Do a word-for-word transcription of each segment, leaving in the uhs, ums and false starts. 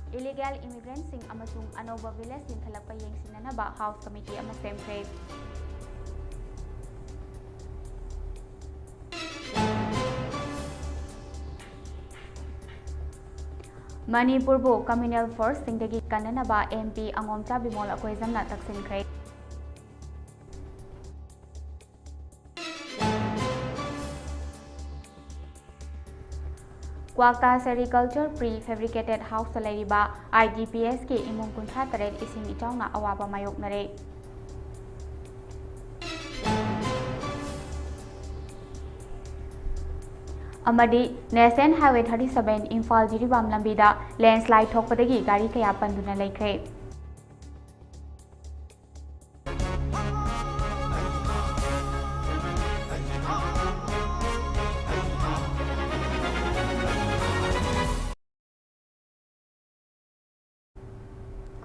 Illegal immigrantꯁꯤꯡ ꯑꯃꯁꯨꯡ ꯑꯅꯧꯕ village ꯂꯤꯡꯈꯠꯂꯛꯄ ꯌꯦꯡꯁꯤꯟꯅꯅꯕ House Committee ꯑꯃ ꯁꯦꯝꯈ꯭ꯔꯦ꯫ ꯃꯅꯤꯄꯨꯔꯕꯨ communal forceꯁꯤꯡꯗꯒꯤ ꯀꯟꯅꯅꯕ MP ꯑꯉꯣꯝꯆꯥ ꯕꯤꯃꯣꯜ ꯑꯀꯣꯏꯖꯝꯅ ꯇꯛꯁꯤꯟꯈ꯭ꯔꯦ꯫ ꯀ꯭ꯋꯥꯛꯇꯥ Sericulture Prefabricated Houseꯇ ꯂꯩꯔꯤꯕ IDPsꯀꯤ ꯏꯃꯨꯡ ꯀꯨꯟꯊ꯭ꯔꯥ ꯇꯔꯦꯠ ꯏꯁꯤꯡ ꯏꯆꯥꯎꯅ ꯑꯋꯥꯕ ꯃꯥꯌꯣꯛꯅꯔꯦ꯫ ꯑꯃꯗꯤ National Highway thirty seven Imphal Jiribam ꯂꯝꯕꯤꯗ landslide ꯊꯣꯛꯄꯗꯒꯤ ꯒꯥꯔꯤ ꯀꯌꯥ ꯄꯟꯗꯨꯅ ꯂꯩꯈ꯭ꯔꯦ꯫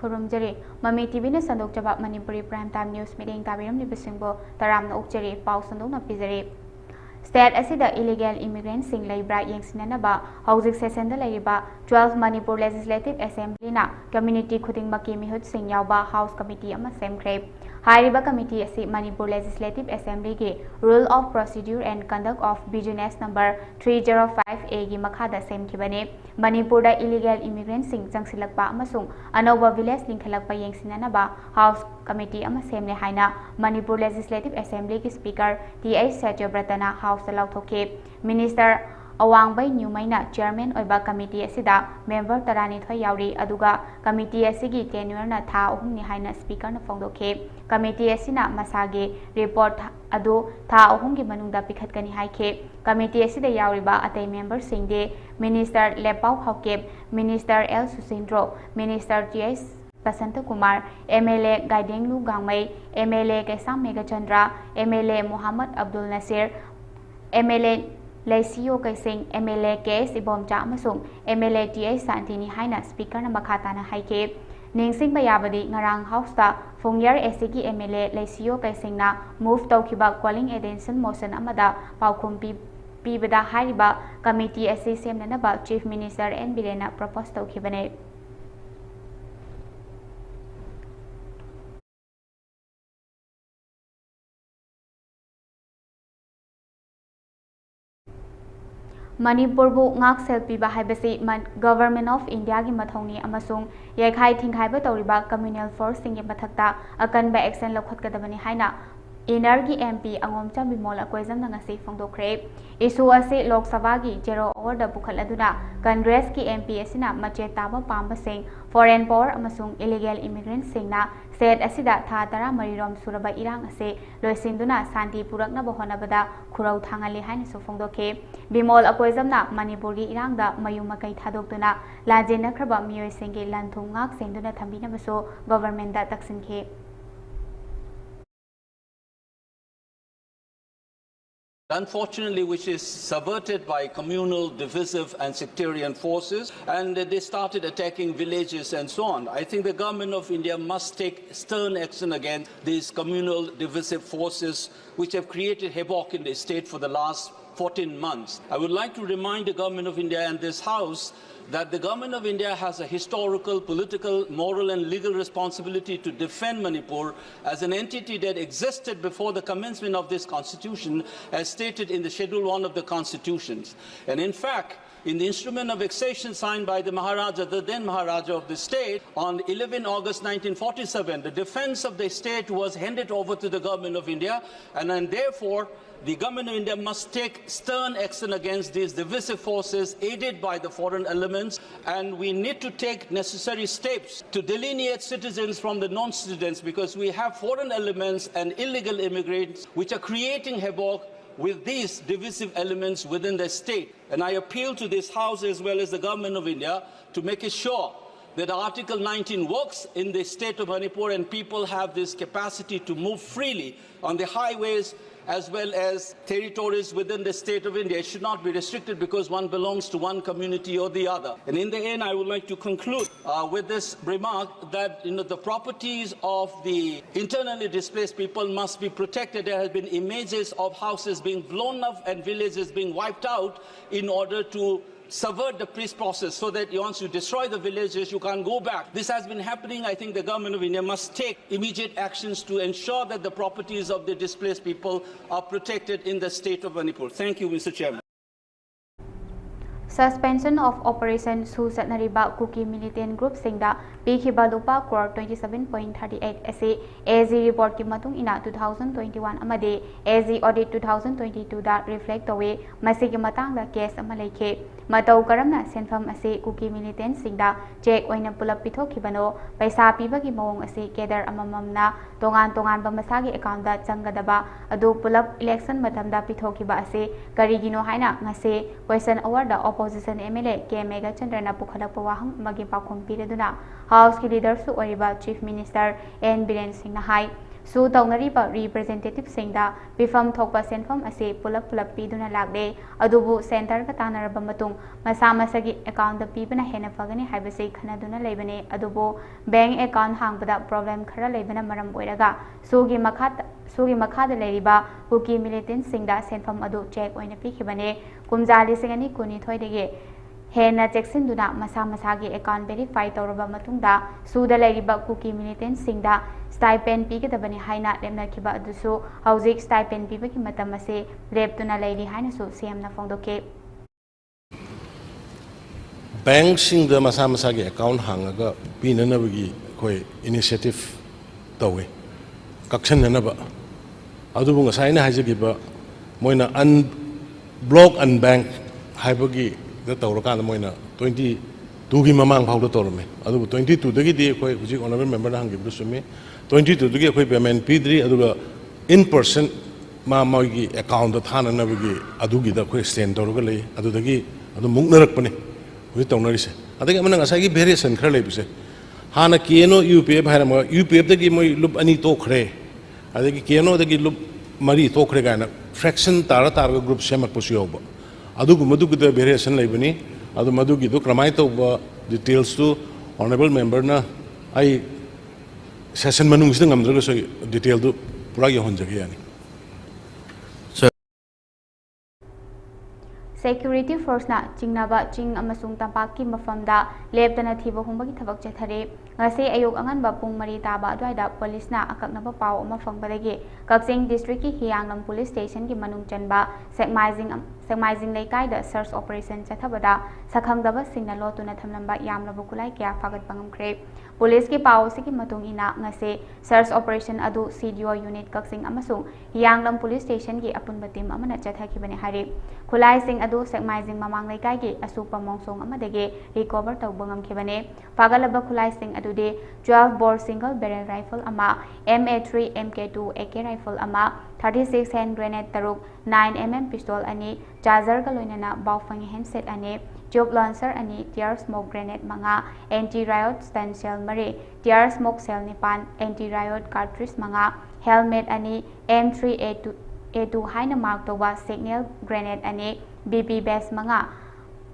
ꯈꯨꯔꯨꯝꯖꯔꯤ꯫ ꯃꯃꯤ TVꯅ ꯁꯟꯗꯣꯛꯆꯕ ꯃꯅꯤꯄꯨꯔꯤ Prime Time News ꯃꯤꯠꯌꯦꯡ ꯇꯥꯕꯤꯔꯝꯂꯤꯕꯁꯤꯡꯕꯨ ꯇꯔꯥꯝꯅ ꯑꯣꯛꯆꯔꯤ꯫ ꯄꯥꯎ ꯁꯟꯗꯣꯛꯅ ꯄꯤꯖꯔꯤ꯫ State ꯑꯁꯤꯗ illegal immigrantꯁꯤꯡ ꯂꯩꯕ꯭ꯔꯥ ꯌꯦꯡꯁꯤꯟꯅꯅꯕ ꯍꯧꯖꯤꯛ sessionꯗ ꯂꯩꯔꯤꯕ twelve Manipur Legislative Assemblyꯅ community ꯈꯨꯗꯤꯡꯃꯛꯀꯤ ꯃꯤꯍꯨꯠꯁꯤꯡ ꯌꯥꯎꯕ House Committee ꯑꯃ ꯁꯦꯝꯈ꯭ꯔꯦ꯫ ꯍꯥꯏꯔꯤꯕ committee ꯑꯁꯤ Manipur Legislative Assemblyꯒꯤ Rule of Procedure and Conduct of Business number three zero five Aꯒꯤ ꯃꯈꯥꯗ ꯁꯦꯝꯈꯤꯕꯅꯤ꯫ ꯃꯅꯤꯄꯨꯔꯗ illegal immigrantꯁꯤꯡ ꯆꯪꯁꯤꯜꯂꯛꯄ ꯑꯃꯁꯨꯡ ꯑꯅꯧꯕ village ꯂꯤꯡꯈꯠꯂꯛꯄ ꯌꯦꯡꯁꯤꯟꯅꯅꯕ House Committee ꯑꯃ ꯁꯦꯝꯂꯦ ꯍꯥꯏꯅ Manipur Legislative Assemblyꯒꯤ Speaker Th Satyabrataꯅ Houseꯇ ꯂꯥꯎꯊꯣꯛꯈꯤ꯫ Minister ꯑꯋꯥꯡꯕꯩ ꯅ꯭ꯌꯨꯃꯩꯅ chairman ꯑꯣꯏꯕ committee ꯑꯁꯤꯗ member ꯇꯔꯥꯅꯤꯊꯣꯏ ꯌꯥꯎꯔꯤ, ꯑꯗꯨꯒ committee ꯑꯁꯤꯒꯤ tenureꯅ ꯊꯥ ꯑꯍꯨꯝꯅꯤ ꯍꯥꯏꯅ Speakerꯅ ꯐꯣꯡꯗꯣꯛꯈꯤ꯫ Committee ꯑꯁꯤꯅ ꯃꯁꯥꯒꯤ report ꯑꯗꯨ ꯊꯥ ꯑꯍꯨꯝꯒꯤ ꯃꯅꯨꯡꯗ ꯄꯤꯈꯠꯀꯅꯤ ꯍꯥꯏꯈꯤ꯫ Committee ꯑꯁꯤꯗ ꯌꯥꯎꯔꯤꯕ ꯑꯇꯩ memberꯁꯤꯡꯗꯤ Minister Lepao Haokip, Minister L Susindro, Minister T H Basantakumar, MLA Gaidenglu Gangmei, MLA Keisham Meghachandra, MLA Muhammad Abdul Nasir, MLA Leishiyo Keishing, MLA K S Ibomcha ꯑꯃꯁꯨꯡ MLA ꯇꯤ ꯑꯩꯆ ꯁꯥꯟꯇꯤꯅꯤ ꯍꯥꯏꯅ Speakerꯅ ꯃꯈꯥ ꯇꯥꯅ ꯍꯥꯏꯈꯤ꯫ ꯅꯤꯡꯁꯤꯡꯕ ꯌꯥꯕꯗꯤ, ꯉꯔꯥꯡ Houseꯇ ꯐꯨꯡꯌꯔ ACꯒꯤ MLA ꯂꯩꯁꯤꯌꯣ ꯀꯩꯁꯤꯡꯅ move ꯇꯧꯈꯤꯕ calling attention motion ꯑꯃꯗ ꯄꯥꯎꯈꯨꯝ ꯄꯤ-, ꯄꯤꯕꯗ ꯍꯥꯏꯔꯤꯕ committee ꯑꯁꯤ ꯁꯦꯝꯅꯅꯕ Chief Minister ꯑꯦꯟ ꯕꯤꯔꯦꯟꯅ propose ꯇꯧꯈꯤꯕꯅꯤ꯫ ꯃꯅꯤꯄꯨꯔꯕꯨ ꯉꯥꯛ ꯁꯦꯜ ꯄꯤꯕ ꯍꯥꯏꯕꯁꯤ ꯃꯟ-, Government of Indiaꯒꯤ ꯃꯊꯧꯅꯤ ꯑꯃꯁꯨꯡ ꯌꯩꯈꯥꯏ ꯊꯤꯡꯈꯥꯏꯕ ꯇꯧꯔꯤꯕ communal forceꯁꯤꯡꯒꯤ ꯃꯊꯛꯇ ꯑꯀꯟꯕ action ꯂꯧꯈꯠꯀꯗꯕꯅꯤ ꯍꯥꯏꯅ ꯏꯟꯅꯔꯒꯤ MP ꯑꯉꯣꯝꯆꯥ ꯕꯤꯃꯣꯜ ꯑꯀꯣꯏꯖꯝꯅ ꯉꯁꯤ ꯐꯣꯡꯗꯣꯛꯈ꯭ꯔꯦ꯫ Issue ꯑꯁꯤ ꯂꯣꯛ ꯁꯚꯥꯒꯤ zero hourꯗ ꯄꯨꯈꯠꯂꯗꯨꯅ Congressꯀꯤ MP ꯑꯁꯤꯅ ꯃꯆꯦꯠ ꯇꯥꯕ ꯄꯥꯝꯕꯁꯤꯡ foreign power ꯑꯃꯁꯨꯡ illegal immigrantꯁꯤꯡꯅ state ꯑꯁꯤꯗ ꯊꯥ ꯇꯔꯥꯃꯔꯤꯔꯣꯝ ꯁꯨꯔꯕ ꯏꯔꯥꯡ ꯑꯁꯤ ꯂꯣꯏꯁꯤꯟꯗꯨꯅ ꯁꯥꯟꯇꯤ ꯄꯨꯔꯛꯅꯕ ꯍꯣꯠꯅꯕꯗ ꯈꯨꯔꯧ ꯊꯥꯡꯍꯜꯂꯤ ꯍꯥꯏꯅꯁꯨ ꯐꯣꯡꯗꯣꯛꯈꯤ꯫ ꯕꯤꯃꯣꯜ ꯑꯀꯣꯏꯖꯝꯅ ꯃꯅꯤꯄꯨꯔꯒꯤ ꯏꯔꯥꯡꯗ ꯃꯌꯨꯝ ꯃꯀꯩ ꯊꯥꯗꯣꯛꯇꯨꯅ ꯂꯥꯟꯖꯦꯟꯅꯈ꯭ꯔꯕ ꯃꯤꯑꯣꯏꯁꯤꯡꯒꯤ ꯂꯟ ꯊꯨꯝ ꯉꯥꯛ ꯁꯦꯟꯗꯨꯅ ꯊꯝꯕꯤꯅꯕꯁꯨ governmentꯗ ꯇꯛꯁꯤꯟꯈꯤ꯫ Unfortunately, which is subverted by communal, divisive, and sectarian forces, and they started attacking villages and so on. I think the government of India must take stern action against these communal, divisive forces which have created havoc in the state for the last fourteen months. I would like to remind the government of India and this House that the government of India has a historical, political, moral, and legal responsibility to defend Manipur as an entity that existed before the commencement of this constitution, as stated in the Schedule one of the constitutions. And in fact, in the instrument of accession signed by the Maharaja, the then Maharaja of the state, on eleven August nineteen forty-seven, the defense of the state was handed over to the government of India, and, and therefore, the government of India must take stern action against these divisive forces aided by the foreign elements, and we need to take necessary steps to delineate citizens from the non-citizens, because we have foreign elements and illegal immigrants which are creating havoc with these divisive elements within the state. And I appeal to this House as well as the Government of India to make it sure that Article nineteen works in the state of Manipur and people have this capacity to move freely on the highways as well as territories within the state of India. It should not be restricted because one belongs to one community or the other. And in the end, I would like to conclude uh, with this remark that, you know, the properties of the internally displaced people must be protected. There have been images of houses being blown up and villages being wiped out in order to subvert the peace process, so that once you destroy the villages, you can't go back. This has been happening. I think the government of India must take immediate actions to ensure that the properties of the displaced people are protected in the state of Manipur. Thank you, Mister Chairman. Suspension of Operation ꯁꯨ ꯆꯠꯅꯔꯤꯕ ꯀꯨꯀꯤ militant groupꯁꯤꯡꯗ ꯄꯤꯈꯤꯕ ꯂꯨꯄꯥ crore twenty seven point thirty eight ꯑꯁꯤ AG reportꯀꯤ ꯃꯇꯨꯡ ꯏꯟꯅ two thousand twenty one ꯑꯃꯗꯤ AG audit two thousand twenty twoꯗ reflect ꯇꯧꯏ꯫ ꯃꯁꯤꯒꯤ ꯃꯇꯥꯡꯗ case ꯑꯃ ꯂꯩꯈꯤ꯫ ꯃꯇꯧ ꯀꯔꯝꯅ ꯁꯦꯟꯐꯝ ꯑꯁꯤ ꯀꯨꯀꯤ militantꯁꯤꯡꯗ cheque ꯑꯣꯏꯅ ꯄꯨꯂꯞ ꯄꯤꯊꯣꯛꯈꯤꯕꯅꯣ, ꯄꯩꯁꯥ ꯄꯤꯕꯒꯤ ꯃꯑꯣꯡ ꯑꯁꯤ cadre ꯑꯃꯃꯝꯅ ꯇꯣꯉꯥꯟ ꯇꯣꯉꯥꯟꯕ ꯃꯁꯥꯒꯤ accountꯇ ꯆꯪꯒꯗꯕ ꯑꯗꯨ ꯄꯨꯂꯞ election ꯃꯇꯝꯗ ꯄꯤꯊꯣꯛꯈꯤꯕ ꯑꯁꯤ ꯀꯔꯤꯒꯤꯅꯣ ꯍꯥꯏꯅ ꯉꯁꯤ question hourꯗ opposition MLA ꯀꯦ ꯃꯦꯘꯆꯟꯗ꯭ꯔꯅ ꯄꯨꯈꯠꯂꯛꯄ ꯋꯥꯍꯪ ꯑꯃꯒꯤ ꯄꯥꯎꯈꯨꯝ ꯄꯤꯔꯗꯨꯅ Houseꯀꯤ leaderꯁꯨ ꯑꯣꯏꯔꯤꯕ Chief Minister N ꯕꯤꯔꯦꯟ ꯁꯤꯡꯅ ꯍꯥꯏ, ꯁꯨ ꯇꯧꯅꯔꯤꯕ representativeꯁꯤꯡꯗ ꯄꯤꯐꯝ ꯊꯣꯛꯄ ꯁꯦꯟꯐꯝ ꯑꯁꯤ ꯄꯨꯂꯞ ꯄꯨꯂꯞ ꯄꯤꯗꯨꯅ ꯂꯥꯛꯂꯦ꯫ ꯑꯗꯨꯕꯨ centreꯒ ꯇꯥꯟꯅꯔꯕ ꯃꯇꯨꯡ ꯃꯁꯥ ꯃꯁꯥꯒꯤ accountꯇ ꯄꯤꯕꯅ ꯍꯦꯟꯅ ꯐꯒꯅꯤ ꯍꯥꯏꯕꯁꯤ ꯈꯟꯅꯗꯨꯅ ꯂꯩꯕꯅꯤ꯫ ꯑꯗꯨꯕꯨ bank account ꯍꯥꯡꯕꯗ problem ꯈꯔ ꯂꯩꯕꯅ ꯃꯔꯝ ꯑꯣꯏꯔꯒ ꯁꯨꯒꯤ ꯃꯈꯥꯗ, ꯁꯨꯒꯤ ꯃꯈꯥꯗ ꯂꯩꯔꯤꯕ ꯀꯨꯀꯤ militantꯁꯤꯡꯗ ꯁꯦꯟꯐꯝ ꯑꯗꯨ cheque ꯑꯣꯏꯅ ꯄꯤꯈꯤꯕꯅꯤ꯫ ꯀꯨꯝꯖꯥ ꯂꯤꯁꯤꯡ ꯑꯅꯤ ꯀꯨꯟꯅꯤꯊꯣꯏꯗꯒꯤ ꯍꯦꯟꯅ ꯆꯦꯛꯁꯤꯟꯗꯨꯅ ꯃꯁꯥ ꯃꯁꯥꯒꯤ account verify ꯇꯧꯔꯕ ꯃꯇꯨꯡꯗ ꯁꯨꯗ ꯂꯩꯔꯤꯕ ꯀꯨꯀꯤ militantꯁꯤꯡꯗ stipend ꯄꯤꯒꯗꯕꯅꯤ ꯍꯥꯏꯅ ꯂꯦꯞꯅꯈꯤꯕ ꯑꯗꯨꯁꯨ ꯍꯧꯖꯤꯛ stipend ꯄꯤꯕꯒꯤ ꯃꯇꯝ ꯑꯁꯤ ꯂꯦꯞꯇꯨꯅ ꯂꯩꯔꯤ ꯍꯥꯏꯅꯁꯨ CMꯅ ꯐꯣꯡꯗꯣꯛꯈꯤ꯫ Bankꯁꯤꯡꯗ ꯃꯁꯥ ꯃꯁꯥꯒꯤ account ꯍꯥꯡꯉꯒ ꯄꯤꯅꯅꯕꯒꯤ ꯑꯩꯈꯣꯏ initiative ꯇꯧꯏ, ꯀꯛꯁꯟꯅꯅꯕ꯫ ꯑꯗꯨꯕꯨ ꯉꯁꯥꯏ ꯑꯩꯅ ꯍꯥꯏꯖꯈꯤꯕ ꯃꯣꯏꯅ un-, block unbank ꯍꯥꯏꯕꯒꯤꯗ ꯇꯧꯔꯀꯥꯟꯗ ꯃꯣꯏꯅ twenty twoꯒꯤ ꯃꯃꯥꯡ ꯐꯥꯎꯗ ꯇꯧꯔꯝꯃꯤ꯫ ꯑꯗꯨꯕꯨ twenty twoꯗꯒꯤꯗꯤ ꯑꯩꯈꯣꯏ ꯍꯧꯖꯤꯛ honourable memberꯅ ꯍꯪꯈꯤꯕꯗꯨ ꯆꯨꯝꯃꯤ, twenty twoꯗꯒꯤ ꯑꯩꯈꯣꯏ payment ꯄꯤꯗ꯭ꯔꯤ꯫ ꯑꯗꯨꯒ in person ꯃꯥ ꯃꯣꯏꯒꯤ accountꯇ ꯊꯥꯅꯅꯕꯒꯤ ꯑꯗꯨꯒꯤꯗ ꯑꯩꯈꯣꯏ stand ꯇꯧꯔꯒ ꯂꯩ꯫ ꯑꯗꯨꯗꯒꯤ ꯑꯗꯨꯝ ꯃꯨꯛꯅꯔꯛꯄꯅꯤ ꯍꯧꯖꯤꯛ ꯇꯧꯅꯔꯤꯁꯦ꯫ ꯑꯗꯒꯤ ꯑꯃꯅ ꯉꯁꯥꯏꯒꯤ variation ꯈꯔ ꯂꯩꯕꯁꯦ, ꯍꯥꯟꯅ KNO UPF ꯍꯥꯏꯔꯝꯃꯒ UPFꯇꯒꯤ ꯃꯣꯏ ꯂꯨꯞ ꯑꯅꯤ ꯇꯣꯛꯈ꯭ꯔꯦ, ꯑꯗꯒꯤ KNOꯗꯒꯤ ꯂꯨꯞ ꯃꯔꯤ ꯇꯣꯛꯈ꯭ꯔꯦ ꯀꯥꯏꯅ fraction ꯇꯥꯔ ꯇꯥꯔꯒ group ꯁꯦꯝꯃꯛꯄꯁꯨ ꯌꯥꯎꯕ, ꯑꯗꯨꯒꯨꯝꯕꯗꯨꯒꯤꯗ variation ꯂꯩꯕꯅꯤ꯫ ꯑꯗꯨ ꯃꯗꯨꯒꯤꯗꯨ ꯀꯔꯝꯍꯥꯏꯅ ꯇꯧꯕ detailsꯇꯨ honourable memberꯅ ꯑꯩ session ꯃꯅꯨꯡꯁꯤꯗ ꯉꯝꯗ꯭ꯔꯒꯁꯨ ꯑꯩ detailꯗꯨ ꯄꯨꯔꯥ ꯌꯧꯍꯟꯖꯒꯦ, ꯌꯥꯅꯤ꯫ Security forceꯅ ꯆꯤꯡꯅꯕ ꯆꯤꯡ ꯑꯃꯁꯨꯡ ꯇꯝꯄꯥꯛꯀꯤ ꯃꯐꯝꯗ ꯂꯦꯞꯇꯅ ꯊꯤꯕ ꯍꯨꯝꯕꯒꯤ ꯊꯕꯛ ꯆꯠꯊꯔꯤ꯫ ꯉꯁꯤ ꯑꯌꯨꯛ ꯑꯉꯟꯕ ꯄꯨꯡ ꯃꯔꯤ ꯇꯥꯕ ꯑꯗꯨꯋꯥꯏꯗ ꯄꯨꯂꯤꯁꯅ ꯑꯀꯛꯅꯕ ꯄꯥꯎ ꯑꯃ ꯐꯪꯕꯗꯒꯤ ꯀꯛꯆꯤꯡ districtꯀꯤ ꯍꯤꯌꯥꯡꯂꯝ police stationꯒꯤ ꯃꯅꯨꯡ ꯆꯟꯕ ꯁꯦꯛꯃꯥꯏꯖꯤꯡ ꯑꯝ-, ꯁꯦꯛꯃꯥꯏꯖꯤꯡ ꯂꯩꯀꯥꯏꯗ search operation ꯆꯠꯊꯕꯗ ꯁꯛꯈꯪꯗꯕꯁꯤꯡꯅ ꯂꯣꯠꯇꯨꯅ ꯊꯝꯂꯝꯕ ꯌꯥꯝꯂꯕ ꯈꯨꯠꯂꯥꯏ ꯀꯌꯥ ꯐꯥꯒꯠꯄ ꯉꯝꯈ꯭ꯔꯦ꯫ ꯄꯨꯂꯤꯁꯀꯤ ꯄꯥꯎ ꯑꯁꯤꯒꯤ ꯃꯇꯨꯡ ꯏꯟꯅ ꯉꯁꯤ search operation ꯑꯗꯨ C D O unit ꯀꯛꯆꯤꯡ ꯑꯃꯁꯨꯡ ꯍꯤꯌꯥꯡꯂꯝ police stationꯒꯤ ꯑꯄꯨꯟꯕ team ꯑꯃꯅ ꯆꯠꯊꯈꯤꯕꯅꯤ ꯍꯥꯏꯔꯤ꯫ ꯈꯨꯠꯂꯥꯏꯁꯤꯡ ꯑꯗꯨ ꯁꯦꯛꯃꯥꯏꯖꯤꯡ ꯃꯃꯥꯡ ꯂꯩꯀꯥꯏꯒꯤ ꯑꯁꯨꯞꯄ ꯃꯣꯡꯁꯣꯡ ꯑꯃꯗꯒꯤ recover ꯇꯧꯕ ꯉꯝꯈꯤꯕꯅꯤ꯫ ꯐꯥꯒꯠꯂꯕ ꯈꯨꯠꯂꯥꯏꯁꯤꯡ ꯑꯗꯨꯗꯤ twelve bore single barrel rifle ꯑꯃ, M A three, M K two, A K rifle ꯑꯃ, thirty six hand grenade ꯇꯔꯨꯛ, nine M M pistol ꯑꯅꯤ, chargerꯒ ꯂꯣꯏꯅꯅ Baofeng handset ꯑꯅꯤ, tube launcher ꯑꯅꯤ, tear smoke grenade ꯃꯉꯥ, anti riot stun shell ꯃꯔꯤ, tear smoke shell ꯅꯤꯄꯥꯟ, anti riot cartridge ꯃꯉꯥ, helmet ꯑꯅꯤ, M three A two, A two ꯍꯥꯏꯅ mark ꯇꯧꯕ signal grenade ꯑꯅꯤ, B B vest ꯃꯉꯥ,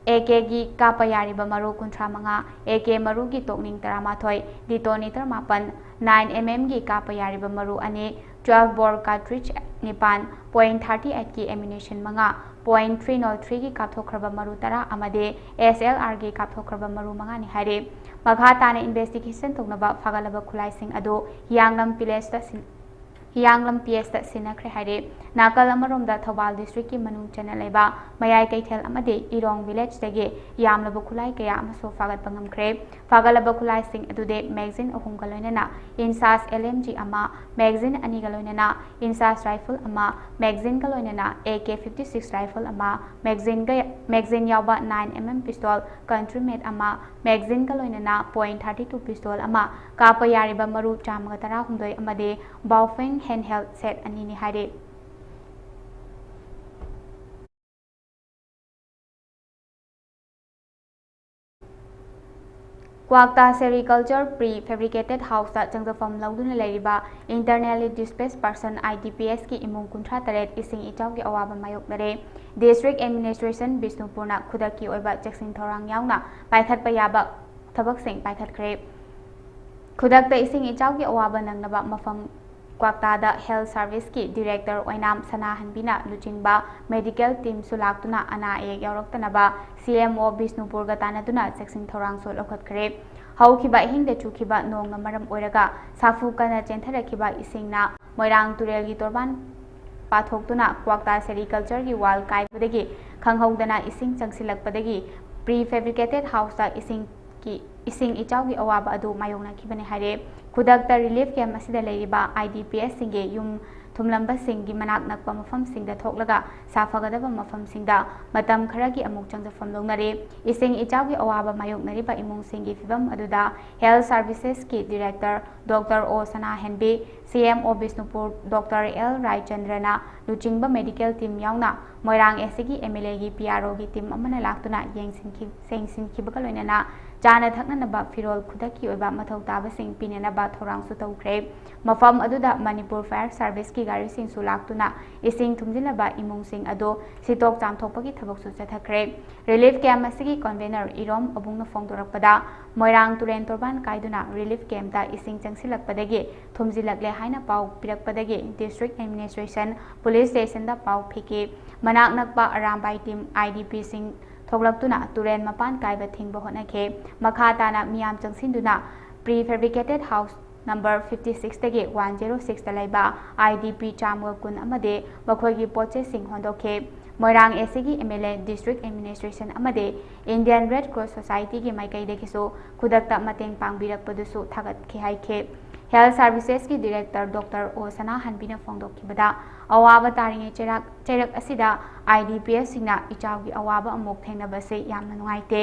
A Kꯒꯤ ꯀꯥꯞꯄ ꯌꯥꯔꯤꯕ ꯃꯔꯨ ꯀꯨꯟꯊ꯭ꯔꯥ ꯃꯉꯥ, A K ꯃꯔꯨꯒꯤ ꯇꯣꯛꯅꯤꯡ ꯇꯔꯥꯃꯥꯊꯣꯏ, detonator ꯃꯥꯄꯟ, nine M M ꯒꯤ ꯀꯥꯞꯄ ꯌꯥꯔꯤꯕ ꯃꯔꯨ ꯑꯅꯤ, twelve bore cartridge ꯅꯤꯄꯥꯟ, point thirty eight ꯀꯤ ammunition ꯃꯉꯥ, point three zero three ꯒꯤ ꯀꯥꯞꯊꯣꯛꯈ꯭ꯔꯕ ꯃꯔꯨ ꯇꯔꯥ ꯑꯃꯗꯤ S L Rꯒꯤ ꯀꯥꯞꯊꯣꯛꯈ꯭ꯔꯕ ꯃꯔꯨ ꯃꯉꯥꯅꯤ ꯍꯥꯏꯔꯤ꯫ ꯃꯈꯥ ꯇꯥꯅ investigation ꯇꯧꯅꯕ ꯐꯥꯒꯠꯂꯕ ꯈꯨꯠꯂꯥꯏꯁꯤꯡ ꯑꯗꯨ ꯍꯤꯌꯥꯡꯂꯝ ꯄꯤꯂꯦꯖꯇ ꯁꯤꯟ-, ꯍꯤꯌꯥꯡꯂꯝ P Sꯇ ꯁꯤꯟꯅꯈ꯭ꯔꯦ ꯍꯥꯏꯔꯤ꯫ ꯅꯥꯀꯜ ꯑꯃꯔꯣꯝꯗ ꯊꯧꯕꯥꯜ districtꯀꯤ ꯃꯅꯨꯡ ꯆꯟꯅ ꯂꯩꯕ ꯃꯌꯥꯏ ꯀꯩꯊꯦꯜ ꯑꯃꯗꯤ ꯏꯔꯣꯡ villageꯇꯒꯤ ꯌꯥꯝꯂꯕ ꯈꯨꯠꯂꯥꯏ ꯀꯌꯥ ꯑꯃꯁꯨ ꯐꯥꯒꯠꯄ ꯉꯝꯈ꯭ꯔꯦ꯫ ꯐꯥꯒꯠꯂꯕ ꯈꯨꯠꯂꯥꯏꯁꯤꯡ ꯑꯗꯨꯗꯤ magazine ꯑꯍꯨꯝꯒ ꯂꯣꯏꯅꯅ INSAS L M G ꯑꯃ, magazine ꯑꯅꯤꯒ ꯂꯣꯏꯅꯅ INSAS rifle ꯑꯃ, magazineꯒ ꯂꯣꯏꯅꯅ A K fifty six rifle ꯑꯃ, magazineꯒ, magazine ꯌꯥꯎꯕ nine M M pistol country made ꯑꯃ, magazineꯒ ꯂꯣꯏꯅꯅ point thirty two pistol ꯑꯃ, ꯀꯥꯞꯄ ꯌꯥꯔꯤꯕ ꯃꯔꯨ ꯆꯥꯝꯃꯒ ꯇꯔꯥꯍꯨꯝꯗꯣꯏ ꯑꯃꯗꯤ Baofeng handheld set ꯑꯅꯤꯅꯤ ꯍꯥꯏꯔꯤ꯫ ꯀ꯭ꯋꯥꯛꯇꯥ Sericulture Prefabricated Houseꯇ ꯆꯪꯖꯐꯝ ꯂꯧꯗꯨꯅ ꯂꯩꯔꯤꯕ Internally Displaced Person, I D P Sꯀꯤ ꯏꯃꯨꯡ ꯀꯨꯟꯊ꯭ꯔꯥ ꯇꯔꯦꯠ ꯏꯁꯤꯡ ꯏꯆꯥꯎꯒꯤ ꯑꯋꯥꯕ ꯃꯥꯌꯣꯛꯅꯔꯦ꯫ District Administration ꯕꯤꯁꯅꯨꯄꯨꯔꯅ ꯈꯨꯗꯛꯀꯤ ꯑꯣꯏꯕ ꯆꯦꯛꯁꯤꯟ ꯊꯧꯔꯥꯡ ꯌꯥꯎꯅ ꯄꯥꯏꯈꯠꯄ ꯌꯥꯕ ꯊꯕꯛꯁꯤꯡ ꯄꯥꯏꯈꯠꯈ꯭ꯔꯦ꯫ ꯈꯨꯗꯛꯇ ꯏꯁꯤꯡ ꯏꯆꯥꯎꯒꯤ ꯑꯋꯥꯕ ꯅꯪꯅꯕ ꯃꯐꯝ ꯀ꯭ꯋꯥꯛꯇꯥꯗ Health Serviceꯀꯤ Director ꯑꯣꯏꯅꯥꯝ ꯁꯅꯥꯍꯟꯕꯤꯅ ꯂꯨꯆꯤꯡꯕ medical teamꯁꯨ ꯂꯥꯛꯇꯨꯅ ꯑꯅꯥ ꯑꯌꯦꯛ ꯌꯥꯎꯔꯛꯇꯅꯕ C M O ꯕꯤꯁꯅꯨꯄꯨꯔꯒ ꯇꯥꯟꯅꯗꯨꯅ ꯆꯦꯛꯁꯤꯟ ꯊꯧꯔꯥꯡꯁꯨ ꯂꯧꯈꯠꯈ꯭ꯔꯦ꯫ ꯍꯧꯈꯤꯕ ꯑꯍꯤꯡꯗ ꯆꯨꯈꯤꯕ ꯅꯣꯡꯅ ꯃꯔꯝ ꯑꯣꯏꯔꯒ ꯁꯥꯐꯨ ꯀꯟꯅ ꯆꯦꯟꯊꯔꯛꯈꯤꯕ ꯏꯁꯤꯡꯅ ꯃꯣꯏꯔꯥꯡ ꯇꯨꯔꯦꯜꯒꯤ ꯇꯣꯔꯕꯥꯟ ꯄꯥꯊꯣꯛꯇꯨꯅ ꯀ꯭ꯋꯥꯛꯇꯥ ꯁꯦꯔꯤꯀꯜꯆꯔꯒꯤ ꯋꯥꯜ ꯀꯥꯏꯕꯗꯒꯤ ꯈꯪꯍꯧꯗꯅ ꯏꯁꯤꯡ ꯆꯪꯁꯤꯜꯂꯛꯄꯗꯒꯤ ꯄ꯭ꯔꯤ ꯐꯦꯕ꯭ꯔꯤꯀꯦꯇꯦꯠ ꯍꯥꯎꯁꯇ ꯏꯁꯤꯡꯒꯤ, ꯏꯁꯤꯡ ꯏꯆꯥꯎꯒꯤ ꯑꯋꯥꯕ ꯑꯗꯨ ꯃꯥꯌꯣꯛꯅꯈꯤꯕꯅꯤ ꯍꯥꯏꯔꯦ꯫ ꯈꯨꯗꯛꯇ ꯔꯤꯂꯤꯐ ꯀꯦꯝꯞ ꯑꯁꯤꯗ ꯂꯩꯔꯤꯕ ꯑꯥꯏ ꯗꯤ ꯄꯤ ꯑꯦꯁꯁꯤꯡꯒꯤ ꯌꯨꯝ ꯊꯨꯝꯂꯝꯕꯁꯤꯡꯒꯤ ꯃꯅꯥꯛ ꯅꯛꯄ ꯃꯐꯝꯁꯤꯡꯗ ꯊꯣꯛꯂꯒ ꯁꯥꯐꯒꯗꯕ ꯃꯐꯝꯁꯤꯡꯗ ꯃꯇꯝ ꯈꯔꯒꯤ ꯑꯃꯨꯛ ꯆꯪꯖꯐꯝ ꯂꯧꯅꯔꯦ꯫ ꯏꯁꯤꯡ ꯏꯆꯥꯎꯒꯤ ꯑꯋꯥꯕ ꯃꯥꯌꯣꯛꯅꯔꯤꯕ ꯏꯃꯨꯡꯁꯤꯡꯒꯤ ꯐꯤꯚꯝ ꯑꯗꯨꯗ ꯍꯦꯜꯊ ꯁꯥꯔꯚꯤꯁꯦꯁꯀꯤ ꯗꯤꯔꯦꯛꯇꯔ ꯗꯣꯛꯇꯔ ꯑꯣ ꯁꯅꯥꯍꯦꯟꯕꯤ, ꯁꯤ M O Bishnupur doctor L ꯔꯥꯏꯆꯟꯗ꯭ꯔꯅ ꯂꯨꯆꯤꯡꯕ ꯃꯦꯗꯤꯀꯦꯜ ꯇꯤꯝ ꯌꯥꯎꯅ ꯃꯣꯏꯔꯥꯡ ꯑꯦꯁ ꯁꯤꯒꯤ ꯑꯦꯝ ꯑꯦꯜ ꯑꯦꯒꯤ ꯄꯤ ꯑꯥꯔ ꯑꯣꯒꯤ ꯇꯤꯝ ꯑꯃꯅ ꯂꯥꯛꯇꯨꯅ ꯌꯦꯡꯁꯤꯟꯈꯤ-, ꯌꯦꯡꯁꯤꯟꯈꯤꯕꯒ ꯂꯣꯏꯅꯅ ꯆꯥꯅ ꯊꯛꯅꯅꯕ ꯐꯤꯔꯣꯜ, ꯈꯨꯗꯛꯀꯤ ꯑꯣꯏꯕ ꯃꯊꯧ ꯇꯥꯕꯁꯤꯡ ꯄꯤꯅꯅꯕ ꯊꯧꯔꯥꯡꯁꯨ ꯇꯧꯈ꯭ꯔꯦ꯫ ꯃꯐꯝ ꯑꯗꯨꯗ ꯃꯅꯤꯄꯨꯔ ꯐꯥꯌꯔ ꯁꯥꯔꯚꯤꯁꯀꯤ ꯒꯥꯔꯤꯁꯤꯡꯁꯨ ꯂꯥꯛꯇꯨꯅ ꯏꯁꯤꯡ ꯊꯨꯝꯖꯤꯜꯂꯕ ꯏꯃꯨꯡꯁꯤꯡ ꯑꯗꯨ ꯁꯤꯠꯇꯣꯛ ꯆꯥꯝꯊꯣꯛꯄꯒꯤ ꯊꯕꯛꯁꯨ ꯆꯠꯊꯈ꯭ꯔꯦ꯫ ꯔꯤꯂꯤꯐ ꯀꯦꯝꯞ ꯑꯁꯤꯒꯤ ꯀꯟꯚꯦꯅꯔ ꯏꯔꯣꯝ ꯑꯕꯨꯡꯅ ꯐꯣꯡꯗꯣꯔꯛꯄꯗ, ꯃꯣꯏꯔꯥꯡ ꯇꯨꯔꯦꯟ ꯇꯣꯔꯕꯥꯟ ꯀꯥꯏꯗꯨꯅ ꯔꯤꯂꯤꯐ ꯀꯦꯝꯞꯇ ꯏꯁꯤꯡ ꯆꯪꯁꯤꯜꯂꯛꯄꯗꯒꯤ ꯊꯨꯝꯖꯤꯜꯂꯛꯂꯦ ꯍꯥꯏꯅ ꯄꯥꯎ ꯄꯤꯔꯛꯄꯗꯒꯤ ꯗꯤꯁꯇ꯭ꯔꯤꯛ ꯑꯦꯗꯃꯤꯅꯤꯁꯇ꯭ꯔꯦꯁꯟ ꯄꯨꯂꯤꯁ ꯁ꯭ꯇꯦꯁꯟꯗ ꯄꯥꯎ ꯄꯤꯈꯤ꯫ ꯃꯅꯥꯛ ꯅꯛꯄ ꯑꯔꯥꯝꯕꯥꯏ ꯇꯤꯝ, ꯑꯥꯏ ꯗꯤ ꯄꯤꯁꯤꯡ ꯊꯣꯛꯂꯛꯇꯨꯅ ꯇꯨꯔꯦꯟ ꯃꯄꯥꯟ ꯀꯥꯏꯕ ꯊꯤꯡꯕ ꯍꯣꯠꯅꯈꯤ꯫ ꯃꯈꯥ ꯇꯥꯅ ꯃꯤꯌꯥꯝ ꯆꯪꯁꯤꯟꯗꯨꯅ pre fabricated house number fifty ꯁꯤꯛꯁꯇꯒꯤ ꯋꯥꯟ ꯖꯦꯔꯣ ꯁꯤꯛꯁꯇ ꯂꯩꯕ ꯑꯥꯏ ꯗꯤ ꯄꯤ ꯆꯥꯝꯃꯒ ꯀꯨꯟ ꯑꯃꯗꯤ ꯃꯈꯣꯏꯒꯤ ꯄꯣꯠ ꯆꯩꯁꯤꯡ ꯍꯣꯟꯗꯣꯛꯈꯤ꯫ ꯃꯣꯏꯔꯥꯡ ꯑꯦꯁ ꯁꯤꯒꯤ M L A, district administration ꯑꯃꯗꯤ ꯏꯟꯗꯤꯌꯟ ꯔꯦꯗ ꯀ꯭ꯔꯣꯁ ꯁꯣꯁꯥꯏꯇꯤꯒꯤ ꯃꯥꯏꯀꯩꯗꯒꯤꯁꯨ ꯈꯨꯗꯛꯇ ꯃꯇꯦꯡ ꯄꯥꯡꯕꯤꯔꯛꯄꯗꯨꯁꯨ ꯊꯥꯒꯠꯈꯤ ꯍꯥꯏꯈꯤ꯫ ꯍꯦꯜꯊ ꯁꯥꯔꯚꯤꯁꯦꯁꯀꯤ ꯗꯤꯔꯦꯛꯇꯔ ꯗꯣꯛꯇꯔ ꯑꯣ ꯁꯅꯥꯍꯟꯕꯤꯅ ꯐꯣꯡꯗꯣꯛꯈꯤꯕꯗ, ꯑꯋꯥꯕ ꯇꯥꯔꯤꯉꯩ ꯆꯩꯔꯥꯛ, ꯆꯩꯔꯛ ꯑꯁꯤꯗ ꯑꯥꯏ ꯗꯤ ꯄꯤ ꯑꯦꯁꯁꯤꯡꯅ ꯏꯆꯥꯎꯒꯤ ꯑꯋꯥꯕ ꯑꯃꯨꯛ ꯊꯦꯡꯅꯕꯁꯤ ꯌꯥꯝꯅ ꯅꯨꯡꯉꯥꯏꯇꯦ꯫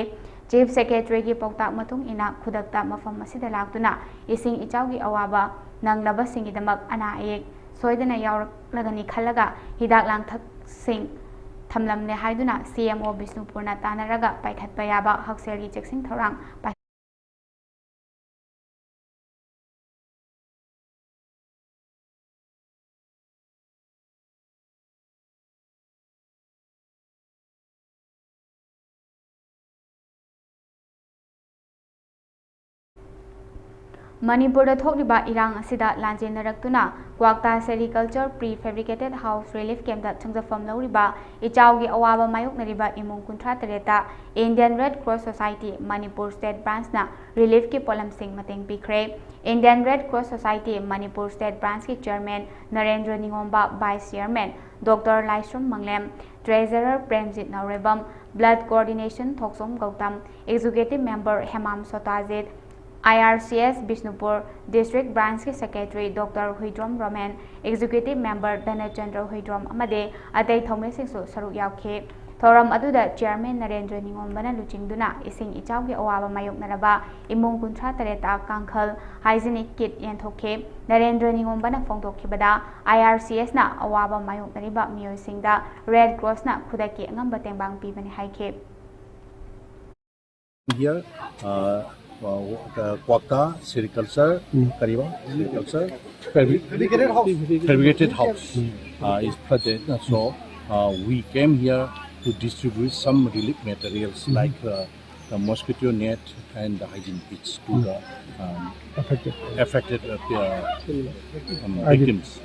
ꯆꯤꯐ ꯁꯦꯀ꯭ꯔꯦꯇꯔꯤꯒꯤ ꯄꯥꯎꯇꯥꯛ ꯃꯇꯨꯡ ꯏꯟꯅ ꯈꯨꯗꯛꯇ ꯃꯐꯝ ꯑꯁꯤꯗ ꯂꯥꯛꯇꯨꯅ ꯏꯁꯤꯡ ꯏꯆꯥꯎꯒꯤ ꯑꯋꯥꯕ ꯅꯪꯂꯕꯁꯤꯡꯒꯤꯗꯃꯛ ꯑꯅꯥ ꯑꯌꯦꯛ ꯁꯣꯏꯗꯅ ꯌꯥꯎꯔꯛꯂꯒꯅꯤ ꯈꯜꯂꯒ ꯍꯤꯗꯥꯛ ꯂꯥꯡꯊꯛꯁꯤꯡ ꯊꯝꯂꯝꯂꯦ ꯍꯥꯏꯗꯨꯅ ꯁꯤ ꯑꯦꯝ ꯑꯣ ꯕꯤꯁꯅꯨꯄꯨꯔꯅ ꯇꯥꯟꯅꯔꯒ ꯄꯥꯏꯈꯠꯄ ꯌꯥꯕ ꯍꯛꯁꯦꯜꯒꯤ ꯆꯦꯛꯁꯤꯟ ꯊꯧꯔꯥꯡ ꯄꯥꯏ-, ꯃꯅꯤꯄꯨꯔꯗ ꯊꯣꯛꯂꯤꯕ ꯏꯔꯥꯡ ꯑꯁꯤꯗ ꯂꯥꯟꯖꯦꯟꯅꯔꯛꯇꯨꯅ ꯀ꯭ꯋꯥꯛꯇꯥ Sericulture Pre Fabricated House Relief Campꯇ ꯆꯪꯖꯐꯝ ꯂꯧꯔꯤꯕ ꯏꯆꯥꯎꯒꯤ ꯑꯋꯥꯕ ꯃꯥꯌꯣꯛꯅꯔꯤꯕ ꯏꯃꯨꯡ ꯀꯨꯟꯊ꯭ꯔꯥ ꯇꯔꯦꯠꯇ Indian Red Cross Society Manipur State Branchꯅ reliefꯀꯤ ꯄꯣꯠꯂꯝꯁꯤꯡ ꯃꯇꯦꯡ ꯄꯤꯈ꯭ꯔꯦ꯫ Indian Red Cross Society Manipur State Branchꯀꯤ Chairman Narendra Ningomba, Vice Chairman Doctor Laishram Manglem, Treasurer Premjit Naorembam, Blood Coordination Thokchom Gautam, Executive Member Hemam Sotajit, IRCS Bishnupur District Branchꯀꯤ Secretary Doctor Huidrom Romen, Executive Member Dhanachandra Huidrom ꯑꯃꯗꯤ ꯑꯇꯩ ꯊꯧꯃꯤꯁꯤꯡꯁꯨ ꯁꯔꯨꯛ ꯌꯥꯎꯈꯤ꯫ ꯊꯧꯔꯝ ꯑꯗꯨꯗ Chairman ꯅꯔꯦꯟꯗ꯭ꯔ ꯅꯤꯉꯣꯝꯕꯅ ꯂꯨꯆꯤꯡꯗꯨꯅ ꯏꯁꯤꯡ ꯏꯆꯥꯎꯒꯤ ꯑꯋꯥꯕ ꯃꯥꯌꯣꯛꯅꯔꯕ ꯏꯃꯨꯡ ꯀꯨꯟꯊ꯭ꯔꯥ ꯇꯔꯦꯠꯇ ꯀꯥꯡꯈꯜ, hygienic kit ꯌꯦꯟꯊꯣꯛꯈꯤ꯫ ꯅꯔꯦꯟꯗ꯭ꯔ ꯅꯤꯉꯣꯝꯕꯅ ꯐꯣꯡꯗꯣꯛꯈꯤꯕꯗ, IRCSꯅ ꯑꯋꯥꯕ ꯃꯥꯌꯣꯛꯅꯔꯤꯕ ꯃꯤꯑꯣꯏꯁꯤꯡꯗ Red Crossꯅ ꯈꯨꯗꯛꯀꯤ ꯑꯉꯝꯕ ꯇꯦꯡꯕꯥꯡ ꯄꯤꯕꯅꯤ ꯍꯥꯏꯈꯤ꯫ Here, uh, uh, the Kwakta Sericulture, Kariba, Sericulture, Fabricated House, Fabricated House uh, is flooded. So uh, we came here to distribute some relief materials like uh, the mosquito net and the hygiene kits to the um, Affected. affected uh, uh, um, victims.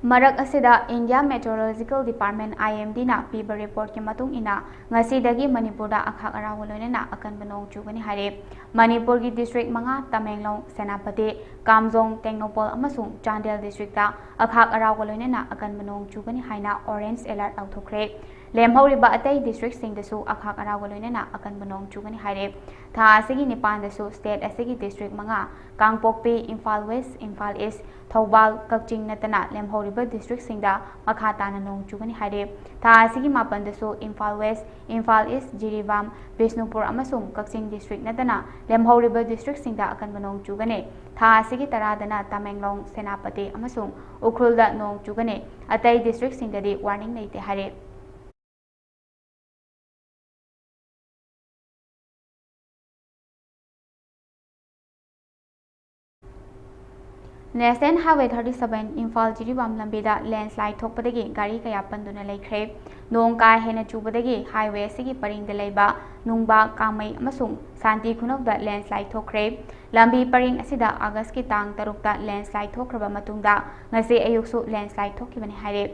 ꯃꯔꯛ ꯑꯁꯤꯗ India Meteorological Department, IMDꯅ ꯄꯤꯕ reportꯀꯤ ꯃꯇꯨꯡ ꯏꯟꯅ, ꯉꯁꯤꯗꯒꯤ ꯃꯅꯤꯄꯨꯔꯗ ꯑꯈꯥꯛ ꯑꯔꯥꯎꯒ ꯂꯣꯏꯅꯅ ꯑꯀꯟꯕ ꯅꯣꯡ ꯆꯨꯒꯅꯤ ꯍꯥꯏꯔꯦ꯫ ꯃꯅꯤꯄꯨꯔꯒꯤ district ꯃꯉꯥ, ꯇꯃꯦꯡꯂꯣꯡ, ꯁꯦꯅꯥꯄꯇꯤ, ꯀꯥꯝꯖꯣꯡ, ꯇꯦꯡꯅꯧꯄꯜ ꯑꯃꯁꯨꯡ ꯆꯥꯟꯗꯦꯜ districtꯇ ꯑꯈꯥꯛ ꯑꯔꯥꯎꯒ ꯂꯣꯏꯅꯅ ꯑꯀꯟꯕ ꯅꯣꯡ ꯆꯨꯒꯅꯤ ꯍꯥꯏꯅ orange alert ꯂꯥꯎꯊꯣꯛꯈ꯭ꯔꯦ꯫ ꯂꯦꯝꯍꯧꯔꯤꯕ ꯑꯇꯩ districtꯁꯤꯡꯗꯁꯨ ꯑꯈꯥꯛ ꯑꯔꯥꯎꯒ ꯂꯣꯏꯅꯅ ꯑꯀꯟꯕ ꯅꯣꯡ ꯆꯨꯒꯅꯤ ꯍꯥꯏꯔꯦ꯫ ꯊꯥ ꯑꯁꯤꯒꯤ ꯅꯤꯄꯥꯟꯗꯁꯨ state ꯑꯁꯤꯒꯤ district ꯃꯉꯥ, ꯀꯥꯡꯄꯣꯛꯄꯤ, ꯏꯝꯐꯥꯜ West, ꯏꯝꯐꯥꯜ East, ꯊꯧꯕꯥꯜ, ꯀꯛꯆꯤꯡ ꯅꯠꯇꯅ ꯂꯦꯝꯍꯧꯔꯤꯕ districtꯁꯤꯡꯗ ꯃꯈꯥ ꯇꯥꯅ ꯅꯣꯡ ꯆꯨꯒꯅꯤ ꯍꯥꯏꯔꯦ꯫ ꯊꯥ ꯑꯁꯤꯒꯤ ꯃꯥꯄꯟꯗꯁꯨ ꯏꯝꯐꯥꯜ West, ꯏꯝꯐꯥꯜ East, ꯖꯤꯔꯤꯕꯥꯝ, ꯕꯤꯁꯅꯨꯄꯨꯔ ꯑꯃꯁꯨꯡ ꯀꯛꯆꯤꯡ district ꯅꯠꯇꯅ ꯂꯦꯝꯍꯧꯔꯤꯕ districtꯁꯤꯡꯗ ꯑꯀꯟꯕ ꯅꯣꯡ ꯆꯨꯒꯅꯤ꯫ ꯊꯥ ꯑꯁꯤꯒꯤ ꯇꯔꯥꯗꯅ ꯇꯃꯦꯡꯂꯣꯡ, ꯁꯦꯅꯥꯄꯇꯤ ꯑꯃꯁꯨꯡ ꯎꯈ꯭ꯔꯨꯜꯗ ꯅꯣꯡ ꯆꯨꯒꯅꯤ꯫ ꯑꯇꯩ districtꯁꯤꯡꯗꯗꯤ warning ꯂꯩꯇꯦ ꯍꯥꯏꯔꯦ꯫ National Highway thirty seven Imphal Jiribam ꯂꯝꯕꯤꯗ ꯂꯦꯟꯁ꯭ꯂꯥꯏꯗ ꯊꯣꯛꯄꯗꯒꯤ ꯒꯥꯔꯤ ꯀꯌꯥ ꯄꯟꯗꯨꯅ ꯂꯩꯈ꯭ꯔꯦ꯫ ꯅꯣꯡ ꯀꯥ ꯍꯦꯟꯅ ꯆꯨꯕꯗꯒꯤ ꯍꯥꯏꯋꯦ ꯑꯁꯤꯒꯤ ꯄꯔꯤꯡꯗ ꯂꯩꯕ ꯅꯨꯡꯕꯥ, ꯀꯥꯃꯩ ꯑꯃꯁꯨꯡ ꯁꯥꯟꯇꯤ ꯈꯨꯅꯧꯗ ꯂꯦꯟꯁ꯭ꯂꯥꯏꯗ ꯊꯣꯛꯈ꯭ꯔꯦ꯫ ꯂꯝꯕꯤ ꯄꯔꯤꯡ ꯑꯁꯤꯗ ꯑꯥꯒꯁꯀꯤ ꯇꯥꯡ ꯇꯔꯨꯛꯇ ꯂꯦꯟꯁ꯭ꯂꯥꯏꯗ ꯊꯣꯛꯈ꯭ꯔꯕ ꯃꯇꯨꯡꯗ ꯉꯁꯤ ꯑꯌꯨꯛꯁꯨ ꯂꯦꯟꯁ꯭ꯂꯥꯏꯗ ꯊꯣꯛꯈꯤꯕꯅꯤ ꯍꯥꯏꯔꯦ꯫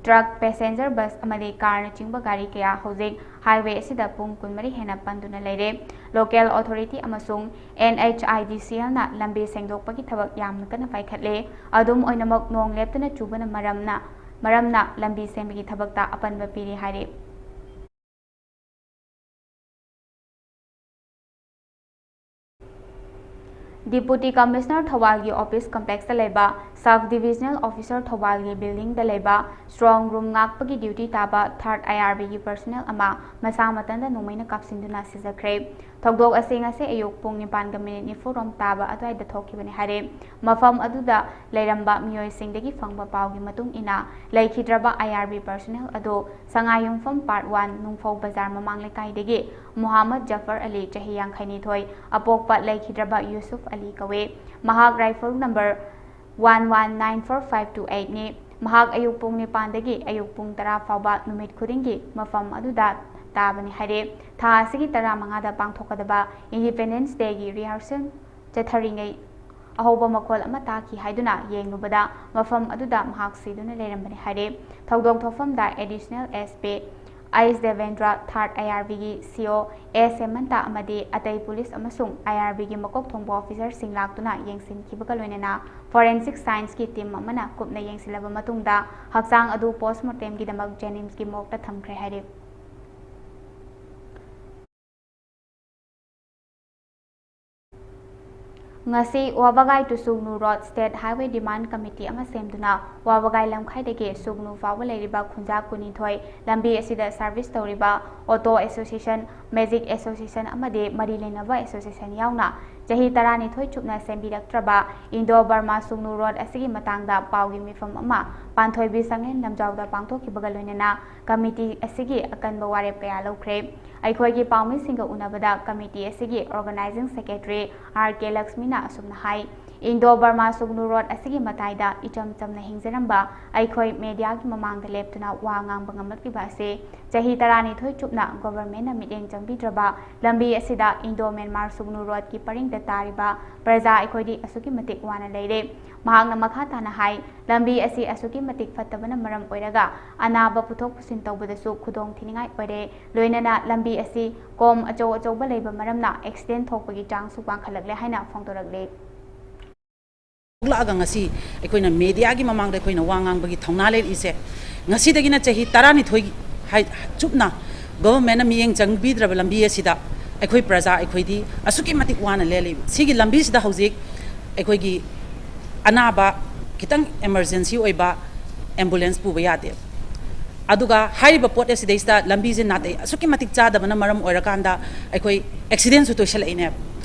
ꯇ꯭ꯔꯛ, ꯄꯦꯁꯦꯟꯖꯔ ꯕꯁ ꯑꯃꯗꯤ ꯀꯥꯔꯅꯆꯤꯡꯕ ꯒꯥꯔꯤ ꯀꯌꯥ ꯍꯧꯖꯤꯛ ꯍꯥꯏꯋꯦ ꯑꯁꯤꯗ ꯄꯨꯡ ꯀꯨꯟꯃꯔꯤ ꯍꯦꯟꯅ ꯄꯟꯗꯨꯅ ꯂꯩꯔꯦ꯫ ꯂꯣꯀꯦꯜ ꯑꯣꯊꯣꯔꯤꯇꯤ ꯑꯃꯁꯨꯡ ꯑꯦꯟ ꯑꯩꯆ ꯑꯥꯏ ꯗꯤ ꯁꯤ ꯑꯦꯜꯅ ꯂꯝꯕꯤ ꯁꯦꯡꯗꯣꯛꯄꯒꯤ ꯊꯕꯛ ꯌꯥꯝꯅ ꯀꯟꯅ ꯄꯥꯏꯈꯠꯂꯦ꯫ ꯑꯗꯨꯝ ꯑꯣꯏꯅꯃꯛ, ꯅꯣꯡ ꯂꯦꯞꯇꯅ ꯆꯨꯕꯅ ꯃꯔꯝꯅ, ꯃꯔꯝꯅ ꯂꯝꯕꯤ ꯁꯦꯝꯕꯒꯤ ꯊꯕꯛꯇ ꯑꯄꯟꯕ ꯄꯤꯔꯤ ꯍꯥꯏꯔꯤ꯫ Deputy Commissioner ꯊꯧꯕꯥꯜꯒꯤ office complexꯇ ꯂꯩꯕ Sub Divisional Officer ꯊꯧꯕꯥꯜꯒꯤ buildingꯗ ꯂꯩꯕ strong room ꯉꯥꯛꯄꯒꯤ duty ꯇꯥꯕ third I R Bꯒꯤ personnel ꯑꯃ ꯃꯁꯥ ꯃꯊꯟꯇ ꯅꯣꯡꯃꯩꯅ ꯀꯥꯞꯁꯤꯟꯗꯨꯅ ꯁꯤꯖꯈ꯭ꯔꯦ꯫ ꯊꯧꯗꯣꯛ ꯑꯁꯤ ꯉꯁꯤ ꯑꯌꯨꯛ ꯄꯨꯡ ꯅꯤꯄꯥꯟꯒ ꯃꯤꯅꯤꯠ ꯅꯤꯐꯨꯔꯣꯝ ꯇꯥꯕ ꯑꯗꯨꯋꯥꯏꯗ ꯊꯣꯛꯈꯤꯕꯅꯤ ꯍꯥꯏꯔꯦ꯫ ꯃꯐꯝ ꯑꯗꯨꯗ ꯂꯩꯔꯝꯕ ꯃꯤꯑꯣꯏꯁꯤꯡꯗꯒꯤ ꯐꯪꯕ ꯄꯥꯎꯒꯤ ꯃꯇꯨꯡ ꯏꯟꯅ, ꯂꯩꯈꯤꯗ꯭ꯔꯕ I R B personnel ꯑꯗꯨ ꯁꯉꯥꯏꯌꯨꯝꯐꯝ Part One ꯅꯨꯡꯐꯧ ꯕꯖꯥꯔ ꯃꯃꯥꯡ ꯂꯩꯀꯥꯏꯗꯒꯤ ꯃꯨꯍꯥꯃꯗ ꯖꯐꯔ ꯑꯂꯤ, ꯆꯍꯤ ꯌꯥꯡꯈꯩꯅꯤꯊꯣꯏ, ꯑꯄꯣꯛꯄ ꯂꯩꯈꯤꯗ꯭ꯔꯕ ꯌꯨꯁꯨꯐ ꯑꯂꯤ ꯀꯧꯏ꯫ ꯃꯍꯥꯛ rifle number one one nine four five two eight ꯅꯤ꯫ ꯃꯍꯥꯛ ꯑꯌꯨꯛ ꯄꯨꯡ ꯅꯤꯄꯥꯟꯗꯒꯤ ꯑꯌꯨꯛ ꯄꯨꯡ ꯇꯔꯥ ꯐꯥꯎꯕ ꯅꯨꯃꯤꯠ ꯈꯨꯗꯤꯡꯒꯤ ꯃꯐꯝ ꯑꯗꯨꯗ ꯇꯥꯕꯅꯤ ꯍꯥꯏꯔꯦ꯫ ꯊꯥ ꯑꯁꯤꯒꯤ ꯇꯔꯥꯃꯉꯥꯗ ꯄꯥꯡꯊꯣꯛꯀꯗꯕ Independence Dayꯒꯤ rehearsal ꯆꯠꯊꯔꯤꯉꯩ ꯑꯍꯧꯕ ꯃꯈꯣꯜ ꯑꯃ ꯇꯥꯈꯤ ꯍꯥꯏꯗꯨꯅ ꯌꯦꯡꯂꯨꯕꯗ ꯃꯐꯝ ꯑꯗꯨꯗ ꯃꯍꯥꯛ ꯁꯤꯗꯨꯅ ꯂꯩꯔꯝꯕꯅꯤ ꯍꯥꯏꯔꯦ꯫ ꯊꯧꯗꯣꯛ ꯊꯣꯛꯐꯝꯗ Additional S P H Debendra, third I R Bꯒꯤ C O S ꯍꯦꯃꯟꯇ ꯑꯃꯗꯤ ꯑꯇꯩ ꯄꯨꯂꯤꯁ ꯑꯃꯁꯨꯡ I R Bꯒꯤ ꯃꯀꯣꯛ ꯊꯣꯡꯕ officerꯁꯤꯡ ꯂꯥꯛꯇꯨꯅ ꯌꯦꯡꯁꯤꯟꯈꯤꯕꯒ ꯂꯣꯏꯅꯅ forensic scienceꯀꯤ team ꯑꯃꯅ ꯀꯨꯞꯅ ꯌꯦꯡꯁꯤꯜꯂꯕ ꯃꯇꯨꯡꯗ ꯍꯛꯆꯥꯡ ꯑꯗꯨ postmortemꯒꯤꯗꯃꯛ JNIMSꯀꯤ morgueꯇ ꯊꯝꯈ꯭ꯔꯦ ꯍꯥꯏꯔꯤ꯫ ꯉꯁꯤ ꯋꯥꯕꯒꯥꯏ to ꯁꯨꯒꯅꯨ road state highway demand committee ꯑꯃ ꯁꯦꯝꯗꯨꯅ ꯋꯥꯕꯒꯥꯏ ꯂꯝꯈꯥꯏꯗꯒꯤ ꯁꯨꯒꯅꯨ ꯐꯥꯎꯕ ꯂꯩꯔꯤꯕ ꯈꯨꯟꯖꯥ ꯀꯨꯟꯅꯤꯊꯣꯏ, ꯂꯝꯕꯤ ꯑꯁꯤꯗ service ꯇꯧꯔꯤꯕ auto association, magic association ꯑꯃꯗꯤ ꯃꯔꯤ ꯂꯩꯅꯕ association ꯌꯥꯎꯅ ꯆꯍꯤ ꯇꯔꯥꯅꯤꯊꯣꯏ ꯆꯨꯞꯅ ꯁꯦꯝꯕꯤꯔꯛꯇ꯭ꯔꯕ Indo Burma ꯁꯨꯒꯅꯨ road ꯑꯁꯤꯒꯤ ꯃꯇꯥꯡꯗ ꯄꯥꯎꯒꯤ ꯃꯤꯐꯝ ꯑꯃ ꯄꯥꯟꯊꯣꯏꯕꯤ ꯁꯪꯂꯦꯟ ꯂꯝꯖꯥꯎꯗ ꯄꯥꯡꯊꯣꯛꯈꯤꯕꯒ ꯂꯣꯏꯅꯅ committee ꯑꯁꯤꯒꯤ ꯑꯀꯟꯕ ꯋꯥꯔꯦꯞ ꯀꯌꯥ ꯂꯧꯈ꯭ꯔꯦ꯫ ꯑꯩꯈꯣꯏꯒꯤ ꯄꯥꯎꯃꯤꯁꯤꯡꯒ ꯎꯅꯕꯗ committee ꯑꯁꯤꯒꯤ organizing secretary R K ꯂꯛꯁꯃꯤꯅ ꯑꯁꯨꯝꯅ ꯍꯥꯏ, ꯏꯟꯗꯣ ꯕꯔꯃꯥ ꯁꯨꯒꯅꯨ ꯔꯣꯗ ꯑꯁꯤꯒꯤ ꯃꯇꯥꯏꯗ ꯏꯆꯝ ꯆꯝꯅ ꯍꯤꯡꯖꯔꯝꯕ ꯑꯩꯈꯣꯏ ꯃꯦꯗꯤꯌꯥꯒꯤ ꯃꯃꯥꯡꯗ ꯂꯦꯞꯇꯨꯅ ꯋꯥ ꯉꯥꯡꯕ ꯉꯝꯂꯛꯂꯤꯕ ꯑꯁꯤ ꯆꯍꯤ ꯇꯔꯥꯅꯤꯊꯣꯏ ꯆꯨꯞꯅ ꯒꯣꯚꯔꯟꯃꯦꯟꯠꯅ ꯃꯤꯠꯌꯦꯡ ꯆꯪꯕꯤꯗ꯭ꯔꯕ ꯂꯝꯕꯤ ꯑꯁꯤꯗ ꯏꯟꯗꯣ ꯃ꯭ꯌꯥꯟꯃꯥꯔ ꯁꯨꯒꯅꯨ ꯔꯣꯗꯀꯤ ꯄꯔꯤꯡꯗ ꯇꯥꯔꯤꯕ ꯄ꯭ꯔꯖꯥ ꯑꯩꯈꯣꯏꯗꯤ ꯑꯁꯨꯛꯀꯤ ꯃꯇꯤꯛ ꯋꯥꯅ ꯂꯩꯔꯦ꯫ ꯃꯍꯥꯛꯅ ꯃꯈꯥ ꯇꯥꯅ ꯍꯥꯏ, ꯂꯝꯕꯤ ꯑꯁꯤ ꯑꯁꯨꯛꯀꯤ ꯃꯇꯤꯛ ꯐꯠꯇꯕꯅ ꯃꯔꯝ ꯑꯣꯏꯔꯒ ꯑꯅꯥꯕ ꯄꯨꯊꯣꯛ ꯄꯨꯁꯤꯟ ꯇꯧꯕꯗꯁꯨ ꯈꯨꯗꯣꯡ ꯊꯤꯅꯤꯡꯉꯥꯏ ꯑꯣꯏꯔꯦ꯫ ꯂꯣꯏꯅꯅ ꯂꯝꯕꯤ ꯑꯁꯤ ꯀꯣꯝ ꯑꯆꯧ ꯑꯆꯧꯕ ꯂꯩꯕ ꯃꯔꯝꯅ ꯑꯦꯛꯁꯤꯗꯦꯟꯠ ꯊꯣꯛꯄꯒꯤ ꯆꯥꯡꯁꯨ ꯋꯥꯡꯈꯠꯂꯛꯂꯦ ꯍꯥꯏꯅ ꯐꯣꯡꯗꯣꯔꯛꯂꯤ꯫ ꯊꯣꯛꯂꯛꯑꯒ ꯉꯁꯤ ꯑꯩꯈꯣꯏꯅ ꯃꯦꯗꯤꯌꯥꯒꯤ ꯃꯃꯥꯡꯗ ꯑꯩꯈꯣꯏꯅ ꯋꯥ ꯉꯥꯡꯕꯒꯤ ꯊꯧꯅꯥ ꯂꯩꯔꯛꯏꯁꯦ, ꯉꯁꯤꯗꯒꯤꯅ ꯆꯍꯤ ꯇꯔꯥꯅꯤꯊꯣꯏ ꯍꯥꯏ-, ꯆꯨꯞꯅ ꯒꯣꯚꯔꯟꯃꯦꯟꯠꯅ ꯃꯤꯠꯌꯦꯡ ꯆꯪꯕꯤꯗ꯭ꯔꯕ ꯂꯝꯕꯤ ꯑꯁꯤꯗ ꯑꯩꯈꯣꯏ ꯄ꯭ꯔꯖꯥ ꯑꯩꯈꯣꯏꯗꯤ ꯑꯁꯨꯛꯀꯤ ꯃꯇꯤꯛ ꯋꯥꯅ ꯂꯦꯜꯂꯤꯕ꯫ ꯁꯤꯒꯤ ꯂꯝꯕꯤꯁꯤꯗ ꯍꯧꯖꯤꯛ ꯑꯩꯈꯣꯏꯒꯤ ꯑꯅꯥꯕ, ꯈꯤꯇꯪ ꯏꯃꯔꯖꯦꯟꯁꯤ ꯑꯣꯏꯕ ꯑꯦꯝꯕꯨꯂꯦꯟꯁ ꯄꯨꯕ ꯌꯥꯗꯦ꯫ ꯑꯗꯨꯒ ꯍꯥꯏꯔꯤꯕ ꯄꯣꯠ ꯑꯁꯤꯗꯩꯁꯤꯗ ꯂꯝꯕꯤꯁꯦ ꯅꯥꯇꯩ ꯑꯁꯨꯛꯀꯤ ꯃꯇꯤꯛ ꯆꯥꯗꯕꯅ ꯃꯔꯝ ꯑꯣꯏꯔꯀꯥꯟꯗ ꯑꯩꯈꯣꯏ ꯑꯦꯛꯁꯤꯗꯦꯟꯁꯨ ꯇꯣꯏꯁꯜꯂꯛꯏꯅꯦꯕ꯫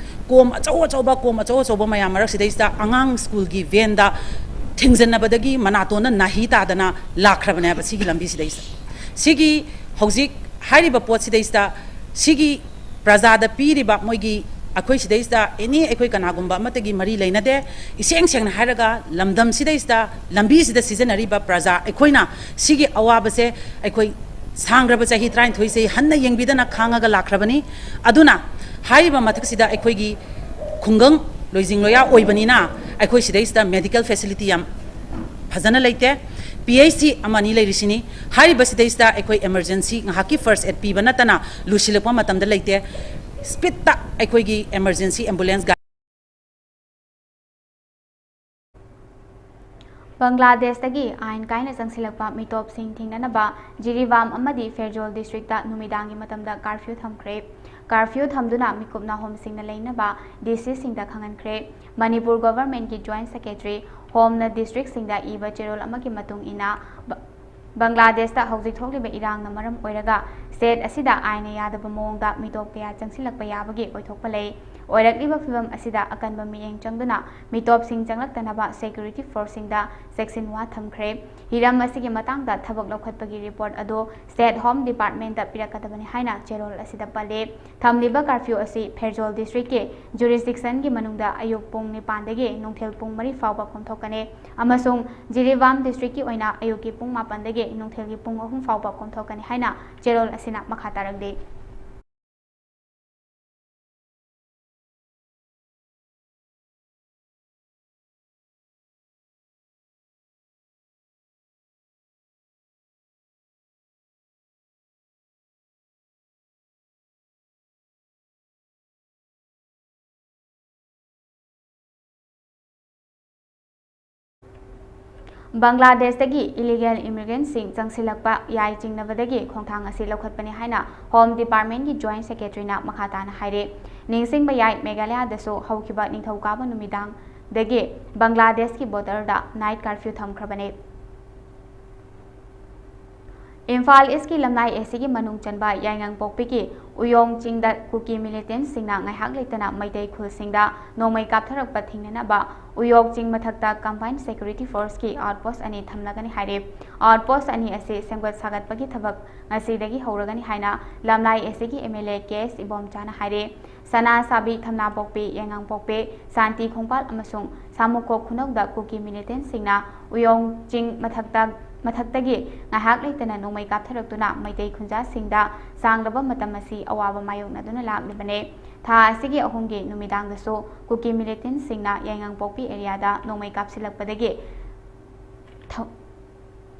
ꯀꯣꯝ ꯑꯆꯧ ꯑꯆꯧꯕ, ꯀꯣꯝ ꯑꯆꯧ ꯑꯆꯧꯕ ꯃꯌꯥꯝ ꯃꯔꯛꯁꯤꯗꯩꯁꯤꯗ ꯑꯉꯥꯡ ꯁ꯭ꯀꯨꯜꯒꯤ ꯚꯦꯟꯗ ꯊꯦꯡꯖꯟꯅꯕꯗꯒꯤ ꯃꯅꯥꯇꯣꯟꯗ ꯅꯥꯍꯤ ꯇꯥꯗꯅ ꯂꯥꯛꯈ꯭ꯔꯕꯅꯦꯕ ꯁꯤꯒꯤ ꯂꯝꯕꯤꯁꯤꯗꯩꯁꯤꯗ꯫ ꯁꯤꯒꯤ ꯍꯧꯖꯤꯛ ꯍꯥꯏꯔꯤꯕ ꯄꯣꯠꯁꯤꯗꯩꯁꯤꯗ ꯁꯤꯒꯤ ꯄ꯭ꯔꯖꯥꯗ ꯄꯤꯔꯤꯕ ꯃꯣꯏꯒꯤ, ꯑꯩꯈꯣꯏ ꯁꯤꯗꯩꯁꯤꯗ ꯑꯦꯅꯤ ꯑꯩꯈꯣꯏ ꯀꯅꯥꯒꯨꯝꯕ ꯑꯃꯠꯇꯒꯤ ꯃꯔꯤ ꯂꯩꯅꯗꯦ꯫ ꯏꯁꯦꯡ ꯁꯦꯡꯅ ꯍꯥꯏꯔꯒ ꯂꯝꯗꯝꯁꯤꯗꯩꯁꯤꯗ ꯂꯝꯕꯤꯁꯤꯗ ꯁꯤꯖꯤꯟꯅꯔꯤꯕ ꯄ꯭ꯔꯖꯥ ꯑꯩꯈꯣꯏꯅ ꯁꯤꯒꯤ ꯑꯋꯥꯕꯁꯦ ꯑꯩꯈꯣꯏ ꯁꯥꯡꯈ꯭ꯔꯕ ꯆꯍꯤ ꯇꯔꯥꯅꯤꯊꯣꯏꯁꯦ ꯍꯟꯅ ꯌꯦꯡꯕꯤꯗꯅ ꯈꯥꯡꯉꯒ ꯂꯥꯛꯈ꯭ꯔꯕꯅꯤ꯫ ꯑꯗꯨꯅ ꯍꯥꯏꯔꯤꯕ ꯃꯊꯛꯁꯤꯗ ꯑꯩꯈꯣꯏꯒꯤ ꯈꯨꯡꯒꯪ ꯂꯣꯏꯖꯤꯡ ꯂꯣꯌꯥ ꯑꯣꯏꯕꯅꯤꯅ ꯑꯩꯈꯣꯏ ꯁꯤꯗꯩꯁꯤꯗ ꯃꯦꯗꯤꯀꯦꯜ ꯐꯦꯁꯤꯂꯤꯇꯤ ꯌꯥꯝ ꯐꯖꯅ ꯂꯩꯇꯦ꯫ ꯄꯤ ꯑꯩꯆ ꯁꯤ ꯑꯃꯅꯤ ꯂꯩꯔꯤꯁꯤꯅꯤ꯫ ꯍꯥꯏꯔꯤꯕꯁꯤꯗꯩꯁꯤꯗ ꯑꯩꯈꯣꯏ ꯏꯃꯔꯖꯦꯟꯁꯤ ꯉꯥꯏꯍꯥꯛꯀꯤ ꯐꯥꯔꯁ ꯑꯦꯗ ꯄꯤꯕ ꯅꯠꯇꯅ ꯂꯣꯏꯁꯤꯜꯂꯛꯄ ꯃꯇꯝꯗ ꯂꯩꯇꯦ꯫ ꯁ꯭ꯄꯤꯠꯇ ꯑꯩꯈꯣꯏꯒꯤ ꯏꯃꯔꯖꯦꯟꯁꯤ ꯑꯦꯝꯕꯨꯂꯦꯟꯁ ꯒꯥꯔꯤ ꯕꯪꯒ꯭ꯂꯥꯗꯦꯁꯇꯒꯤ ꯑꯥꯏꯟ ꯀꯥꯏꯅ ꯆꯪꯁꯤꯜꯂꯛꯄ ꯃꯤꯇꯣꯞꯁꯤꯡ ꯊꯤꯡꯅꯅꯕ ꯖꯤꯔꯤꯕꯥꯝ ꯑꯃꯗꯤ ꯐꯦꯔꯖꯣꯜ ꯗꯤꯁꯇ꯭ꯔꯤꯛꯇ ꯅꯨꯃꯤꯗꯥꯡꯒꯤ ꯃꯇꯝꯗ ꯀꯥꯔꯐ꯭ꯌꯨ ꯊꯝꯈ꯭ꯔꯦ꯫ ꯀꯥꯔꯐ꯭ꯌꯨ ꯊꯝꯗꯨꯅ ꯃꯤꯀꯨꯞ ꯅꯥꯍꯣꯝꯁꯤꯡꯅ ꯂꯩꯅꯕ ꯗꯤ ꯁꯤꯁꯤꯡꯗ ꯈꯪꯍꯟꯈ꯭ꯔꯦ꯫ ꯃꯅꯤꯄꯨꯔ ꯒꯣꯚꯔꯟꯃꯦꯟꯠꯀꯤ ꯖꯣꯏꯟꯠ ꯁꯦꯀ꯭ꯔꯦꯇꯔꯤ ꯍꯣꯝꯅ ꯗꯤꯁꯇ꯭ꯔꯤꯛꯁꯤꯡꯗ ꯏꯕ ꯆꯦꯔꯣꯜ ꯑꯃꯒꯤ ꯃꯇꯨꯡ ꯏꯟꯅ, ꯕ-, ꯕꯪꯒ꯭ꯂꯥꯗꯦꯁꯇ ꯍꯧꯖꯤꯛ ꯊꯣꯛꯂꯤꯕ ꯏꯔꯥꯡꯅ ꯃꯔꯝ ꯑꯣꯏꯔꯒ ꯁ꯭ꯇꯦꯠ ꯑꯁꯤꯗ ꯑꯥꯏꯟꯅ ꯌꯥꯗꯕ ꯃꯑꯣꯡꯗ ꯃꯤꯇꯣꯞ ꯀꯌꯥ ꯆꯪꯁꯤꯜꯂꯛꯄ ꯌꯥꯕꯒꯤ ꯑꯣꯏꯊꯣꯛꯄ ꯂꯩ꯫ ꯑꯣꯏꯔꯛꯂꯤꯕ ꯐꯤꯚꯝ ꯑꯁꯤꯗ ꯑꯀꯟꯕ ꯃꯤꯠꯌꯦꯡ ꯆꯪꯗꯨꯅ ꯃꯤꯇꯣꯞꯁꯤꯡ ꯆꯪꯂꯛꯇꯅꯕ security forceꯁꯤꯡꯗ ꯆꯦꯛꯁꯤꯟ ꯋꯥ ꯊꯝꯈ꯭ꯔꯦ꯫ ꯍꯤꯔꯝ ꯑꯁꯤꯒꯤ ꯃꯇꯥꯡꯗ ꯊꯕꯛ ꯂꯧꯈꯠꯄꯒꯤ report ꯑꯗꯨ State Home Departmentꯇ ꯄꯤꯔꯛꯀꯗꯕꯅꯤ ꯍꯥꯏꯅ ꯆꯦꯔꯣꯜ ꯑꯁꯤꯗ ꯄꯜꯂꯤ꯫ ꯊꯝꯂꯤꯕ curfew ꯑꯁꯤ ꯐꯦꯔꯖꯣꯜ districtꯀꯤ jurisdictionꯒꯤ ꯃꯅꯨꯡꯗ ꯑꯌꯨꯛ ꯄꯨꯡ ꯅꯤꯄꯥꯟꯗꯒꯤ ꯅꯨꯡꯊꯤꯜ ꯄꯨꯡ ꯃꯔꯤ ꯐꯥꯎꯕ ꯄꯥꯡꯊꯣꯛꯀꯅꯤ ꯑꯃꯁꯨꯡ ꯖꯤꯔꯤꯕꯥꯝ districtꯀꯤ ꯑꯣꯏꯅ ꯑꯌꯨꯛꯀꯤ ꯄꯨꯡ ꯃꯥꯄꯟꯗꯒꯤ ꯅꯨꯡꯊꯤꯜꯒꯤ ꯄꯨꯡ ꯑꯍꯨꯝ ꯐꯥꯎꯕ ꯄꯥꯡꯊꯣꯛꯀꯅꯤ ꯍꯥꯏꯅ ꯆꯦꯔꯣꯜ ꯑꯁꯤꯅ ꯃꯈꯥ ꯇꯥꯔꯛꯂꯤ꯫ ꯕꯪꯒ꯭ꯂꯥꯗꯦꯁꯇꯒꯤ illegal immigrantꯁꯤꯡ ꯆꯪꯁꯤꯜꯂꯛꯄ ꯌꯥꯏ ꯆꯤꯡꯅꯕꯗꯒꯤ ꯈꯣꯡꯊꯥꯡ ꯑꯁꯤ ꯂꯧꯈꯠꯄꯅꯤ ꯍꯥꯏꯅ Home Departmentꯀꯤ Joint Secretaryꯅ ꯃꯈꯥ ꯇꯥꯅ ꯍꯥꯏꯔꯤ꯫ ꯅꯤꯡꯁꯤꯡꯕ ꯌꯥꯏ, ꯃꯦꯘꯥꯂꯌꯥꯗꯁꯨ ꯍꯧꯈꯤꯕ ꯅꯤꯡꯊꯧꯀꯥꯕ ꯅꯨꯃꯤꯗꯥꯡꯗꯒꯤ ꯕꯪꯒ꯭ꯂꯥꯗꯦꯁꯀꯤ borderꯗ night curfew ꯊꯝꯈ꯭ꯔꯕꯅꯤ꯫ ꯏꯝꯐꯥꯜ Eastꯀꯤ ꯂꯝꯂꯥꯏ ACꯒꯤ ꯃꯅꯨꯡ ꯆꯟꯕ ꯌꯥꯏꯉꯪꯄꯣꯛꯄꯤꯒꯤ ꯎꯌꯣꯡ ꯆꯤꯡꯗ ꯀꯨꯀꯤ militantꯁꯤꯡꯅ ꯉꯥꯏꯍꯥꯛ ꯂꯩꯇꯅ ꯃꯩꯇꯩ ꯈꯨꯜꯁꯤꯡꯗ ꯅꯣꯡꯃꯩ ꯀꯥꯞꯊꯔꯛꯄ ꯊꯤꯡꯅꯅꯕ ꯎꯌꯣꯛ ꯆꯤꯡ ꯃꯊꯛꯇ combined security forceꯀꯤ outpost ꯑꯅꯤ ꯊꯝꯂꯒꯅꯤ ꯍꯥꯏꯔꯤ꯫ Outpost ꯑꯅꯤ ꯑꯁꯤ ꯁꯦꯝꯒꯠ ꯁꯥꯒꯠꯄꯒꯤ ꯊꯕꯛ ꯉꯁꯤꯗꯒꯤ ꯍꯧꯔꯒꯅꯤ ꯍꯥꯏꯅ ꯂꯝꯂꯥꯏ ACꯒꯤ MLA ꯀꯦ ꯑꯦꯁ ꯏꯕꯣꯝꯆꯥꯅ ꯍꯥꯏꯔꯤ꯫ ꯁꯅꯥꯁꯥꯕꯤ, ꯊꯝꯅꯥꯄꯣꯛꯄꯤ, ꯌꯥꯏꯉꯪꯄꯣꯛꯄꯤ, ꯁꯥꯟꯇꯤ ꯈꯣꯡꯕꯥꯜ ꯑꯃꯁꯨꯡ ꯁꯥꯃꯨꯈꯣꯛ ꯈꯨꯅꯧꯗ ꯀꯨꯀꯤ militantꯁꯤꯡꯅ ꯎꯌꯣꯡ ꯆꯤꯡ ꯃꯊꯛꯇ, ꯃꯊꯛꯇꯒꯤ ꯉꯥꯏꯍꯥꯛ ꯂꯩꯇꯅ ꯅꯣꯡꯃꯩ ꯀꯥꯞꯊꯔꯛꯇꯨꯅ ꯃꯩꯇꯩ ꯈꯨꯟꯖꯥꯁꯤꯡꯗ ꯁꯥꯡꯂꯕ ꯃꯇꯝ ꯑꯁꯤ ꯑꯋꯥꯕ ꯃꯥꯌꯣꯛꯅꯗꯨꯅ ꯂꯥꯛꯂꯤꯕꯅꯤ꯫ ꯊꯥ ꯑꯁꯤꯒꯤ ꯑꯍꯨꯝꯒꯤ ꯅꯨꯃꯤꯗꯥꯡꯗꯁꯨ ꯀꯨꯀꯤ militantꯁꯤꯡꯅ ꯌꯥꯏꯉꯪꯄꯣꯛꯄꯤ areaꯗ ꯅꯣꯡꯃꯩ ꯀꯥꯞꯁꯤꯜꯂꯛꯄꯗꯒꯤ ꯊꯧ-,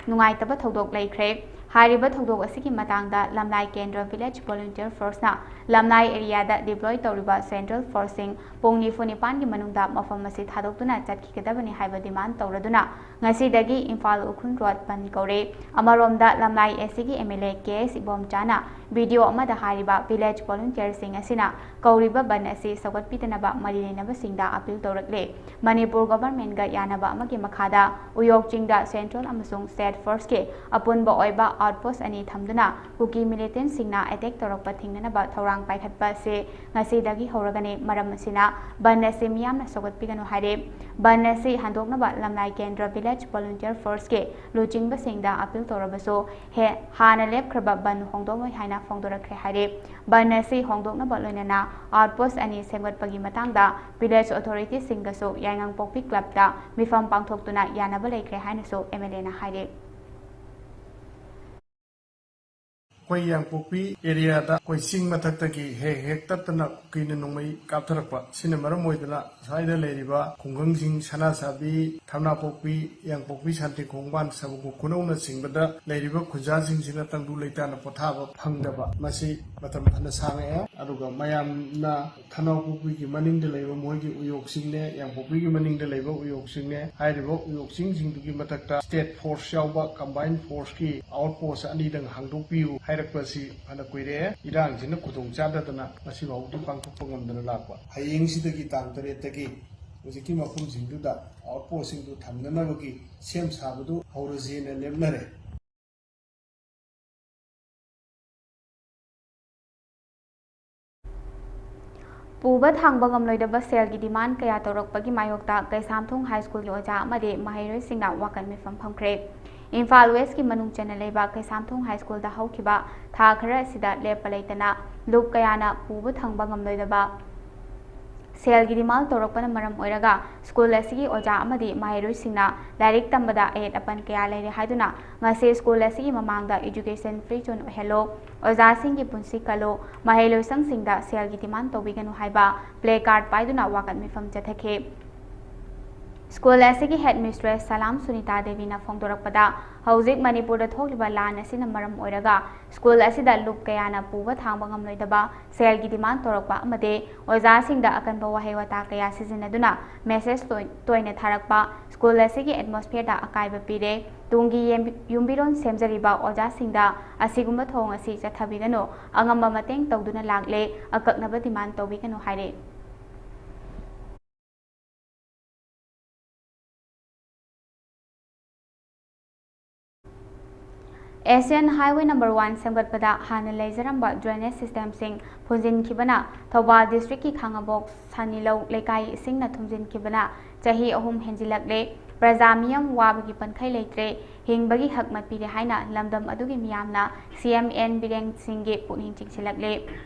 ꯅꯨꯡꯉꯥꯏꯇꯕ ꯊꯧꯗꯣꯛ ꯂꯩꯈ꯭ꯔꯦ꯫ ꯍꯥꯏꯔꯤꯕ ꯊꯧꯗꯣꯛ ꯑꯁꯤꯒꯤ ꯃꯇꯥꯡꯗ ꯂꯝꯂꯥꯏ ꯀꯦꯟꯗ꯭ꯔ Village Volunteer Forceꯅ ꯂꯝꯂꯥꯏ areaꯗ deploy ꯇꯧꯔꯤꯕ central forceꯁꯤꯡ ꯄꯨꯡ ꯅꯤꯐꯨ ꯅꯤꯄꯥꯟꯒꯤ ꯃꯅꯨꯡꯗ ꯃꯐꯝ ꯑꯁꯤ ꯊꯥꯗꯣꯛꯇꯨꯅ ꯆꯠꯈꯤꯒꯗꯕꯅꯤ ꯍꯥꯏꯕ demand ꯇꯧꯔꯗꯨꯅ ꯉꯁꯤꯗꯒꯤ ꯏꯝꯐꯥꯜ ꯎꯈ꯭ꯔꯨꯜ road ꯕꯟꯗ ꯀꯧꯔꯦ꯫ ꯑꯃꯔꯣꯝꯗ ꯂꯝꯂꯥꯏ ACꯒꯤ MLA ꯀꯦ ꯑꯦꯁ ꯏꯕꯣꯝꯆꯥꯅ video ꯑꯃꯗ ꯍꯥꯏꯔꯤꯕ Village Volunteerꯁꯤꯡ ꯑꯁꯤꯅ ꯀꯧꯔꯤꯕ ꯕꯟꯗ ꯑꯁꯤ ꯁꯧꯒꯠꯄꯤꯗꯅꯕ ꯃꯔꯤ ꯂꯩꯅꯕꯁꯤꯡꯗ appeal ꯇꯧꯔꯛꯂꯦ꯫ ꯃꯅꯤꯄꯨꯔ governmentꯒ ꯌꯥꯅꯕ ꯑꯃꯒꯤ ꯃꯈꯥꯗ ꯎꯌꯣꯛ ꯆꯤꯡꯗ central ꯑꯃꯁꯨꯡ state forceꯀꯤ ꯑꯄꯨꯟꯕ ꯑꯣꯏꯕ ꯑꯥꯎꯠꯄꯣꯁ ꯑꯅꯤ ꯊꯝꯗꯨꯅ ꯀꯨꯀꯤ ꯃꯤꯂꯤꯇꯦꯟꯁꯤꯡꯅ ꯑꯦꯇꯦꯛ ꯇꯧꯔꯛꯄ ꯊꯤꯡꯅꯅꯕ ꯊꯧꯔꯥꯡ ꯄꯥꯏꯈꯠꯄ ꯑꯁꯤ ꯉꯁꯤꯗꯒꯤ ꯍꯧꯔꯒꯅꯤ꯫ ꯃꯔꯝ ꯑꯁꯤꯅ ꯕꯟ ꯑꯁꯤ ꯃꯤꯌꯥꯝꯅ ꯁꯧꯒꯠꯄꯤꯒꯅꯨ ꯍꯥꯏꯔꯤ꯫ ꯕꯟ ꯑꯁꯤ ꯍꯟꯗꯣꯛꯅꯕ ꯂꯝꯂꯥꯏ ꯀꯦꯟꯗ꯭ꯔ ꯚꯤꯂꯦꯖ ꯚꯣꯂꯨꯟꯇꯤꯌꯔ ꯐꯣꯔꯁꯀꯤ ꯂꯨꯆꯤꯡꯕꯁꯤꯡꯗ ꯑꯄꯤꯜ ꯇꯧꯔꯕꯁꯨ ꯍꯦ-, ꯍꯥꯟꯅ ꯂꯦꯞꯈ꯭ꯔꯕ ꯕꯟ ꯍꯣꯡꯗꯣꯛꯂꯣꯏ ꯍꯥꯏꯅ ꯐꯣꯡꯗꯣꯔꯛꯈ꯭ꯔꯦ ꯍꯥꯏꯔꯤ꯫ ꯕꯟ ꯑꯁꯤ ꯍꯣꯡꯗꯣꯛꯅꯕ ꯂꯣꯏꯅꯅ ꯑꯥꯎꯠꯄꯣꯁ ꯑꯅꯤ ꯁꯦꯝꯒꯠꯄꯒꯤ ꯃꯇꯥꯡꯗ ꯚꯤꯂꯦꯖ ꯑꯣꯊꯣꯔꯤꯇꯤꯁꯤꯡꯒꯁꯨ ꯌꯥꯏꯉꯪꯄꯣꯛꯄꯤ ꯀ꯭ꯂꯕꯇ ꯃꯤꯐꯝ ꯄꯥꯡꯊꯣꯛꯇꯨꯅ ꯌꯥꯅꯕ ꯂꯩꯈ꯭ꯔꯦ ꯍꯥꯏꯅꯁꯨ ꯑꯦꯝ ꯑꯦꯜ ꯑꯦꯅ ꯍꯥꯏꯔꯤ꯫ ꯑꯩꯈꯣꯏ ꯌꯥꯡꯄꯣꯛꯄꯤ ꯑꯦꯔꯤꯌꯥꯗ ꯑꯩꯈꯣꯏ ꯆꯤꯡ ꯃꯊꯛꯇꯒꯤ ꯍꯦꯛ ꯍꯦꯛ ꯇꯠꯇꯅ ꯀꯨꯀꯤꯅ ꯅꯣꯡꯃꯩ ꯀꯥꯞꯊꯔꯛꯄ ꯁꯤꯅ ꯃꯔꯝ ꯑꯣꯏꯗꯨꯅ ꯁ꯭ꯋꯥꯏꯗ ꯂꯩꯔꯤꯕ ꯈꯨꯡꯒꯪꯁꯤꯡ, ꯁꯅꯥꯁꯥꯕꯤ, ꯊꯝꯅꯥꯄꯣꯛꯄꯤ, ꯌꯥꯡꯄꯣꯛꯄꯤ, ꯁꯥꯟꯇꯤ ꯈꯣꯡꯕꯥꯟ, ꯁꯕꯨꯛ ꯈꯨꯅꯧꯅꯆꯤꯡꯕꯗ ꯂꯩꯔꯤꯕ ꯈꯨꯟꯖꯥꯁꯤꯡꯁꯤꯅ ꯇꯪꯗꯨ ꯂꯩꯇꯥꯅ ꯄꯣꯊꯥꯕ ꯐꯪꯗꯕ, ꯃꯁꯤ ꯃꯇꯝ ꯐꯅ ꯁꯥꯡꯉꯛꯑꯦ꯫ ꯑꯗꯨꯒ ꯃꯌꯥꯝꯅ ꯊꯅꯥꯎꯄꯣꯛꯄꯤꯒꯤ ꯃꯅꯤꯡꯗ ꯂꯩꯕ ꯃꯣꯏꯒꯤ ꯎꯌꯣꯛꯁꯤꯡꯅꯦ, ꯌꯥꯡꯄꯣꯛꯄꯤꯒꯤ ꯃꯅꯤꯡꯗ ꯂꯩꯕ ꯎꯌꯣꯛꯁꯤꯡꯅꯦ, ꯍꯥꯏꯔꯤꯕ ꯎꯌꯣꯛꯁꯤꯡꯁꯤꯡꯗꯨꯒꯤ ꯃꯊꯛꯇ ꯁ꯭ꯇꯦꯠ ꯐꯣꯔꯁ ꯌꯥꯎꯕ ꯀꯝꯕꯥꯏꯟ ꯐꯣꯔꯁꯀꯤ ꯑꯥꯎꯠ ꯄꯣꯁ ꯑꯅꯤꯗꯪ ꯍꯥꯡꯗꯣꯛꯄꯤꯌꯨ ꯍꯥꯏꯔꯛꯄꯁꯤ ꯐꯅ ꯀꯨꯏꯔꯛꯑꯦ꯫ ꯏꯔꯥꯡꯁꯤꯅ ꯈꯨꯗꯣꯡ ꯆꯥꯗꯗꯅ ꯉꯁꯤꯐꯥꯎꯗꯤ ꯄꯥꯡꯊꯣꯛꯄ ꯉꯝꯗꯅ ꯂꯥꯛꯄ꯫ ꯍꯌꯦꯡꯁꯤꯗꯒꯤ, ꯇꯥꯡ ꯇꯔꯦꯠꯇꯒꯤ, ꯍꯧꯖꯤꯛꯀꯤ ꯃꯐꯝꯁꯤꯡꯗꯨꯗ ꯑꯥꯎꯠ ꯄꯣꯁꯁꯤꯡꯗꯨ ꯊꯝꯅꯅꯕꯒꯤ ꯁꯦꯝ ꯁꯥꯕꯗꯨ ꯍꯧꯔꯁꯦꯅ ꯂꯦꯞꯅꯔꯦ꯫ ꯄꯨꯕ ꯊꯥꯡꯕ ꯉꯝꯂꯣꯏꯗꯕ ꯁꯦꯜꯒꯤ ꯗꯤꯃꯥꯟ ꯀꯌꯥ ꯇꯧꯔꯛꯄꯒꯤ ꯃꯥꯌꯣꯛꯇ ꯀꯩꯁꯥꯝꯊꯣꯡ ꯍꯥꯏ ꯁ꯭ꯀꯨꯜꯒꯤ ꯑꯣꯖꯥ ꯑꯃꯗꯤ ꯃꯍꯩꯔꯣꯏꯁꯤꯡꯅ ꯋꯥꯀꯠ ꯃꯤꯐꯝ ꯐꯝꯈ꯭ꯔꯦ꯫ ꯏꯝꯐꯥꯜ ꯋꯦꯁꯀꯤ ꯃꯅꯨꯡ ꯆꯟꯅ ꯂꯩꯕ ꯀꯩꯁꯥꯝꯊꯣꯡ ꯍꯥꯏ ꯁ꯭ꯀꯨꯜꯗ ꯍꯧꯈꯤꯕ ꯊꯥ ꯈꯔ ꯑꯁꯤꯗ ꯂꯦꯞꯄ ꯂꯩꯇꯅ ꯂꯨꯞ ꯀꯌꯥꯅ ꯄꯨꯕ ꯊꯥꯡꯕ ꯉꯝꯂꯣꯏꯗꯕ ꯁꯦꯜꯒꯤ ꯗꯤꯃꯥꯟ ꯇꯧꯔꯛꯄꯅ ꯃꯔꯝ ꯑꯣꯏꯔꯒ ꯁ꯭ꯀꯨꯜ ꯑꯁꯤꯒꯤ ꯑꯣꯖꯥ ꯑꯃꯗꯤ ꯃꯍꯩꯔꯣꯏꯁꯤꯡꯅ ꯂꯥꯏꯔꯤꯛ ꯇꯝꯕꯗ ꯑꯌꯦꯠ ꯑꯄꯟ ꯀꯌꯥ ꯂꯩꯔꯦ ꯍꯥꯏꯗꯨꯅ ꯉꯁꯤ ꯁ꯭ꯀꯨꯜ ꯑꯁꯤꯒꯤ ꯃꯃꯥꯡꯗ education free zone ꯑꯣꯏꯍꯜꯂꯨ, ꯑꯣꯖꯥꯁꯤꯡꯒꯤ ꯄꯨꯟꯁꯤ ꯀꯜꯂꯨ, ꯃꯍꯩꯂꯣꯏꯁꯪꯁꯤꯡꯗ ꯁꯦꯜꯒꯤ ꯗꯤꯃꯥꯟ ꯇꯧꯕꯤꯒꯅꯨ ꯍꯥꯏꯕ ꯄ꯭ꯂꯦ ꯀꯥꯔꯗ ꯄꯥꯏꯗꯨꯅ ꯋꯥꯀꯠ ꯃꯤꯐꯝ ꯆꯠꯊꯈꯤ꯫ ꯁ꯭ꯀꯨꯜ ꯑꯁꯤꯒꯤ ꯍꯦꯗ ꯃꯤꯁꯇ꯭ꯔꯦꯁ ꯁꯂꯥꯝ ꯁꯨꯅꯤꯇꯥ ꯗꯦꯕꯤꯅ ꯐꯣꯡꯗꯣꯔꯛꯄꯗ, ꯍꯧꯖꯤꯛ ꯃꯅꯤꯄꯨꯔꯗ ꯊꯣꯛꯂꯤꯕ ꯂꯥꯟ ꯑꯁꯤꯅ ꯃꯔꯝ ꯑꯣꯏꯔꯒ ꯁ꯭ꯀꯨꯜ ꯑꯁꯤꯗ ꯂꯨꯞ ꯀꯌꯥꯅ ꯄꯨꯕ ꯊꯥꯡꯕ ꯉꯝꯂꯣꯏꯗꯕ ꯁꯦꯜꯒꯤ ꯗꯤꯃꯥꯟ ꯇꯧꯔꯛꯄ ꯑꯃꯗꯤ ꯑꯣꯖꯥꯁꯤꯡꯗ ꯑꯀꯟꯕ ꯋꯥꯍꯩ ꯋꯥꯇꯥ ꯀꯌꯥ ꯁꯤꯖꯤꯟꯅꯗꯨꯅ ꯃꯦꯁꯦꯖ ꯇꯣꯏ-, ꯇꯣꯏꯅ ꯊꯥꯔꯛꯄ ꯁ꯭ꯀꯨꯜ ꯑꯁꯤꯒꯤ ꯑꯦꯠꯃꯣꯁꯐꯤꯌꯔꯗ ꯑꯀꯥꯏꯕ ꯄꯤꯔꯦ꯫ ꯇꯨꯡꯒꯤ ꯌꯦꯝꯕꯤ-, ꯌꯨꯝꯕꯤꯔꯣꯟ ꯁꯦꯝꯖꯔꯤꯕ ꯑꯣꯖꯥꯁꯤꯡꯗ ꯑꯁꯤꯒꯨꯝꯕ ꯊꯧꯑꯣꯡ ꯑꯁꯤ ꯆꯠꯊꯕꯤꯒꯅꯨ, ꯑꯉꯝꯕ ꯃꯇꯦꯡ ꯇꯧꯗꯨꯅ ꯂꯥꯛꯂꯦ, ꯑꯀꯛꯅꯕ ꯗꯤꯃꯥꯟ ꯇꯧꯕꯤꯒꯅꯨ ꯍꯥꯏꯔꯦ꯫ ꯑꯦꯁꯤꯌꯥꯟ ꯍꯥꯏꯋꯦ ꯅꯝꯕꯔ ꯋꯥꯟ ꯁꯦꯝꯒꯠꯄꯗ ꯍꯥꯟꯅ ꯂꯩꯖꯔꯝꯕ ꯗ꯭ꯔꯦꯅꯦꯖ ꯁꯤꯁꯇꯦꯝꯁꯤꯡ ꯐꯨꯟꯖꯤꯟꯈꯤꯕꯅ ꯊꯧꯕꯥꯜ ꯗꯤꯁꯇ꯭ꯔꯤꯛꯀꯤ ꯈꯥꯉꯕꯣꯛ ꯁꯅꯤꯂꯧ ꯂꯩꯀꯥꯏ ꯏꯁꯤꯡꯅ ꯊꯨꯝꯖꯤꯟꯈꯤꯕꯅ ꯆꯍꯤ ꯑꯍꯨꯝ ꯍꯦꯟꯖꯤꯜꯂꯛꯂꯦ꯫ ꯄ꯭ꯔꯖꯥ ꯃꯤꯌꯥꯝ ꯋꯥꯕꯒꯤ ꯄꯟꯈꯩ ꯂꯩꯇ꯭ꯔꯦ, ꯍꯤꯡꯕꯒꯤ ꯍꯛ ꯃꯠꯄꯤꯔꯦ ꯍꯥꯏꯅ ꯂꯝꯗꯝ ꯑꯗꯨꯒꯤ ꯃꯤꯌꯥꯝꯅ ꯁꯤ ꯑꯦꯝ ꯑꯦꯟ ꯕꯤꯔꯦꯟ ꯁꯤꯡꯒꯤ ꯄꯨꯛꯅꯤꯡ ꯆꯤꯡꯁꯤꯜꯂꯛꯂꯦ꯫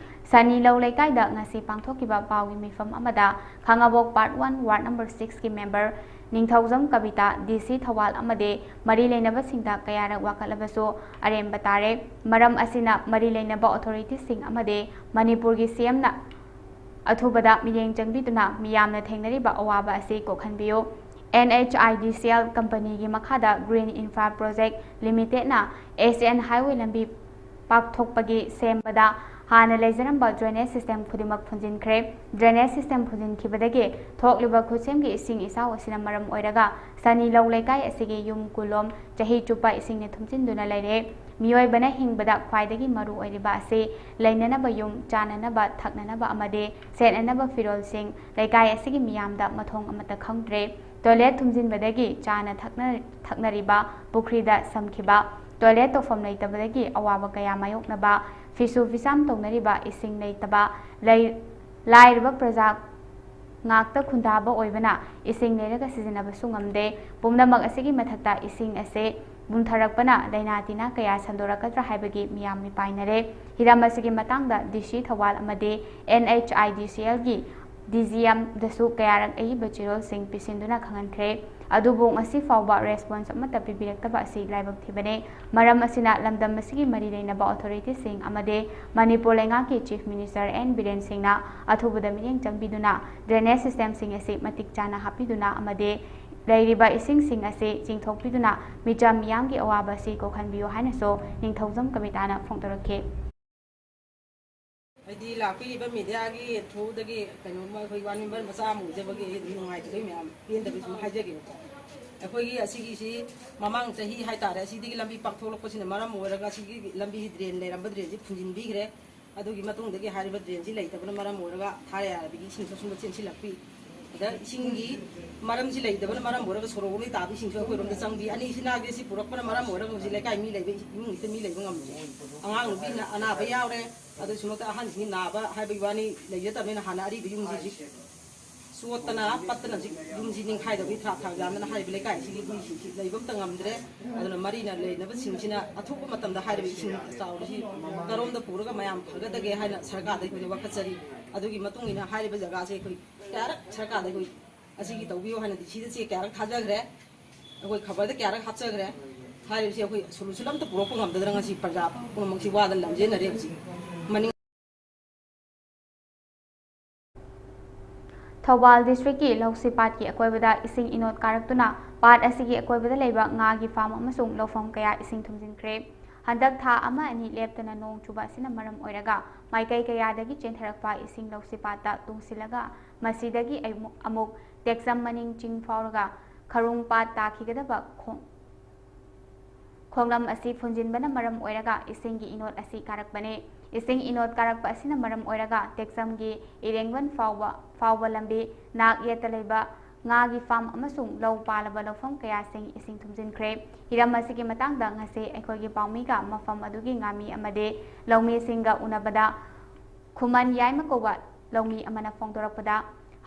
ꯁꯅꯤꯂꯧ ꯂꯩꯀꯥꯏꯗ ꯉꯁꯤ ꯄꯥꯡꯊꯣꯛꯈꯤꯕ ꯄꯥꯎꯒꯤ ꯃꯤꯐꯝ ꯑꯃꯗ ꯈꯥꯉꯕꯣꯛ ꯄꯥꯔꯠ ꯋꯥꯟ ꯋꯥꯔꯗ ꯅꯝꯕꯔ ꯁꯤꯛꯁꯀꯤ ꯃꯦꯝꯕꯔ ꯅꯤꯡꯊꯧꯖꯝ ꯀꯕꯤꯇꯥ, ꯗꯤ ꯁꯤ ꯊꯧꯕꯥꯜ ꯑꯃꯗꯤ ꯃꯔꯤ ꯂꯩꯅꯕꯁꯤꯡꯗ ꯀꯌꯥꯔꯛ ꯋꯥꯀꯠꯂꯕꯁꯨ ꯑꯔꯦꯝꯕ ꯇꯥꯔꯦ꯫ ꯃꯔꯝ ꯑꯁꯤꯅ ꯃꯔꯤ ꯂꯩꯅꯕ ꯑꯣꯊꯣꯔꯤꯇꯤꯁꯤꯡ ꯑꯃꯗꯤ ꯃꯅꯤꯄꯨꯔꯒꯤ ꯁꯤ ꯑꯦꯝꯅ ꯑꯊꯨꯕꯗ ꯃꯤꯠꯌꯦꯡ ꯆꯪꯕꯤꯗꯨꯅ ꯃꯤꯌꯥꯝꯅ ꯊꯦꯡꯅꯔꯤꯕ ꯑꯋꯥꯕ ꯑꯁꯤ ꯀꯣꯛꯍꯟꯕꯤꯌꯨ꯫ ꯑꯦꯟ ꯑꯩꯆ ꯑꯥꯏ ꯗꯤ ꯁꯤ ꯑꯦꯜ ꯀꯝꯄꯅꯤꯒꯤ ꯃꯈꯥꯗ ꯒ꯭ꯔꯤꯟ ꯏꯟꯐ꯭ꯔꯥ ꯄ꯭ꯔꯣꯖꯦꯛ ꯂꯤꯃꯤꯇꯦꯗꯅ ꯑꯦꯁ ꯑꯦꯟ ꯍꯥꯏꯋꯦ ꯂꯝꯕꯤ ꯄꯥꯛꯊꯣꯛꯄꯒꯤ ꯁꯦꯝꯕꯗ ꯍꯥꯟꯅ ꯂꯩꯖꯔꯝꯕ ꯗ꯭ꯔꯦꯅꯦꯖ ꯁꯤꯁꯇꯦꯝ ꯈꯨꯗꯤꯡꯃꯛ ꯐꯨꯟꯖꯤꯟꯈ꯭ꯔꯦ꯫ ꯗ꯭ꯔꯦꯅꯦꯖ ꯁꯤꯁꯇꯦꯝ ꯐꯨꯟꯖꯤꯟꯈꯤꯕꯗꯒꯤ ꯊꯣꯛꯂꯤꯕ ꯈꯨꯠꯁꯦꯝꯒꯤ ꯏꯁꯤꯡ ꯏꯆꯥꯎ ꯑꯁꯤꯅ ꯃꯔꯝ ꯑꯣꯏꯔꯒ ꯁꯅꯤꯂꯧ ꯂꯩꯀꯥꯏ ꯑꯁꯤꯒꯤ ꯌꯨꯝ ꯀꯨꯂꯣꯝ ꯆꯍꯤ ꯆꯨꯞꯄ ꯏꯁꯤꯡꯅ ꯊꯨꯝꯖꯤꯟꯗꯨꯅ ꯂꯩꯔꯦ꯫ ꯃꯤꯑꯣꯏꯕꯅ ꯍꯤꯡꯕꯗ ꯈ꯭ꯋꯥꯏꯗꯒꯤ ꯃꯔꯨ ꯑꯣꯏꯔꯤꯕ ꯑꯁꯤ ꯂꯩꯅꯅꯕ ꯌꯨꯝ, ꯆꯥꯅꯅꯕ, ꯊꯛꯅꯅꯕ ꯑꯃꯗꯤ ꯁꯦꯠꯅꯅꯕ ꯐꯤꯔꯣꯜꯁꯤꯡ ꯂꯩꯀꯥꯏ ꯑꯁꯤꯒꯤ ꯃꯤꯌꯥꯝꯗ ꯃꯊꯣꯡ ꯑꯃꯠꯇ ꯈꯪꯗ꯭ꯔꯦ꯫ ꯇꯣꯏꯂꯦꯠ ꯊꯨꯝꯖꯤꯟꯕꯗꯒꯤ ꯆꯥꯅ ꯊꯛꯅ-, ꯊꯛꯅꯔꯤꯕ ꯄꯨꯈ꯭ꯔꯤꯗ ꯁꯝꯈꯤꯕ, ꯇꯣꯏꯂꯦꯠ ꯇꯧꯐꯝ ꯂꯩꯇꯕꯗꯒꯤ ꯑꯋꯥꯕ ꯀꯌꯥ ꯃꯥꯌꯣꯛꯅꯕ, ꯐꯤꯁꯨ ꯐꯤꯁꯥꯝ ꯇꯧꯅꯔꯤꯕ ꯏꯁꯤꯡ ꯂꯩꯇꯕ, ꯂꯩ-, ꯂꯥꯏꯔꯕ ꯄ꯭ꯔꯖꯥ ꯉꯥꯛꯇ ꯈꯨꯟꯗꯥꯕ ꯑꯣꯏꯕꯅ ꯏꯁꯤꯡ ꯂꯩꯔꯒ ꯁꯤꯖꯤꯟꯅꯕꯁꯨ ꯉꯝꯗꯦ꯫ ꯄꯨꯝꯅꯃꯛ ꯑꯁꯤꯒꯤ ꯃꯊꯛꯇ ꯏꯁꯤꯡ ꯑꯁꯦ ꯄꯨꯝꯊꯔꯛꯄꯅ ꯂꯥꯏꯅꯥ ꯇꯤꯟꯅꯥ ꯀꯌꯥ ꯁꯟꯗꯣꯔꯛꯀꯗ꯭ꯔꯥ ꯍꯥꯏꯕꯒꯤ ꯃꯤꯌꯥꯝ ꯃꯤꯄꯥꯏꯅꯔꯦ꯫ ꯍꯤꯔꯝ ꯑꯁꯤꯒꯤ ꯃꯇꯥꯡꯗ ꯗꯤ ꯁꯤ ꯊꯧꯕꯥꯜ ꯑꯃꯗꯤ ꯑꯦꯟ ꯑꯩꯆ ꯑꯥꯏ ꯗꯤ ꯁꯤ ꯑꯦꯜꯒꯤ ꯗꯤ ꯖꯤ ꯑꯦꯝꯗꯁꯨ ꯀꯌꯥꯔꯛ ꯑꯏꯕ ꯆꯦꯔꯣꯜꯁꯤꯡ ꯄꯤꯁꯤꯟꯗꯨꯅ ꯈꯪꯍꯟꯈ꯭ꯔꯦ꯫ ꯑꯗꯨꯕꯨ ꯉꯁꯤ ꯐꯥꯎꯕ ꯔꯦꯁꯄꯣꯟꯁ ꯑꯃꯠꯇ ꯄꯤꯕꯤꯔꯛꯇꯕ ꯑꯁꯤ ꯂꯥꯏꯕꯛ ꯊꯤꯕꯅꯤ꯫ ꯃꯔꯝ ꯑꯁꯤꯅ ꯂꯝꯗꯝ ꯑꯁꯤꯒꯤ ꯃꯔꯤ ꯂꯩꯅꯕ ꯑꯣꯊꯣꯔꯤꯇꯤꯁꯤꯡ ꯑꯃꯗꯤ ꯃꯅꯤꯄꯨꯔ ꯂꯩꯉꯥꯛꯀꯤ ꯆꯤꯐ ꯃꯤꯅꯤꯁꯇꯔ ꯑꯦꯟ ꯕꯤꯔꯦꯟ ꯁꯤꯡꯅ ꯑꯊꯨꯕꯗ ꯃꯤꯠꯌꯦꯡ ꯆꯪꯕꯤꯗꯨꯅ ꯗ꯭ꯔꯦꯅꯦꯖ ꯁꯤꯁꯇꯦꯝꯁꯤꯡ ꯑꯁꯤ ꯃꯇꯤꯛ ꯆꯥꯅ ꯍꯥꯞꯄꯤꯗꯨꯅ ꯑꯃꯗꯤ ꯂꯩꯔꯤꯕ ꯏꯁꯤꯡꯁꯤꯡ ꯑꯁꯤ ꯆꯤꯡꯊꯣꯛꯄꯤꯗꯨꯅ ꯃꯤꯆꯝ ꯃꯤꯌꯥꯝꯒꯤ ꯑꯋꯥꯕ ꯑꯁꯤ ꯀꯣꯛꯍꯟꯕꯤꯌꯨ ꯍꯥꯏꯅꯁꯨ ꯅꯤꯡꯊꯧꯖꯝ ꯀꯕꯤꯇꯥꯅ ꯐꯣꯡꯗꯣꯔꯛꯈꯤ꯫ ꯍꯥꯏꯗꯤ ꯂꯥꯛꯄꯤꯔꯤꯕ ꯃꯦꯗꯤꯌꯥꯒꯤ ꯊ꯭ꯔꯨꯗꯒꯤ ꯀꯩꯅꯣꯝꯃ ꯑꯩꯈꯣꯏ ꯋꯥꯔꯗ ꯃꯦꯝꯕꯔ ꯃꯆꯥ ꯑꯃ ꯑꯣꯏꯖꯕꯒꯤ ꯑꯩ ꯑꯗꯨꯝ ꯅꯨꯡꯉꯥꯏꯇꯕꯒꯤ ꯃꯌꯥꯝ ꯄꯦꯟꯗꯕꯒꯤ ꯁꯨꯝ ꯍꯥꯏꯖꯒꯦꯕꯀꯣ꯫ ꯑꯩꯈꯣꯏꯒꯤ ꯑꯁꯤꯒꯤꯁꯤ ꯃꯃꯥꯡ ꯆꯍꯤ ꯍꯥꯏꯇꯥꯔꯦ, ꯑꯁꯤꯗꯒꯤ ꯂꯝꯕꯤ ꯄꯥꯛꯊꯣꯛꯂꯛꯄꯁꯤꯅ ꯃꯔꯝ ꯑꯣꯏꯔꯒ ꯑꯁꯤꯒꯤ ꯂꯝꯕꯤ ꯗ꯭ꯔꯦꯟ ꯂꯩꯔꯝꯕ ꯗ꯭ꯔꯦꯟꯁꯤ ꯐꯨꯟꯖꯤꯟꯕꯤꯈ꯭ꯔꯦ꯫ ꯑꯗꯨꯒꯤ ꯃꯇꯨꯡꯗꯒꯤ ꯍꯥꯏꯔꯤꯕ ꯗ꯭ꯔꯦꯟꯁꯤ ꯂꯩꯇꯕꯅ ꯃꯔꯝ ꯑꯣꯏꯔꯒ ꯊꯥꯔ ꯌꯥꯔꯕꯤꯒꯤ ꯏꯁꯤꯡ ꯆꯠꯁꯤꯟꯕ ꯆꯦꯟꯁꯤꯜꯂꯛꯄꯤ꯫ ꯁꯤꯗ ꯏꯁꯤꯡꯒꯤ ꯃꯔꯝꯁꯤ ꯂꯩꯇꯕꯅ ꯃꯔꯝ ꯑꯣꯏꯔꯒ ꯁꯣꯔꯣꯛꯂꯣꯝꯗꯒꯤ ꯇꯥꯕ ꯏꯁꯤꯡꯁꯨ ꯑꯩꯈꯣꯏꯔꯣꯝꯗ ꯆꯪꯕꯤ꯫ ꯑꯅꯤꯁꯤꯅ ꯁꯤ ꯄꯨꯔꯛꯄꯅ ꯃꯔꯝ ꯑꯣꯏꯔꯒ ꯍꯧꯖꯤꯛ ꯂꯩꯀꯥꯏ ꯃꯤ ꯂꯩꯕ ꯏꯃꯨꯡ ꯍꯦꯛꯇ ꯃꯤ ꯂꯩꯕ ꯉꯝꯗ꯭ꯔꯦ꯫ ꯑꯉꯥꯡ ꯅꯨꯄꯤ ꯑꯅꯥꯕ ꯌꯥꯎꯔꯦ꯫ ꯑꯗꯨꯁꯨꯃꯛꯇ ꯑꯍꯟꯁꯤꯡꯒꯤ ꯅꯥꯕ ꯍꯥꯏꯕꯒꯤ ꯋꯥꯅꯤ ꯂꯩꯖꯗꯕꯅꯤꯅ ꯍꯥꯟꯅ ꯑꯔꯤꯕ ꯌꯨꯝꯁꯤ ꯍꯧꯖꯤꯛ ꯆꯣꯠꯇꯅ ꯄꯠꯇꯅ ꯍꯧꯖꯤꯛ ꯌꯨꯝꯁꯤ ꯅꯤꯡꯈꯥꯏꯗꯕꯒꯤ ꯊ꯭ꯔꯥꯛ ꯊ꯭ꯔꯥꯛ ꯌꯥꯟꯗꯅ ꯍꯥꯏꯔꯤꯕ ꯂꯩꯀꯥꯏꯁꯤꯒꯤ ꯃꯤꯁꯤꯡꯁꯤ ꯂꯩꯕ ꯑꯝꯇ ꯉꯝꯗ꯭ꯔꯦ꯫ ꯑꯗꯨꯅ ꯃꯔꯤꯅ ꯂꯩꯅꯕꯁꯤꯡꯁꯤꯅ ꯑꯊꯨꯕ ꯃꯇꯝꯗ ꯍꯥꯏꯔꯤꯕ ꯏꯁꯤꯡ ꯆꯥꯎꯕꯁꯤ ꯀꯔꯣꯝꯗ ꯄꯨꯔꯒ ꯃꯌꯥꯝ ꯐꯒꯗꯒꯦ ꯍꯥꯏꯅ ꯁꯔꯀꯥꯔꯗ ꯑꯩꯈꯣꯏꯅ ꯋꯥꯀꯠꯆꯔꯤ꯫ ꯑꯗꯨꯒꯤ ꯃꯇꯨꯡ ꯏꯟꯅ ꯍꯥꯏꯔꯤꯕ ꯖꯒꯥꯁꯦ ꯑꯩꯈꯣꯏ ꯀꯌꯥꯔꯛ ꯁꯔꯀꯥꯔꯗ ꯑꯩꯈꯣꯏ ꯑꯁꯤꯒꯤ ꯇꯧꯕꯤꯌꯨ ꯍꯥꯏꯅ ꯗꯤ ꯁꯤꯗ ꯆꯦ ꯀꯌꯥꯔꯛ ꯊꯥꯖꯈ꯭ꯔꯦ꯫ ꯑꯩꯈꯣꯏ ꯈꯕꯔꯗ ꯀꯌꯥꯔꯛ ꯍꯥꯞꯆꯈ꯭ꯔꯦ꯫ ꯍꯥꯏꯔꯤꯕꯁꯤ ꯑꯩꯈꯣꯏ ꯁꯣꯂꯨꯁꯟ ꯑꯝꯇ ꯄꯨꯔꯛꯄ ꯉꯝꯗꯗꯅ ꯉꯁꯤ ꯄ꯭ꯔꯖꯥ ꯄꯨꯝꯅꯃꯛꯁꯤ ꯋꯥꯗ ꯂꯝꯖꯦꯟꯅꯔꯦ ꯍꯧꯖꯤꯛ꯫ ꯃꯅꯤꯡ ꯊꯧꯕꯥꯜ ꯗꯤꯁꯇ꯭ꯔꯤꯛꯀꯤ ꯂꯧꯁꯤꯄꯥꯠꯀꯤ ꯑꯀꯣꯏꯕꯗ ꯏꯁꯤꯡ ꯏꯅꯣꯠ ꯀꯥꯔꯛꯇꯨꯅ ꯄꯥꯠ ꯑꯁꯤꯒꯤ ꯑꯀꯣꯏꯕꯗ ꯂꯩꯕ ꯉꯥꯒꯤ ꯐꯥꯝ ꯑꯃꯁꯨꯡ ꯂꯧꯐꯝ ꯀꯌꯥ ꯏꯁꯤꯡ ꯊꯨꯝꯖꯤꯟꯈ꯭ꯔꯦ꯫ ꯍꯟꯗꯛ ꯊꯥ ꯑꯃ ꯑꯅꯤ ꯂꯦꯞꯇꯅ ꯅꯣꯡ ꯆꯨꯕ ꯑꯁꯤꯅ ꯃꯔꯝ ꯑꯣꯏꯔꯒ ꯃꯥꯏꯀꯩ ꯀꯌꯥꯗꯒꯤ ꯆꯦꯟꯊꯔꯛꯄ ꯏꯁꯤꯡ ꯂꯧꯁꯤꯄꯥꯠꯇ ꯇꯨꯡꯁꯤꯜꯂꯒ ꯃꯁꯤꯗꯒꯤ ꯑꯃꯨꯛ, ꯑꯃꯨꯛ ꯇꯦꯛꯆꯝ ꯃꯅꯤꯡ ꯆꯤꯡ ꯐꯥꯎꯔꯒ ꯈꯔꯨꯡ ꯄꯥꯠ ꯇꯥꯈꯤꯒꯗꯕ ꯈꯣꯡ-, ꯈꯣꯡꯂꯝ ꯑꯁꯤ ꯐꯨꯟꯖꯤꯟꯕꯅ ꯃꯔꯝ ꯑꯣꯏꯔꯒ ꯏꯁꯤꯡꯒꯤ ꯏꯅꯣꯠ ꯑꯁꯤ ꯀꯥꯔꯛꯄꯅꯤ꯫ ꯏꯁꯤꯡ ꯏꯅꯣꯠ ꯀꯥꯔꯛꯄ ꯑꯁꯤꯅ ꯃꯔꯝ ꯑꯣꯏꯔꯒ ꯇꯦꯛꯆꯝꯒꯤ ꯏꯔꯦꯡꯕꯟ ꯐꯥꯎꯕ, ꯐꯥꯎꯕ ꯂꯝꯕꯤ, ꯅꯥꯛ ꯌꯦꯠꯇ ꯂꯩꯕ ꯉꯥꯒꯤ ꯐꯥꯝ ꯑꯃꯁꯨꯡ ꯂꯧ ꯄꯥꯜꯂꯕ ꯂꯧꯐꯝ ꯀꯌꯥꯁꯤꯡ ꯏꯁꯤꯡ ꯊꯨꯝꯖꯤꯟꯈ꯭ꯔꯦ꯫ ꯍꯤꯔꯝ ꯑꯁꯤꯒꯤ ꯃꯇꯥꯡꯗ ꯉꯁꯤ ꯑꯩꯈꯣꯏꯒꯤ ꯄꯥꯎꯃꯤꯒ ꯃꯐꯝ ꯑꯗꯨꯒꯤ ꯉꯥꯃꯤ ꯑꯃꯗꯤ ꯂꯧꯃꯤꯁꯤꯡꯒ ꯎꯅꯕꯗ ꯈꯨꯃꯟ ꯌꯥꯏꯃ ꯀꯧꯕ ꯂꯧꯃꯤ ꯑꯃꯅ ꯐꯣꯡꯗꯣꯔꯛꯄꯗ,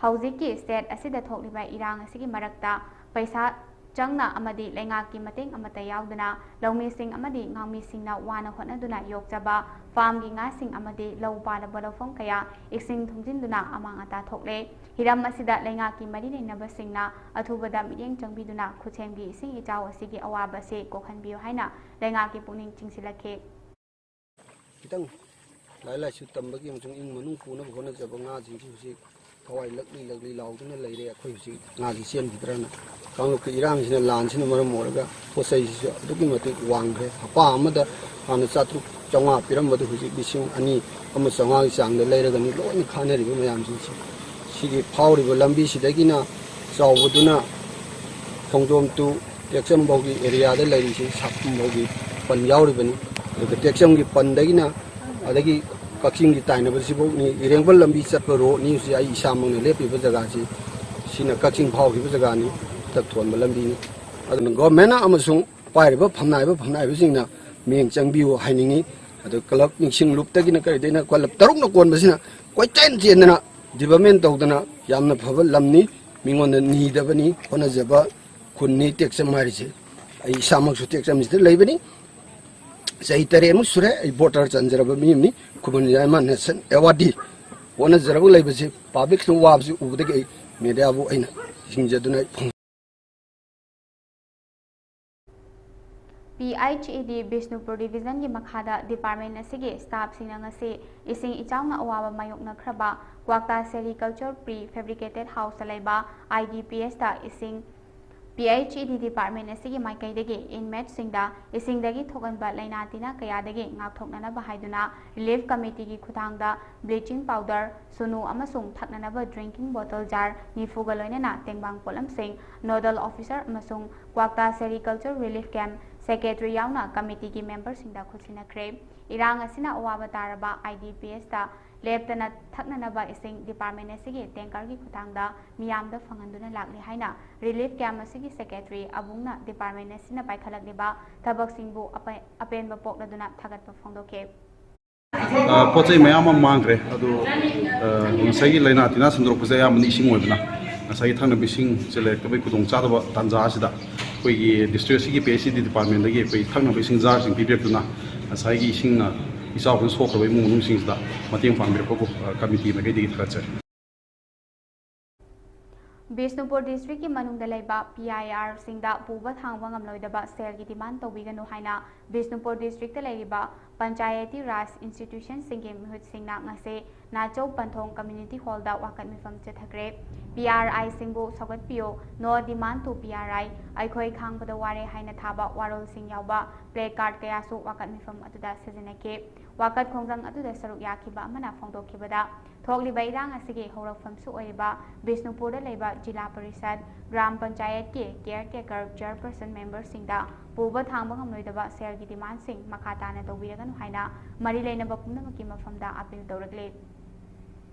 ꯍꯧꯖꯤꯛꯀꯤ ꯁ꯭ꯇꯦꯠ ꯑꯁꯤꯗ ꯊꯣꯛꯂꯤꯕ ꯏꯔꯥꯡ ꯑꯁꯤꯒꯤ ꯃꯔꯛꯇ ꯄꯩꯁꯥ ꯆꯪꯅ ꯑꯃꯗꯤ ꯂꯩꯉꯥꯛꯀꯤ ꯃꯇꯦꯡ ꯑꯃꯠꯇ ꯌꯥꯎꯗꯅ ꯂꯧꯃꯤꯁꯤꯡ ꯑꯃꯗꯤ ꯉꯥꯃꯤꯁꯤꯡꯅ ꯋꯥꯅ ꯍꯣꯠꯅꯗꯨꯅ ꯌꯣꯛꯆꯕ ꯐꯥꯝꯒꯤ ꯉꯥꯁꯤꯡ ꯑꯃꯗꯤ ꯂꯧ ꯄꯥꯜꯂꯕ ꯂꯧꯐꯝ ꯀꯌꯥ ꯏꯁꯤꯡ ꯊꯨꯝꯖꯤꯟꯗꯨꯅ ꯑꯃꯥꯡ ꯑꯇꯥ ꯊꯣꯛꯂꯦ꯫ ꯍꯤꯔꯝ ꯑꯁꯤꯗ ꯂꯩꯉꯥꯛꯀꯤ ꯃꯔꯤ ꯂꯩꯅꯕꯁꯤꯡꯅ ꯑꯊꯨꯕꯗ ꯃꯤꯠꯌꯦꯡ ꯆꯪꯕꯤꯗꯨꯅ ꯈꯨꯠꯁꯦꯝꯒꯤ ꯏꯁꯤꯡ ꯏꯆꯥꯎ ꯑꯁꯤꯒꯤ ꯑꯋꯥꯕ ꯑꯁꯤ ꯀꯣꯛꯍꯟꯕꯤꯌꯨ ꯍꯥꯏꯅ ꯂꯩꯉꯥꯛꯀꯤ ꯄꯨꯛꯅꯤꯡ ꯆꯤꯡꯁꯤꯜꯂꯛꯈꯤ꯫ ꯈꯤꯇꯪ ꯂꯥꯏꯔꯤꯛ ꯂꯥꯏꯁꯨ ꯇꯝꯕꯒꯤ ꯑꯃꯁꯨꯡ ꯏꯃꯨꯡ ꯃꯅꯨꯡ ꯄꯨꯅꯕ ꯍꯣꯠꯅꯖꯕ ꯉꯥꯁꯤꯡꯁꯤ ꯍꯧꯖꯤꯛ ꯊꯋꯥꯏ ꯂꯛꯂꯤ ꯂꯛꯂꯤ ꯂꯥꯎꯗꯨꯅ ꯂꯩꯔꯦ꯫ ꯑꯩꯈꯣꯏ ꯍꯧꯖꯤꯛ ꯉꯥꯁꯤ ꯆꯦꯟꯈꯤꯗ꯭ꯔꯅ꯫ ꯀꯥꯡꯂꯨꯞꯀꯤ ꯏꯔꯥꯡꯁꯤꯅ, ꯂꯥꯟꯁꯤꯅ ꯃꯔꯝ ꯑꯣꯏꯔꯒ ꯄꯣꯠ ꯆꯩꯁꯤꯁꯨ ꯑꯗꯨꯛꯀꯤ ꯃꯇꯤꯛ ꯋꯥꯡꯈ꯭ꯔꯦ꯫ ꯍꯞꯇꯥ ꯑꯃꯗ ꯍꯥꯟꯅ ꯆꯥꯇ꯭ꯔꯨꯛ ꯆꯥꯝꯃꯉꯥ ꯄꯤꯔꯝꯕꯗꯨ ꯍꯧꯖꯤꯛ ꯂꯤꯁꯤꯡ ꯑꯅꯤ ꯑꯃ ꯆꯥꯝꯃꯉꯥꯒꯤ ꯆꯥꯡꯗ ꯂꯩꯔꯒꯅꯤ ꯂꯣꯏꯅ ꯈꯥꯅꯔꯤꯕ ꯃꯌꯥꯝꯁꯤꯡꯁꯤ꯫ ꯁꯤꯒꯤ ꯐꯥꯎꯔꯤꯕ ꯂꯝꯕꯤꯁꯤꯗꯒꯤꯅ ꯆꯥꯎꯕꯗꯨꯅ ꯈꯣꯡꯖꯣꯝ ꯇꯨ ꯇꯦꯛꯆꯝ ꯐꯥꯎꯒꯤ ꯑꯦꯔꯤꯌꯥꯗ ꯂꯩꯔꯤꯁꯤ ꯁꯥꯄꯨꯝ ꯐꯥꯎꯒꯤ ꯄꯟ ꯌꯥꯎꯔꯤꯕꯅꯤ꯫ ꯑꯗꯨꯒ ꯇꯦꯛꯆꯝꯒꯤ ꯄꯟꯗꯒꯤꯅ ꯑꯗꯒꯤ ꯀꯛꯆꯤꯡꯒꯤ ꯇꯥꯏꯅꯕꯁꯤꯐꯥꯎꯅꯤ꯫ ꯏꯔꯦꯡꯕꯝ ꯂꯝꯕꯤ ꯆꯠꯄ ꯔꯣꯗꯅꯤ ꯍꯧꯖꯤꯛ ꯑꯩ ꯏꯁꯥꯃꯛꯅ ꯂꯦꯞꯄꯤꯕ ꯖꯒꯥꯁꯤ꯫ ꯁꯤꯅ ꯀꯛꯆꯤꯡ ꯐꯥꯎꯈꯤꯕ ꯖꯒꯥꯅꯤ, ꯍꯟꯗꯛ ꯊꯣꯟꯕ ꯂꯝꯕꯤꯅꯤ꯫ ꯑꯗꯨꯅ ꯒꯣꯔꯃꯦꯟꯅ ꯑꯃꯁꯨꯡ ꯄꯥꯏꯔꯤꯕ ꯐꯝꯅꯥꯏꯕ ꯐꯝꯅꯥꯏꯕꯁꯤꯡꯅ ꯃꯤꯠꯌꯦꯡ ꯆꯪꯕꯤꯌꯨ ꯍꯥꯏꯅꯤꯡꯏ꯫ ꯑꯗꯨ ꯀ꯭ꯂꯕ ꯅꯤꯡꯁꯤꯡ ꯂꯨꯞꯇꯒꯤꯅ ꯀꯔꯤꯗꯩꯅ ꯀ꯭ꯂꯕ ꯇꯔꯨꯛꯅ ꯀꯣꯟꯕꯁꯤꯅ ꯀꯣꯏꯆꯦꯟ ꯆꯦꯟꯗꯅ ꯗꯤꯕꯂꯞꯃꯦꯟ ꯇꯧꯗꯅ ꯌꯥꯝꯅ ꯐꯕ ꯂꯝꯅꯤ꯫ ꯃꯤꯉꯣꯟꯗ ꯅꯤꯗꯕꯅꯤ, ꯍꯣꯠꯅꯖꯕ ꯈꯨꯟꯅꯤ ꯇꯦꯛꯆꯝ ꯍꯥꯏꯔꯤꯁꯦ꯫ ꯑꯩ ꯏꯁꯥꯃꯛꯁꯨ ꯇꯦꯛꯆꯝꯁꯤꯗ ꯂꯩꯕꯅꯤ꯫ ꯆꯍꯤ ꯇꯔꯦꯠꯃꯨꯛ ꯁꯨꯔꯦ ꯑꯩ ꯚꯣꯇꯔ ꯆꯟꯖꯔꯕ ꯃꯤ ꯑꯃꯅꯤ꯫ ꯈꯨꯃꯟ ꯌꯥꯏꯃ ꯅꯦꯁꯟ ꯑꯦꯋꯥꯔꯗꯤ ꯍꯣꯠꯅꯖꯔꯒ ꯂꯩꯕꯁꯤ, ꯄꯕ꯭ꯂꯤꯛꯁꯤꯅ ꯋꯥꯕꯁꯤ ꯎꯕꯗꯒꯤ ꯑꯩ ꯃꯦꯗꯤꯌꯥꯕꯨ ꯑꯩꯅ ꯍꯤꯡꯖꯗꯨꯅ ꯑꯩ ꯐꯣꯡ- ꯄꯤ ꯑꯩꯆ ꯏ ꯗꯤ ꯕꯤꯁꯅꯨꯄꯨꯔ ꯗꯤꯕꯤꯖꯟꯒꯤ ꯃꯈꯥꯗ ꯗꯤꯄꯥꯔꯠꯃꯦꯟ ꯑꯁꯤꯒꯤ ꯁ꯭ꯇꯥꯐꯁꯤꯡꯅ ꯉꯁꯤ ꯏꯁꯤꯡ ꯏꯆꯥꯎꯅ ꯑꯋꯥꯕ ꯃꯥꯌꯣꯛꯅꯈ꯭ꯔꯕ ꯀ꯭ꯋꯥꯛꯇꯥ ꯁꯦꯔꯤꯀꯜꯆꯔ ꯄ꯭ꯔꯤ ꯐꯦꯕ꯭ꯔꯤꯀꯦꯇꯦꯠ ꯍꯥꯎꯁꯇ ꯂꯩꯕ ꯑꯥꯏ ꯗꯤ ꯄꯤ ꯑꯦꯁꯇ ꯏꯁꯤꯡ ꯄꯤ ꯑꯩꯆ ꯏ ꯗꯤ ꯗꯤꯄꯥꯔꯠꯃꯦꯟ ꯑꯁꯤꯒꯤ ꯃꯥꯏꯀꯩꯗꯒꯤ ꯏꯟꯃꯦꯠꯁꯤꯡꯗ ꯏꯁꯤꯡꯗꯒꯤ ꯊꯣꯛꯍꯟꯕ ꯂꯥꯏꯅꯥ ꯇꯤꯟꯅ ꯀꯌꯥꯗꯒꯤ ꯉꯥꯛꯊꯣꯛꯅꯅꯕ ꯍꯥꯏꯗꯨꯅ ꯔꯤꯂꯤꯐ ꯀꯃꯤꯇꯤꯒꯤ ꯈꯨꯠꯊꯥꯡꯗ ꯕ꯭ꯂꯤꯆꯤꯡ ꯄꯥꯎꯗꯔ, ꯁꯨꯅꯨ ꯑꯃꯁꯨꯡ ꯊꯛꯅꯅꯕ ꯗ꯭ꯔꯤꯡꯀꯤꯡ ꯕꯣꯇꯜ ꯖꯥꯔ ꯅꯤꯐꯨꯒ ꯂꯣꯏꯅꯅ ꯇꯦꯡꯕꯥꯡ ꯄꯣꯠꯂꯝꯁꯤꯡ ꯅꯣꯗꯜ ꯑꯣꯐꯤꯁꯔ ꯑꯃꯁꯨꯡ ꯀ꯭ꯋꯥꯛꯇꯥ ꯁꯦꯔꯤꯀꯜꯆꯔ ꯔꯤꯂꯤꯐ ꯀꯦꯝꯞ ꯁꯦꯀ꯭ꯔꯦꯇꯔꯤ ꯌꯥꯎꯅ ꯀꯃꯤꯇꯤꯒꯤ ꯃꯦꯝꯕꯔꯁꯤꯡꯗ ꯈꯨꯠꯁꯤꯟꯅꯈ꯭ꯔꯦ꯫ ꯏꯔꯥꯡ ꯑꯁꯤꯅ ꯑꯋꯥꯕ ꯇꯥꯔꯕ ꯑꯥꯏ ꯗꯤ ꯄꯤ ꯑꯦꯁꯇ ꯂꯦꯞꯇꯅ ꯊꯛꯅꯅꯕ ꯏꯁꯤꯡ ꯗꯤꯄꯥꯔꯠꯃꯦꯟ ꯑꯁꯤꯒꯤ ꯇꯦꯡꯀꯔꯒꯤ ꯈꯨꯠꯊꯥꯡꯗ ꯃꯤꯌꯥꯝꯗ ꯐꯪꯍꯟꯗꯨꯅ ꯂꯥꯛꯂꯤ ꯍꯥꯏꯅ ꯔꯤꯂꯤꯐ ꯀꯦꯝꯞ ꯑꯁꯤꯒꯤ ꯁꯦꯀ꯭ꯔꯦꯇꯔꯤ ꯑꯕꯨꯡꯅ ꯗꯤꯄꯥꯔꯠꯃꯦꯟ ꯑꯁꯤꯅ ꯄꯥꯏꯈꯠꯂꯛꯂꯤꯕ ꯊꯕꯛꯁꯤꯡꯕꯨ ꯑꯄꯦ-, ꯑꯄꯦꯟꯕ ꯄꯣꯛꯂꯗꯨꯅ ꯊꯥꯒꯠꯄ ꯐꯣꯡꯗꯣꯛꯈꯤ꯫ ꯑ, ꯄꯣꯠ ꯆꯩ ꯃꯌꯥꯝ ꯑꯃ ꯃꯥꯡꯈ꯭ꯔꯦ꯫ ꯑꯗꯨ, ꯑ, ꯉꯁꯥꯏꯒꯤ ꯂꯥꯏꯅꯥ ꯇꯤꯟꯅꯥ ꯁꯟꯗꯣꯔꯛꯄꯁꯦ ꯑꯌꯥꯝꯕꯅ ꯏꯁꯤꯡ ꯑꯣꯏꯕꯅ, ꯉꯁꯥꯏꯒꯤ ꯊꯛꯅꯕ ꯏꯁꯤꯡꯁꯦ ꯂꯩꯔꯛꯇꯕꯒꯤ ꯈꯨꯗꯣꯡꯆꯥꯗꯕ ꯇꯥꯟꯖꯥ ꯑꯁꯤꯗ ꯑꯩꯈꯣꯏꯒꯤ ꯗꯤꯁꯇ꯭ꯔꯤꯛ ꯑꯁꯤꯒꯤ ꯄꯤ ꯑꯩꯆ ꯏ ꯗꯤ ꯗꯤꯄꯥꯔꯠꯃꯦꯟꯗꯒꯤ ꯑꯩꯈꯣꯏ ꯊꯛꯅꯕ ꯏꯁꯤꯡ ꯖꯥꯔꯁꯤꯡ ꯄꯤꯕꯤꯔꯛꯇꯨꯅ ꯉꯁꯥꯏꯒꯤ ꯏꯁꯤꯡꯅ ꯏꯆꯥꯎꯗꯨꯅ ꯁꯣꯛꯈ꯭ꯔꯕ ꯏꯃꯨꯡ ꯃꯅꯨꯡꯁꯤꯡꯁꯤꯗ ꯃꯇꯦꯡ ꯄꯥꯡꯕꯤꯔꯛꯄꯕꯨ, ꯑ, ꯀꯃꯤꯇꯤ ꯃꯥꯏꯀꯩꯗꯒꯤ ꯊꯥꯒꯠꯆꯔꯤ꯫ ꯕꯤꯁꯅꯨꯄꯨꯔ ꯗꯤꯁꯇ꯭ꯔꯤꯛꯀꯤ ꯃꯅꯨꯡꯗ ꯂꯩꯕ ꯄꯤ ꯑꯥꯏ ꯑꯥꯔꯁꯤꯡꯗ ꯄꯨꯕ ꯊꯥꯡꯕ ꯉꯝꯂꯣꯏꯗꯕ ꯁꯦꯜꯒꯤ ꯗꯤꯃꯥꯟ ꯇꯧꯕꯤꯒꯅꯨ ꯍꯥꯏꯅ ꯕꯤꯁꯅꯨꯄꯨꯔ ꯗꯤꯁꯇ꯭ꯔꯤꯛꯇ ꯂꯩꯔꯤꯕ ꯄꯟꯆꯥꯌꯦꯇꯤ ꯔꯥꯖ ꯏꯟꯁꯇꯤꯇ꯭ꯌꯨꯁꯟꯁꯤꯡꯒꯤ ꯃꯤꯍꯨꯠꯁꯤꯡꯅ ꯉꯁꯤ ꯅꯥꯆꯧ ꯄꯟꯊꯣꯡ ꯀꯝꯃ꯭ꯌꯨꯅꯤꯇꯤ ꯍꯣꯜꯗ ꯋꯥꯀꯠ ꯃꯤꯐꯝ ꯆꯠꯊꯈ꯭ꯔꯦ꯫ ꯄꯤ ꯑꯥꯔ ꯑꯥꯏꯁꯤꯡꯕꯨ ꯁꯧꯒꯠꯄꯤꯌꯨ, No demand to P R I, ꯑꯩꯈꯣꯏ ꯈꯥꯡꯕꯗ ꯋꯥꯔꯦ ꯍꯥꯏꯅ ꯊꯥꯕ ꯋꯥꯔꯣꯜꯁꯤꯡ ꯌꯥꯎꯕ ꯄ꯭ꯂꯦ ꯀꯥꯔꯗ ꯀꯌꯥꯁꯨ ꯋꯥꯀꯠ ꯃꯤꯐꯝ ꯑꯗꯨꯗ ꯁꯤꯖꯤꯟꯅꯈꯤ꯫ ꯋꯥꯀꯠ ꯈꯣꯡꯖꯪ ꯑꯗꯨꯗ ꯁꯔꯨꯛ ꯌꯥꯈꯤꯕ ꯑꯃꯅ ꯐꯣꯡꯗꯣꯛꯈꯤꯕꯗ, ꯊꯣꯛꯂꯤꯕ ꯏꯔꯥꯡ ꯑꯁꯤꯒꯤ ꯍꯧꯔꯛꯐꯝꯁꯨ ꯑꯣꯏꯔꯤꯕ ꯕꯤꯁꯅꯨꯄꯨꯔꯗ ꯂꯩꯕ ꯖꯤꯂꯥ ꯄꯔꯤꯁꯗ, ꯒ꯭ꯔꯥꯝ ꯄꯟꯆꯥꯌꯠꯀꯤ ꯀꯤꯌꯔ ꯇꯦꯀꯔ ꯆꯤꯌꯔꯄꯔꯁꯟ ꯃꯦꯝꯕꯔꯁꯤꯡꯗ ꯄꯨꯕ ꯊꯥꯡꯕ ꯉꯝꯂꯣꯏꯗꯕ ꯁꯦꯜꯒꯤ ꯗꯤꯃꯥꯟꯁꯤꯡ ꯃꯈꯥ ꯇꯥꯅ ꯇꯧꯕꯤꯔꯒꯅꯨ ꯍꯥꯏꯅ ꯃꯔꯤ ꯂꯩꯅꯕ ꯄꯨꯝꯅꯃꯛꯀꯤ ꯃꯐꯝꯗ ꯑꯄꯤꯜ ꯇꯧꯔꯛꯂꯤ꯫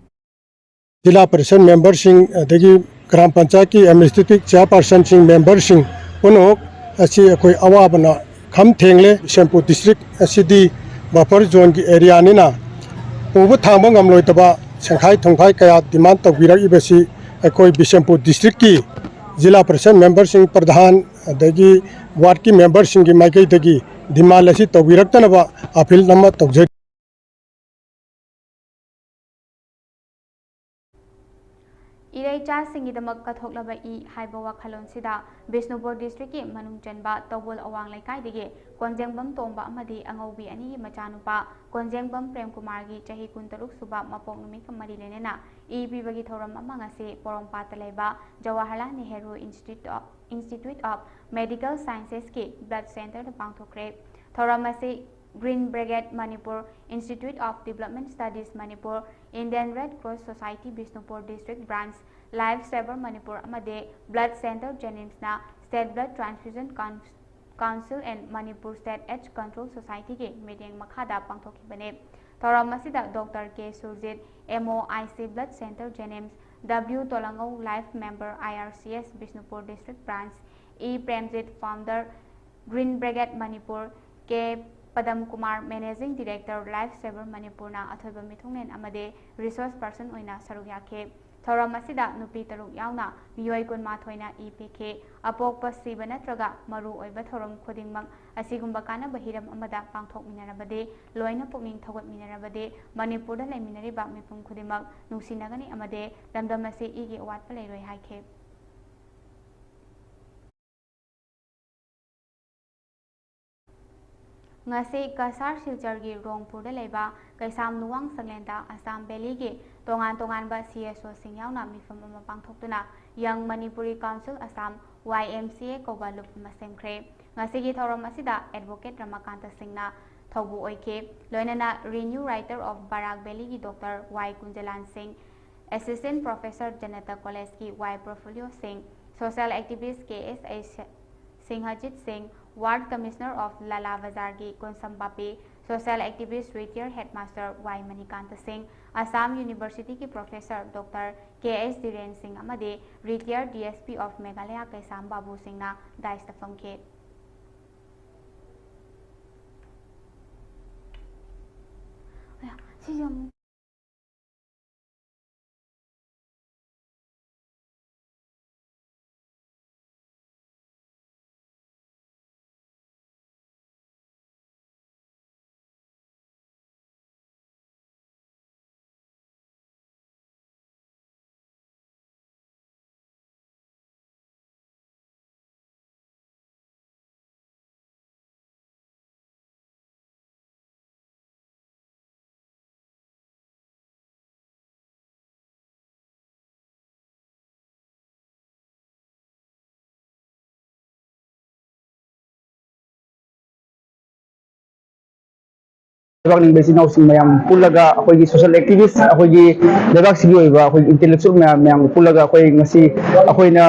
ꯖꯤꯂꯥ ꯄꯔꯤꯁꯠ ꯃꯦꯝꯕꯔꯁꯤꯡ, ꯑꯗꯒꯤ ꯒ꯭ꯔꯥꯝ ꯄꯟꯆꯥꯌꯠꯀꯤ ꯑꯦꯗꯃꯤꯅꯤꯁꯇ꯭ꯔꯦꯇꯤꯚ ꯆꯤꯌꯥꯔꯄꯔꯁꯟꯁꯤꯡ, ꯃꯦꯝꯕꯔꯁꯤꯡ ꯄꯨꯝꯅꯃꯛ ꯑꯁꯤ ꯑꯩꯈꯣꯏ ꯑꯋꯥꯕꯅ ꯈꯝ ꯊꯦꯡꯂꯦ꯫ ꯕꯤꯁꯦꯝꯄꯨꯔ ꯗꯤꯁꯇ꯭ꯔꯤꯛ ꯑꯁꯤꯗꯤ ꯕꯐꯔ ꯖꯣꯟꯒꯤ ꯑꯦꯔꯤꯌꯥꯅꯤꯅ ꯄꯨꯕ ꯊꯥꯡꯕ ꯉꯝꯂꯣꯏꯗꯕ ꯁꯦꯟꯈꯥꯏ ꯊꯨꯝꯈꯥꯏ ꯀꯌꯥ ꯗꯤꯃꯥꯟ ꯇꯧꯕꯤꯔꯛꯏꯕꯁꯤ ꯑꯩꯈꯣꯏ ꯕꯤꯁꯦꯝꯄꯨꯔ ꯗꯤꯁꯇ꯭ꯔꯤꯛꯀꯤ ꯖꯤꯂꯥ ꯄꯔꯤꯁꯠ ꯃꯦꯝꯕꯔꯁꯤꯡ, ꯄ꯭ꯔꯙꯥꯟ, ꯑꯗꯒꯤ ꯋꯥꯔꯗꯀꯤ ꯃꯦꯝꯕꯔꯁꯤꯡꯒꯤ ꯃꯥꯏꯀꯩꯗꯒꯤ ꯗꯤꯃꯥꯟ ꯑꯁꯤ ꯇꯧꯕꯤꯔꯛꯇꯅꯕ ꯑꯄꯤꯜ ꯑꯃ ꯇꯧꯖꯔꯤ꯫ ꯏꯔꯩꯆꯥꯁꯤꯡꯒꯤꯗꯃꯛ ꯀꯠꯊꯣꯛꯂꯕ ꯏ ꯍꯥꯏꯕ ꯋꯥꯈꯜꯂꯣꯟꯁꯤꯗ ꯕꯤꯁꯅꯨꯄꯨꯔ ꯗꯤꯁꯇ꯭ꯔꯤꯛꯀꯤ ꯃꯅꯨꯡ ꯆꯟꯕ ꯇꯧꯕꯣꯜ ꯑꯋꯥꯡ ꯂꯩꯀꯥꯏꯗꯒꯤ ꯀꯣꯟꯖꯦꯡꯕꯝ ꯇꯣꯝꯕ ꯑꯃꯗꯤ ꯑꯉꯧꯕꯤ ꯑꯅꯤꯒꯤ ꯃꯆꯥꯅꯨꯄꯥ ꯀꯣꯟꯖꯦꯡꯕꯝ ꯄ꯭ꯔꯦꯝꯀꯨꯃꯥꯔꯒꯤ ꯆꯍꯤ ꯀꯨꯟꯇꯔꯨꯛ ꯁꯨꯕ ꯃꯄꯣꯛ ꯅꯨꯃꯤꯠꯀ ꯃꯔꯤ ꯂꯩꯅꯅ ꯏ ꯄꯤꯕꯒꯤ ꯊꯧꯔꯝ ꯑꯃ ꯉꯁꯤ ꯄꯣꯔꯣꯝꯄꯥꯠꯇ ꯂꯩꯕ Jawaharlal Nehru institute of, institute of medical ꯁꯥꯏꯟꯁꯦꯁꯀꯤ ꯕ꯭ꯂꯗ ꯁꯦꯟꯇꯔꯗ ꯄꯥꯡꯊꯣꯛꯈ꯭ꯔꯦ꯫ ꯊꯧꯔꯝ ꯑꯁꯤ Green Brigade Manipur, Institute of Development Studies Manipur, Indian Red Cross Society Bishnupur District Branch, Life Saver Manipur ꯑꯃꯗꯤ Blood Center JNIMSꯅ State Blood Transfusion Council and Manipur State AIDS Control Societyꯒꯤ ꯃꯤꯠꯌꯦꯡ ꯃꯈꯥꯗ ꯄꯥꯡꯊꯣꯛꯈꯤꯕꯅꯤ꯫ ꯊꯧꯔꯝ ꯑꯁꯤꯗ Doctor K Surjit, MO IC Blood Center JNIMS, W ꯇꯣꯂꯪꯉꯧ, Life Member IRCS Bishnupur District Branch, E Premjit, Founder, Green Brigade Manipur, K ꯄꯗꯝ Kumar, Managing Director, Life Saver Manipurꯅ ꯑꯊꯣꯏꯕ ꯃꯤꯊꯨꯡꯂꯦꯟ ꯑꯃꯗꯤ resource person ꯑꯣꯏꯅ ꯁꯔꯨꯛ ꯌꯥꯈꯤ꯫ ꯊꯧꯔꯝ ꯑꯁꯤꯗ ꯅꯨꯄꯤ ꯇꯔꯨꯛ ꯌꯥꯎꯅ ꯃꯤꯑꯣꯏ ꯀꯨꯟꯃꯥꯊꯣꯏꯅ ꯏ ꯄꯤꯈꯤ꯫ ꯑꯄꯣꯛꯄ, ꯁꯤꯕ ꯅꯠꯇ꯭ꯔꯒ ꯃꯔꯨ ꯑꯣꯏꯕ ꯊꯧꯔꯝ ꯈꯨꯗꯤꯡꯃꯛ ꯑꯁꯤꯒꯨꯝꯕ ꯀꯥꯟꯅꯕ ꯍꯤꯔꯝ ꯑꯃꯗ ꯄꯥꯡꯊꯣꯛꯃꯤꯟꯅꯔꯕꯗꯤ, ꯂꯣꯏꯅ ꯄꯨꯛꯅꯤꯡ ꯊꯧꯒꯠꯃꯤꯟꯅꯔꯕꯗꯤ ꯃꯅꯤꯄꯨꯔꯗ ꯂꯩꯃꯤꯟꯅꯔꯤꯕ ꯃꯤꯄꯨꯝ ꯈꯨꯗꯤꯡꯃꯛ ꯅꯨꯡꯁꯤꯅꯒꯅꯤ ꯑꯃꯗꯤ ꯂꯝꯗꯝ ꯑꯁꯤ ꯏꯒꯤ ꯑꯋꯥꯠꯄ ꯂꯩꯔꯣꯏ ꯍꯥꯏꯈꯤ꯫ ꯉꯁꯤ ꯀꯁꯥꯔ ꯁꯤꯜꯆꯔꯒꯤ ꯔꯣꯡꯄꯨꯔꯗ ꯂꯩꯕ ꯀꯩꯁꯥꯝ ꯅꯨꯋꯥꯡ ꯁꯪꯂꯦꯟꯗ ꯑꯁꯥꯝ ꯚꯦꯂꯤꯒꯤ ꯇꯣꯉꯥꯟ ꯇꯣꯉꯥꯟꯕ CSOꯁꯤꯡ ꯌꯥꯎꯅ ꯃꯤꯐꯝ ꯑꯃ ꯄꯥꯡꯊꯣꯛꯇꯨꯅ Young Manipuri Council Assam, YMCA ꯀꯧꯕ ꯂꯨꯞ ꯑꯃ ꯁꯦꯝꯈ꯭ꯔꯦ꯫ ꯉꯁꯤꯒꯤ ꯊꯧꯔꯝ ꯑꯁꯤꯗ Advocate ꯔꯃꯀꯥꯟꯇ ꯁꯤꯡꯅ ꯊꯧꯕꯨ ꯑꯣꯏꯈꯤ꯫ ꯂꯣꯏꯅꯅ Renew Writer of Barak Valleyꯒꯤ Doctor Y ꯀꯨꯟꯖꯂꯥꯟ ꯁꯤꯡ, Assistant Professor ꯖꯅꯇ Collegeꯀꯤ Y ꯄ꯭ꯔꯣꯐꯨꯂꯤꯑꯣ ꯁꯤꯡ, Social Activist KSH ꯁꯤꯡꯍꯖꯤꯠ ꯁꯤꯡ, Ward Commissioner of ꯂꯥꯂꯥ ꯕꯖꯥꯔꯒꯤ Konsam ꯕꯥꯄꯤ, Social activist, retired headmaster Y Manikanta ꯁꯤꯡ, ꯑꯁꯥꯝ ꯌꯨꯅꯤꯚꯔꯁꯤꯇꯤꯒꯤ professor Doctor K S ꯙꯤꯔꯦꯟ ꯁꯤꯡ ꯑꯃꯗꯤ retired D S P of Meghalaya ꯀꯩꯁꯥꯝ ꯕꯥꯕꯨ ꯁꯤꯡꯅ dais ꯇ ꯐꯝꯈꯤ꯫ ꯑꯌꯥ, ꯁꯤꯁꯦ ꯑꯃꯨꯛ ꯂꯩꯕꯥꯛ ꯅꯤꯡꯕ ꯏꯆꯤꯟ ꯏꯅꯥꯎꯁꯤꯡ ꯃꯌꯥꯝ ꯄꯨꯜꯂꯒ, ꯑꯩꯈꯣꯏꯒꯤ social activist, ꯑꯩꯈꯣꯏꯒꯤ ꯂꯩꯕꯥꯛꯁꯤꯒꯤ ꯑꯣꯏꯕ ꯑꯩꯈꯣꯏꯒꯤ intellectual ꯃꯌꯥꯝ, ꯃꯌꯥꯝꯒ ꯄꯨꯜꯂꯒ ꯑꯩꯈꯣꯏ ꯉꯁꯤ ꯑꯩꯈꯣꯏꯅ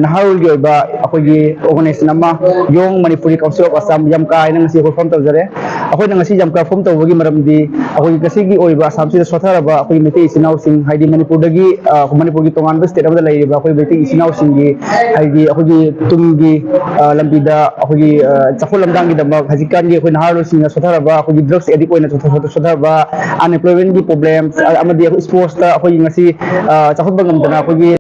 ꯅꯍꯥꯔꯣꯜꯒꯤ ꯑꯣꯏꯕ ꯑꯩꯈꯣꯏꯒꯤ organization ꯑꯃ, Young Manipuri Council of Assam, YAMKA ꯍꯥꯏꯅ ꯉꯁꯤ ꯑꯩꯈꯣꯏ form ꯇꯧꯖꯔꯦ꯫ ꯑꯩꯈꯣꯏꯅ ꯉꯁꯤ YAMKA form ꯇꯧꯕꯒꯤ ꯃꯔꯝꯗꯤ ꯑꯩꯈꯣꯏꯒꯤ ꯉꯁꯤꯒꯤ ꯑꯣꯏꯕ ꯑꯁꯥꯝꯁꯤꯗ ꯁꯣꯠꯊꯔꯕ ꯑꯩꯈꯣꯏꯒꯤ ꯃꯩꯇꯩ ꯏꯆꯤꯟ ꯏꯅꯥꯎꯁꯤꯡ, ꯍꯥꯏꯗꯤ ꯃꯅꯤꯄꯨꯔꯗꯒꯤ, ꯑ, ꯃꯅꯤꯄꯨꯔꯒꯤ ꯇꯣꯉꯥꯟꯕ state ꯑꯃꯗ ꯂꯩꯔꯤꯕ ꯑꯩꯈꯣꯏ ꯃꯩꯇꯩ ꯏꯆꯤꯟ ꯏꯅꯥꯎꯁꯤꯡꯒꯤ, ꯍꯥꯏꯗꯤ ꯑꯩꯈꯣꯏꯒꯤ ꯇꯨꯡꯒꯤ, ꯑ, ꯂꯝꯕꯤꯗ ꯑꯩꯈꯣꯏꯒꯤ, ꯑ, ꯆꯥꯎꯈꯠ ꯂꯝꯗꯥꯡꯒꯤꯗꯃꯛ ꯍꯧꯖꯤꯛꯀꯥꯟꯒꯤ ꯑꯩꯈꯣꯏ ꯅꯍꯥꯔꯣꯜꯁꯤꯡꯅ ꯁꯣꯠꯊꯔꯕ ꯑꯩꯈꯣꯏꯒꯤ drugs addict ꯑꯣꯏꯅ ꯁꯣꯠꯊ-, ꯁꯣꯠꯊ-, ꯁꯣꯠꯊꯔꯕ, unemploymentꯀꯤ problem, ꯑ-, ꯑꯃꯗꯤ ꯑꯩꯈꯣꯏ sportsꯇ ꯑꯩꯈꯣꯏꯒꯤ ꯉꯁꯤ, ꯑ, ꯆꯥꯎꯈꯠꯄ ꯉꯝꯗꯅ ꯑꯩꯈꯣꯏꯒꯤ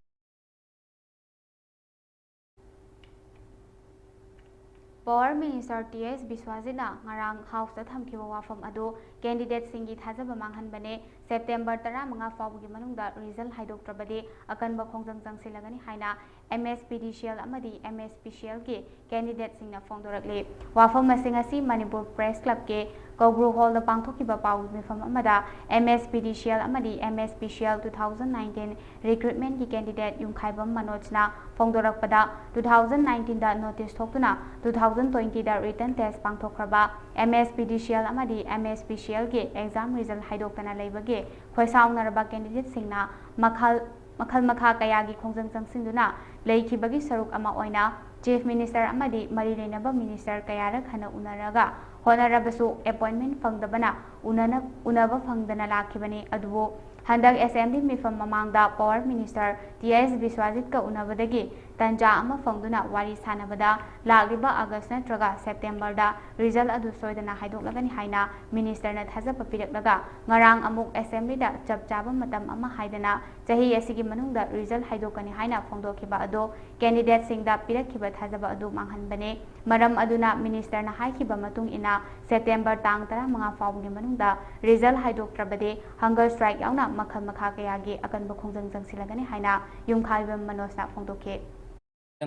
Power Minister T S ꯕꯤꯁ꯭ꯋꯥꯖꯤꯠꯅ ꯉꯔꯥꯡ Houseꯇ ꯊꯝꯈꯤꯕ ꯋꯥꯐꯝ ꯑꯗꯨ candidateꯁꯤꯡꯒꯤ ꯊꯥꯖꯕ ꯃꯥꯡꯍꯟꯕꯅꯦ, September ꯇꯔꯥꯃꯉꯥ ꯐꯥꯎꯕꯒꯤ ꯃꯅꯨꯡꯗ result ꯍꯥꯏꯗꯣꯛꯇ꯭ꯔꯕꯗꯤ ꯑꯀꯟꯕ ꯈꯣꯡꯖꯪ ꯆꯪꯁꯤꯜꯂꯒꯅꯤ ꯍꯥꯏꯅ M S P D C L ꯑꯃꯗꯤ M S P C Lꯒꯤ candidateꯁꯤꯡꯅ ꯐꯣꯡꯗꯣꯔꯛꯂꯤ꯫ ꯋꯥꯐꯝ ꯑꯁꯤꯡ ꯑꯁꯤ ꯃꯅꯤꯄꯨꯔ Press Clubꯀꯤ ꯀꯧꯕ꯭ꯔꯨ Hallꯗ ꯄꯥꯡꯊꯣꯛꯈꯤꯕ ꯄꯥꯎꯒꯤ ꯃꯤꯐꯝ ꯑꯃꯗ M S P D C L ꯑꯃꯗꯤ M S P C L two thousand nineteen recruitmentꯀꯤ candidate ꯌꯨꯝꯈꯥꯏꯕꯝ ꯃꯅꯣꯖꯅ ꯐꯣꯡꯗꯣꯔꯛꯄꯗ, two thousand nineteenꯗ notice ꯊꯣꯛꯇꯨꯅ two thousand twentyꯗ written test ꯄꯥꯡꯊꯣꯛꯈ꯭ꯔꯕ M S P D C L ꯑꯃꯗꯤ M S P C Lꯒꯤ exam result ꯍꯥꯏꯗꯣꯛꯇꯅ ꯂꯩꯕꯒꯤ ꯈꯣꯏꯁꯥꯎꯅꯔꯕ candidateꯁꯤꯡꯅ ꯃꯈꯜ, ꯃꯈꯜ ꯃꯈꯥ ꯀꯌꯥꯒꯤ ꯈꯣꯡꯖꯪ ꯆꯪꯁꯤꯟꯗꯨꯅ ꯂꯩꯈꯤꯕꯒꯤ ꯁꯔꯨꯛ ꯑꯃ ꯑꯣꯏꯅ Chief Minister ꯑꯃꯗꯤ ꯃꯔꯤ ꯂꯩꯅꯕ minister ꯀꯌꯥꯔꯛ ꯍꯟꯅ ꯎꯅꯔꯒ ꯍꯣꯠꯅꯔꯕꯁꯨ ꯑꯦꯄꯣꯏꯟꯃꯦꯟ ꯐꯪꯗꯕꯅ ꯎꯅꯅ-, ꯎꯅꯕ ꯐꯪꯗꯅ ꯂꯥꯛꯈꯤꯕꯅꯤ꯫ ꯑꯗꯨꯕꯨ ꯍꯟꯗꯛ ꯑꯦꯁꯦꯝꯕ꯭ꯂꯤ ꯃꯤꯐꯝ ꯃꯃꯥꯡꯗ ꯄꯋꯥꯔ ꯃꯤꯅꯤꯁꯇꯔ ꯇꯤ ꯑꯦꯁ ꯕꯤꯁ꯭ꯋꯥꯖꯤꯠꯀ ꯎꯅꯕꯗꯒꯤ ꯇꯟꯖꯥ ꯑꯃ ꯐꯪꯗꯨꯅ ꯋꯥꯔꯤ ꯁꯥꯟꯅꯕꯗ ꯂꯥꯛꯂꯤꯕ ꯑꯥꯒꯁ ꯅꯠꯇ꯭ꯔꯒ ꯁꯦꯞꯇꯦꯝꯕꯔꯗ ꯔꯤꯖꯜ ꯑꯗꯨ ꯁꯣꯏꯗꯅ ꯍꯥꯏꯗꯣꯛꯂꯒꯅꯤ ꯍꯥꯏꯅ ꯃꯤꯅꯤꯁꯇꯔꯅ ꯊꯥꯖꯕ ꯄꯤꯔꯛꯂꯒ ꯉꯔꯥꯡ ꯑꯃꯨꯛ ꯑꯦꯁꯦꯝꯕ꯭ꯂꯤꯗ ꯆꯞ ꯆꯥꯕ ꯃꯇꯝ ꯑꯃ ꯍꯥꯏꯗꯅ ꯆꯍꯤ ꯑꯁꯤꯒꯤ ꯃꯅꯨꯡꯗ ꯔꯤꯖꯜ ꯍꯥꯏꯗꯣꯛꯀꯅꯤ ꯍꯥꯏꯅ ꯐꯣꯡꯗꯣꯛꯈꯤꯕ ꯑꯗꯨ ꯀꯦꯟꯗꯤꯗꯦꯠꯁꯤꯡꯗ ꯄꯤꯔꯛꯈꯤꯕ ꯊꯥꯖꯕ ꯑꯗꯨ ꯃꯥꯡꯍꯟꯕꯅꯤ꯫ ꯃꯔꯝ ꯑꯗꯨꯅ ꯃꯤꯅꯤꯁꯇꯔꯅ ꯍꯥꯏꯈꯤꯕ ꯃꯇꯨꯡ ꯏꯟꯅ ꯁꯦꯞꯇꯦꯝꯕꯔ ꯇꯥꯡ ꯇꯔꯥꯃꯉꯥ ꯐꯥꯎꯕꯒꯤ ꯃꯅꯨꯡꯗ ꯔꯤꯖꯜ ꯍꯥꯏꯗꯣꯛꯇ꯭ꯔꯕꯗꯤ ꯍꯪꯒꯔ ꯁ꯭ꯇ꯭ꯔꯥꯏꯛ ꯌꯥꯎꯅ ꯃꯈꯜ ꯃꯈꯥ ꯀꯌꯥꯒꯤ ꯑꯀꯟꯕ ꯈꯣꯡꯖꯪ ꯆꯪꯁꯤꯜꯂꯒꯅꯤ ꯍꯥꯏꯅ ꯌꯨꯝꯈꯥꯏꯕꯝ ꯃꯅꯣꯖꯅ ꯐꯣꯡꯗꯣꯛꯈꯤ꯫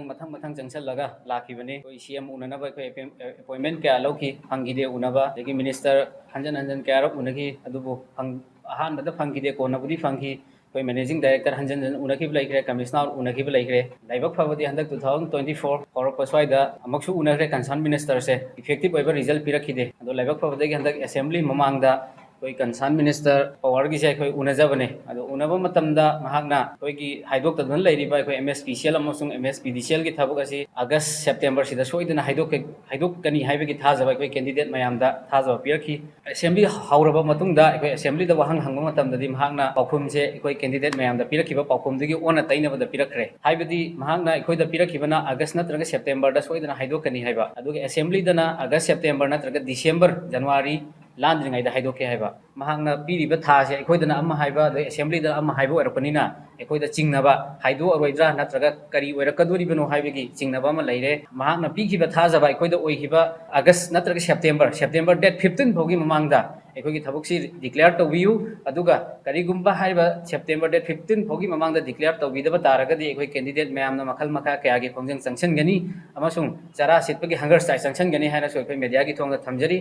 ꯃꯊꯪ ꯃꯊꯪ ꯆꯪꯁꯤꯜꯂꯒ ꯂꯥꯛꯈꯤꯕꯅꯤ꯫ ꯑꯩꯈꯣꯏ ꯁꯤ ꯑꯦꯝ ꯎꯅꯅꯕ ꯑꯩꯈꯣꯏ ꯑꯦꯄꯣꯏꯟꯃꯦꯟ ꯀꯌꯥ ꯂꯧꯈꯤ, ꯐꯪꯈꯤꯗꯦ ꯎꯅꯕ, ꯑꯗꯒꯤ ꯃꯤꯅꯤꯁꯇꯔ ꯍꯟꯖꯟ ꯍꯟꯖꯟ ꯀꯌꯥꯔꯛ ꯎꯅꯈꯤ, ꯑꯗꯨꯕꯨ ꯐꯪ-, ꯑꯍꯥꯟꯕꯗ ꯐꯪꯈꯤꯗꯦ, ꯀꯣꯟꯅꯕꯨꯗꯤ ꯐꯪꯈꯤ꯫ ꯑꯩꯈꯣꯏ ꯃꯦꯅꯦꯖꯤꯡ ꯗꯥꯏꯔꯦꯛꯇꯔ ꯍꯟꯖꯟ ꯍꯟꯖꯟ ꯎꯅꯈꯤꯕ ꯂꯩꯈ꯭ꯔꯦ, ꯀꯃꯤꯁꯅꯔ ꯎꯅꯈꯤꯕ ꯂꯩꯈ꯭ꯔꯦ꯫ ꯂꯥꯏꯕꯛ ꯐꯕꯗꯤ ꯍꯟꯗꯛ ꯇꯨ ꯊꯥꯎꯖꯟ ꯇ꯭ꯋꯦꯟꯇꯤ ꯐꯣꯔ ꯍꯧꯔꯛꯄ ꯁ꯭ꯋꯥꯏꯗ ꯑꯃꯨꯛꯁꯨ ꯎꯅꯈ꯭ꯔꯦ ꯀꯟꯁꯔꯟ ꯃꯤꯅꯤꯁꯇꯔꯁꯦ, ꯏꯐꯦꯛꯇꯤꯚ ꯑꯣꯏꯕ ꯔꯤꯖꯜ ꯄꯤꯔꯛꯈꯤꯗꯦ꯫ ꯑꯗꯣ ꯂꯥꯏꯕꯛ ꯐꯕꯗꯒꯤ ꯍꯟꯗꯛ ꯑꯦꯁꯦꯝꯕ꯭ꯂꯤ ꯃꯃꯥꯡꯗ ꯑꯩꯈꯣꯏ ꯀꯟꯁꯔꯟ ꯃꯤꯅꯤꯁꯇꯔ ꯄꯋꯥꯔꯒꯤꯁꯦ ꯑꯩꯈꯣꯏ ꯎꯅꯖꯕꯅꯦ꯫ ꯑꯗꯣ ꯎꯅꯕ ꯃꯇꯝꯗ ꯃꯍꯥꯛꯅ ꯑꯩꯈꯣꯏꯒꯤ ꯍꯥꯏꯗꯣꯛꯇꯗꯨꯅ ꯂꯩꯔꯤꯕ ꯑꯩꯈꯣꯏ M S P C L ꯑꯃꯁꯨꯡ ꯑꯦꯝ ꯑꯦꯁ ꯄꯤ ꯗꯤ ꯁꯤ ꯑꯦꯜꯒꯤ ꯊꯕꯛ ꯑꯁꯤ ꯑꯥꯒꯁ ꯁꯦꯞꯇꯦꯝꯕꯔꯁꯤꯗ ꯁꯣꯏꯗꯅ ꯍꯥꯏꯗꯣꯛꯀ-, ꯍꯥꯏꯗꯣꯛꯀꯅꯤ ꯍꯥꯏꯕꯒꯤ ꯊꯥꯖꯕ ꯑꯩꯈꯣꯏ ꯀꯦꯟꯗꯤꯗꯦꯠ ꯃꯌꯥꯝꯗ ꯊꯥꯖꯕ ꯄꯤꯔꯛꯈꯤ꯫ ꯑꯦꯁꯦꯝꯕ꯭ꯂꯤ ꯍꯧꯔꯕ ꯃꯇꯨꯡꯗ ꯑꯩꯈꯣꯏ ꯑꯦꯁꯦꯝꯕ꯭ꯂꯤꯗ ꯋꯥꯍꯪ ꯍꯪꯕ ꯃꯇꯝꯗꯗꯤ ꯃꯍꯥꯛꯅ ꯄꯥꯎꯈꯨꯝꯁꯦ ꯑꯩꯈꯣꯏ ꯀꯦꯟꯗꯤꯗꯦꯠ ꯃꯌꯥꯝꯗ ꯄꯤꯔꯛꯈꯤꯕ ꯄꯥꯎꯈꯨꯝꯗꯨꯒꯤ ꯑꯣꯟꯅ ꯇꯩꯅꯕꯗ ꯄꯤꯔꯛꯈ꯭ꯔꯦ꯫ ꯍꯥꯏꯕꯗꯤ ꯃꯍꯥꯛꯅ ꯑꯩꯈꯣꯏꯗ ꯄꯤꯔꯛꯈꯤꯕꯅ ꯑꯥꯒꯁ ꯅꯠꯇ꯭ꯔꯒ ꯁꯦꯞꯇꯦꯝꯕꯔꯗ ꯁꯣꯏꯗꯅ ꯍꯥꯏꯗꯣꯛꯀꯅꯤ ꯍꯥꯏꯕ, ꯑꯗꯨꯒ ꯑꯦꯁꯦꯝꯕ꯭ꯂꯤꯗꯅ ꯑꯥꯒꯁ, ꯁꯦꯞꯇꯦꯝꯕꯔ ꯅꯠꯇ꯭ꯔꯒ ꯗꯤꯁꯦꯝꯕꯔ, ꯖꯅꯋꯥꯔꯤ ꯂꯥꯟꯗ꯭ꯔꯤꯉꯩꯗ ꯍꯥꯏꯗꯣꯛꯀꯦ ꯍꯥꯏꯕ꯫ ꯃꯍꯥꯛꯅ ꯄꯤꯔꯤꯕ ꯊꯥꯁꯦ ꯑꯩꯈꯣꯏꯗꯅ ꯑꯃ ꯍꯥꯏꯕ, ꯑꯗꯩ ꯑꯦꯁꯦꯝꯕ꯭ꯂꯤꯗꯅ ꯑꯃ ꯍꯥꯏꯕ ꯑꯣꯏꯔꯛꯄꯅꯤꯅ ꯑꯩꯈꯣꯏꯗ ꯆꯤꯡꯅꯕ, ꯍꯥꯏꯗꯣꯛꯑꯔꯣꯏꯗ꯭ꯔꯥ ꯅꯠꯇ꯭ꯔꯒ ꯀꯔꯤ ꯑꯣꯏꯔꯛꯀꯗꯣꯔꯤꯕꯅꯣ ꯍꯥꯏꯕꯒꯤ ꯆꯤꯡꯅꯕ ꯑꯃ ꯂꯩꯔꯦ꯫ ꯃꯍꯥꯛꯅ ꯄꯤꯈꯤꯕ ꯊꯥꯖꯕ ꯑꯩꯈꯣꯏꯗ ꯑꯣꯏꯈꯤꯕ ꯑꯥꯒꯁ ꯅꯠꯇ꯭ꯔꯒ ꯁꯦꯞꯇꯦꯝꯕꯔ, ꯁꯦꯞꯇꯦꯝꯕꯔ ꯗꯦꯠ ꯐꯤꯐꯇꯤꯟ ꯐꯥꯎꯒꯤ ꯃꯃꯥꯡꯗ ꯑꯩꯈꯣꯏꯒꯤ ꯊꯕꯛꯁꯤ ꯗꯤꯀ꯭ꯂꯦꯌꯔ ꯇꯧꯕꯤꯌꯨ, ꯑꯗꯨꯒ ꯀꯔꯤꯒꯨꯝꯕ ꯍꯥꯏꯔꯤꯕ ꯁꯦꯞꯇꯦꯝꯕꯔ ꯗꯦꯠ ꯐꯤꯐꯇꯤꯟ ꯐꯥꯎꯒꯤ ꯃꯃꯥꯡꯗ ꯗꯤꯀ꯭ꯂꯦꯌꯔ ꯇꯧꯕꯤꯗꯕ ꯇꯥꯔꯒꯗꯤ ꯑꯩꯈꯣꯏ ꯀꯦꯟꯗꯤꯗꯦꯠ ꯃꯌꯥꯝꯅ ꯃꯈꯜ ꯃꯈꯥ ꯀꯌꯥꯒꯤ ꯈꯣꯡꯖꯪ ꯆꯪꯁꯤꯟꯒꯅꯤ ꯑꯃꯁꯨꯡ ꯆꯔꯥ ꯁꯤꯠꯄꯒꯤ ꯍꯪꯒꯔ ꯁ꯭ꯇ꯭ꯔꯥꯏꯛ ꯆꯪꯁꯤꯟꯒꯅꯤ ꯍꯥꯏꯅꯁꯨ ꯑꯩꯈꯣꯏ ꯃꯦꯗꯤꯌꯥꯒꯤ ꯊꯣꯡꯗ ꯊꯝꯖꯔꯤ꯫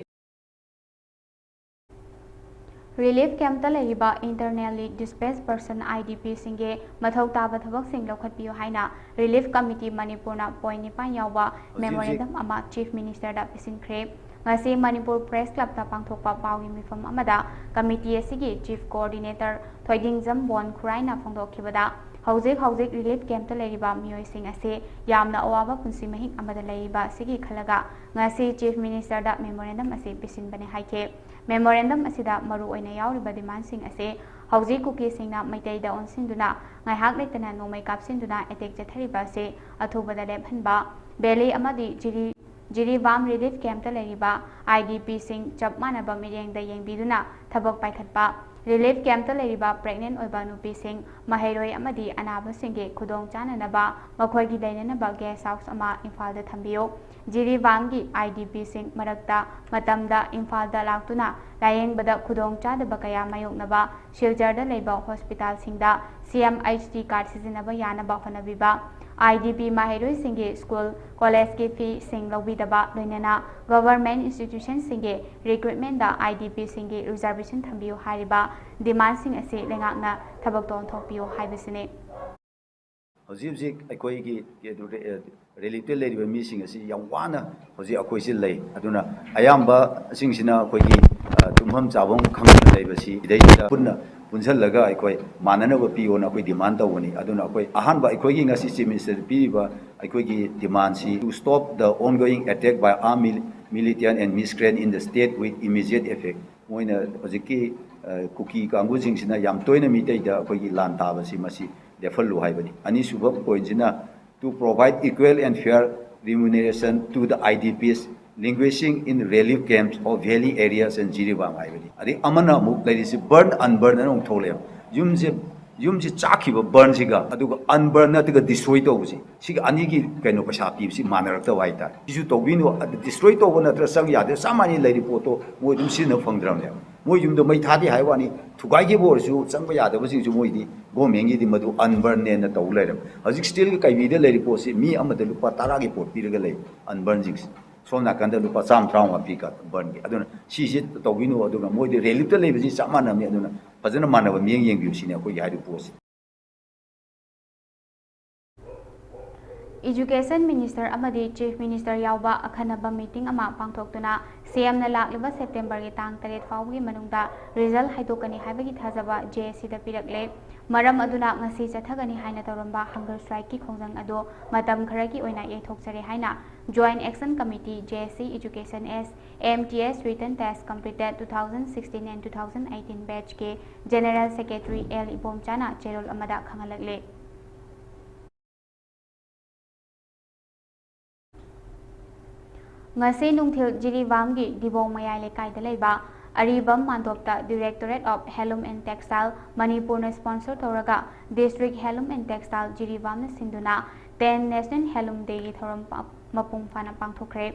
ꯔꯤꯂꯤꯐ ꯀꯦꯝꯞꯇ ꯂꯩꯔꯤꯕ internally displace person, I D ꯄꯤꯁꯤꯡꯒꯤ ꯃꯊꯧ ꯇꯥꯕ ꯊꯕꯛꯁꯤꯡ ꯂꯧꯈꯠꯄꯤꯌꯨ ꯍꯥꯏꯅ ꯔꯤꯂꯤꯐ ꯀꯃꯤꯇꯤ ꯃꯅꯤꯄꯨꯔꯅ ꯄꯣꯏꯟ ꯅꯤꯄꯥꯟ ꯌꯥꯎꯕ ꯍꯧꯖꯤꯛ ꯍꯧꯖꯤꯛ ꯃꯦꯃꯣꯔꯦꯟꯗꯝ ꯑꯃ ꯆꯤꯐ ꯃꯤꯅꯤꯁꯇꯔꯗ ꯄꯤꯁꯤꯟꯈ꯭ꯔꯦ꯫ ꯉꯁꯤ ꯃꯅꯤꯄꯨꯔ ꯄ꯭ꯔꯦꯁ ꯀ꯭ꯂꯕꯇ ꯄꯥꯡꯊꯣꯛꯄ ꯄꯥꯎꯒꯤ ꯃꯤꯐꯝ ꯑꯃꯗ ꯀꯃꯤꯇꯤ ꯑꯁꯤꯒꯤ ꯆꯤꯐ ꯀꯣꯑꯣꯔꯗꯤꯅꯦꯇꯔ ꯊꯣꯏꯗꯤꯡꯖꯝ ꯕꯣꯟ ꯈꯨꯔꯥꯏꯅ ꯐꯣꯡꯗꯣꯛꯈꯤꯕꯗ, ꯍꯧꯖꯤꯛ ꯍꯧꯖꯤꯛ ꯔꯤꯂꯤꯐ ꯀꯦꯝꯞꯇ ꯂꯩꯔꯤꯕ ꯃꯤꯑꯣꯏꯁꯤꯡ ꯑꯁꯤ ꯌꯥꯝꯅ ꯑꯋꯥꯕ ꯄꯨꯟꯁꯤ ꯃꯍꯤꯡ ꯑꯃꯗ ꯂꯩꯔꯤꯕ ꯑꯁꯤꯒꯤ ꯈꯜꯂꯒ ꯉꯁꯤ Chief Minister ꯗ memorandum ꯑꯁꯤ ꯄꯤꯁꯤꯟꯕꯅꯤ ꯍꯥꯏꯈꯤ꯫ Memorandum ꯑꯁꯤꯗ ꯃꯔꯨ ꯑꯣꯏꯅ ꯌꯥꯎꯔꯤꯕ demand ꯁꯤꯡ ꯑꯁꯤ ꯍꯧꯖꯤꯛ ꯀꯨꯀꯤꯁꯤꯡꯅ ꯃꯩꯇꯩꯗ ꯑꯣꯟꯁꯤꯟꯗꯨꯅ ꯉꯥꯏꯍꯥꯛ ꯂꯩꯇꯅ ꯅꯣꯡꯃꯩ ꯀꯥꯞꯁꯤꯟꯗꯨꯅ attack ꯆꯠꯊꯔꯤꯕ ꯑꯁꯤ ꯑꯊꯨꯕꯗ ꯂꯦꯞꯍꯟꯕ, Valley ꯑꯃꯗꯤ ꯖꯤꯔꯤ ꯖꯤꯔꯤꯕꯥꯝ relief camp ꯇ ꯂꯩꯔꯤꯕ I D P ꯁꯤꯡ ꯆꯞ ꯃꯥꯟꯅꯕ ꯃꯤꯠꯌꯦꯡꯗ ꯌꯦꯡꯕꯤꯗꯨꯅ ꯊꯕꯛ ꯄꯥꯏꯈꯠꯄ, relief camp ꯇ ꯂꯩꯔꯤꯕ pregnant ꯑꯣꯏꯕ ꯅꯨꯄꯤꯁꯤꯡ, ꯃꯍꯩꯔꯣꯏ ꯑꯃꯗꯤ ꯑꯅꯥꯕꯁꯤꯡꯒꯤ ꯈꯨꯗꯣꯡ ꯆꯥꯅꯅꯕ ꯃꯈꯣꯏꯒꯤ ꯂꯩꯅꯅꯕ guest house ꯑꯃ ꯏꯝꯐꯥꯜꯗ ꯊꯝꯕꯤꯌꯨ꯫ ꯖꯤꯔꯤꯕꯥꯝꯒꯤ I D P ꯁꯤꯡ ꯃꯔꯛꯇ ꯃꯇꯝꯗ ꯏꯝꯐꯥꯜꯗ ꯂꯥꯛꯇꯨꯅ ꯂꯥꯌꯦꯡꯕꯗ ꯈꯨꯗꯣꯡ ꯆꯥꯗꯕ ꯀꯌꯥ ꯃꯥꯌꯣꯛꯅꯕ ꯁꯤꯜꯆꯔꯗ ꯂꯩꯕ hospital ꯁꯤꯡꯗ C M H T card ꯁꯤꯖꯤꯟꯅꯕ ꯌꯥꯅꯕ ꯍꯣꯠꯅꯕꯤꯕ, I D P ꯃꯍꯩꯔꯣꯏꯁꯤꯡꯒꯤ school, college ꯀꯤ fee ꯁꯤꯡ ꯂꯧꯕꯤꯗꯕ, ꯂꯣꯏꯅꯅ government institution ꯁꯤꯡꯒꯤ recruitment the I D P ꯁꯤꯡꯒꯤ reservation ꯊꯝꯕꯤꯌꯨ ꯍꯥꯏꯔꯤꯕ demand ꯁꯤꯡ ꯑꯁꯤ ꯂꯩꯉꯥꯛꯅ ꯊꯕꯛꯇ ꯑꯣꯟꯊꯣꯛꯄꯤꯌꯨ ꯍꯥꯏꯕꯁꯤꯅꯤ꯫ ꯍꯧꯖꯤꯛ ꯍꯧꯖꯤꯛ ꯑꯩꯈꯣꯏꯒꯤ relief ꯇ ꯂꯩꯔꯤꯕ ꯃꯤꯁꯤꯡ ꯑꯁꯤ ꯌꯥꯝ ꯋꯥꯅ ꯍꯧꯖꯤꯛ ꯑꯩꯈꯣꯏꯁꯤ ꯂꯩ꯫ ꯑꯗꯨꯅ ꯑꯌꯥꯝꯕꯁꯤꯡꯁꯤꯅ ꯑꯩꯈꯣꯏꯒꯤ, ꯑ, ꯇꯨꯝꯐꯝ ꯆꯥꯐꯝ ꯈꯪꯗꯅ ꯂꯩꯕꯁꯤ ꯁꯤꯗꯩꯁꯤꯗ ꯄꯨꯟꯅ ꯄꯨꯟꯁꯤꯜꯂꯒ ꯑꯩꯈꯣꯏ ꯃꯥꯟꯅꯅꯕ ꯄꯤꯌꯣꯅ ꯑꯩꯈꯣꯏ demand ꯇꯧꯕꯅꯤ꯫ ꯑꯗꯨꯅ ꯑꯩꯈꯣꯏ ꯑꯍꯥꯟꯕ ꯑꯩꯈꯣꯏꯒꯤ ꯉꯁꯤ Chief Minister ꯗ ꯄꯤꯔꯤꯕ ꯑꯩꯈꯣꯏꯒꯤ demand ꯁꯤ to stop the ongoing attack by armed mil-, militant and miscreant in the state with immediate effect꯫ ꯃꯣꯏꯅ ꯍꯧꯖꯤꯛꯀꯤ, ꯑ, ꯀꯨꯀꯤ ꯀꯥꯡꯕꯨꯁꯤꯡꯁꯤꯅ ꯌꯥꯝ ꯇꯣꯏꯅ ꯃꯤꯇꯩꯗ ꯑꯩꯈꯣꯏꯒꯤ ꯂꯥꯟ ꯇꯥꯕꯁꯤ ꯃꯁꯤ ꯂꯦꯞꯍꯜꯂꯨ ꯍꯥꯏꯕꯅꯤ꯫ ꯑꯅꯤꯁꯨꯕ point ꯁꯤꯅ to provide equal and fair remuneration to the I D Ps languishing in relief camps of valley areas and Jiribam ꯍꯥꯏꯕꯅꯤ꯫ ꯑꯗꯩ ꯑꯃꯅ ꯑꯃꯨꯛ ꯂꯩꯔꯤꯁꯤ burn unburn ꯑꯅ ꯑꯃꯨꯛ ꯊꯣꯛꯂꯛꯑꯦꯕ꯫ ꯌꯨꯝꯁꯦ, ꯌꯨꯝꯁꯦ ꯆꯥꯛꯈꯤꯕ burn ꯁꯤꯒ ꯑꯗꯨꯒ unburn ꯅꯠꯇ꯭ꯔꯒ destroy ꯇꯧꯕꯁꯤ, ꯁꯤꯒ ꯑꯅꯤꯒꯤ ꯀꯩꯅꯣ ꯄꯩꯁꯥ ꯄꯤꯕꯁꯤ ꯃꯥꯟꯅꯔꯛꯇꯕ ꯍꯥꯏꯇꯥꯔꯦ꯫ ꯁꯤꯁꯨ ꯇꯧꯕꯤꯅꯨ, ꯑꯗꯨ destroy ꯇꯧꯕ ꯅꯠꯇ꯭ꯔꯒ ꯆꯪ ꯌꯥꯗꯦ, ꯆꯞ ꯃꯥꯟꯅꯩ, ꯂꯩꯔꯤ ꯄꯣꯠꯇꯣ ꯃꯣꯏ ꯑꯗꯨꯝ ꯁꯤꯖꯤꯟꯅꯕ ꯐꯪꯗ꯭ꯔꯕꯅꯦꯕ꯫ ꯃꯣꯏ ꯌꯨꯝꯗ ꯃꯩ ꯊꯥꯗꯦ ꯍꯥꯏꯕ ꯋꯥꯅꯤ, ꯊꯨꯒꯥꯏꯈꯤꯕ ꯑꯣꯏꯔꯁꯨ ꯆꯪꯕ ꯌꯥꯗꯕꯁꯤꯡꯁꯨ ꯃꯣꯏꯗꯤ government ꯒꯤꯗꯤ ꯃꯗꯨ unburn ꯅꯦꯅ ꯇꯧ ꯂꯩꯔꯦ꯫ ꯍꯧꯖꯤꯛ steel ꯒꯤ ꯀꯩꯕꯤꯗ ꯂꯩꯔꯤ ꯄꯣꯠꯁꯤ ꯃꯤ ꯑꯃꯗ ꯂꯨꯄꯥ ꯇꯔꯥꯒꯤ ꯄꯣꯠ ꯄꯤꯔꯒ ꯂꯩ unburn ꯁꯤꯡꯁꯦ꯫ ꯁꯣꯝ ꯅꯥꯀꯟꯗ ꯂꯨꯄꯥ ꯆꯥꯝꯃ ꯇꯔꯥꯃꯉꯥ ꯄꯤ ꯀ-, burn ꯒꯤ꯫ ꯑꯗꯨꯅ ꯁꯤꯁꯦ ꯇꯧꯕꯤꯅꯨ, ꯑꯗꯨꯒ ꯃꯣꯏꯗꯤ relief ꯇ ꯂꯩꯕꯁꯤ ꯆꯞ ꯃꯥꯟꯅꯕꯅꯤ꯫ ꯑꯗꯨꯅ ꯐꯖꯅ ꯃꯥꯟꯅꯕ ꯃꯤꯠꯌꯦꯡ ꯌꯦꯡꯕꯤꯌꯨ ꯁꯤꯅꯤ ꯑꯩꯈꯣꯏꯒꯤ ꯍꯥꯏꯔꯤꯕ ꯄꯣꯠꯁꯤ꯫ Education Minister ꯑꯃꯗꯤ Chief Minister ꯌꯥꯎꯕ ꯑꯈꯟꯅꯕ meeting ꯑꯃ ꯄꯥꯡꯊꯣꯛꯇꯨꯅ CMꯅ ꯂꯥꯛꯂꯤꯕ Septemberꯒꯤ ꯇꯥꯡ ꯇꯔꯦꯠ ꯐꯥꯎꯕꯒꯤ ꯃꯅꯨꯡꯗ result ꯍꯥꯏꯗꯣꯛꯀꯅꯤ ꯍꯥꯏꯕꯒꯤ ꯊꯥꯖꯕ JACꯗ ꯄꯤꯔꯛꯂꯦ꯫ ꯃꯔꯝ ꯑꯗꯨꯅ ꯉꯁꯤ ꯆꯠꯊꯒꯅꯤ ꯍꯥꯏꯅ ꯇꯧꯔꯝꯕ hunger strikeꯀꯤ ꯈꯣꯡꯖꯪ ꯑꯗꯨ ꯃꯇꯝ ꯈꯔꯒꯤ ꯑꯣꯏꯅ ꯌꯩꯊꯣꯛꯆꯔꯦ ꯍꯥꯏꯅ Joint Action Committee JAC Education S, MTS Written Test Completed two thousand sixteen and two thousand eighteen batchꯀꯤ General Secretary L ꯏꯕꯣꯝꯆꯥꯅ ꯆꯦꯔꯣꯜ ꯑꯃꯗ ꯈꯪꯍꯜꯂꯛꯂꯦ꯫ ꯉꯁꯤ ꯅꯨꯡꯊꯤꯜ ꯖꯤꯔꯤꯕꯥꯝꯒꯤ ꯗꯤꯕꯣꯡ ꯃꯌꯥꯏ ꯂꯩꯀꯥꯏꯗ ꯂꯩꯕ ꯑꯔꯤꯕꯝ ꯃꯥꯟꯗꯣꯞꯇ Directorate of Handloom and Textile ꯃꯅꯤꯄꯨꯔꯅ sponsor ꯇꯧꯔꯒ District Handloom and Textile ꯖꯤꯔꯤꯕꯥꯝꯅ ꯁꯤꯟꯗꯨꯅ ten National Handloom Dayꯒꯤ ꯊꯧꯔꯝ ꯄ-, ꯃꯄꯨꯡ ꯐꯥꯅ ꯄꯥꯡꯊꯣꯛꯈ꯭ꯔꯦ꯫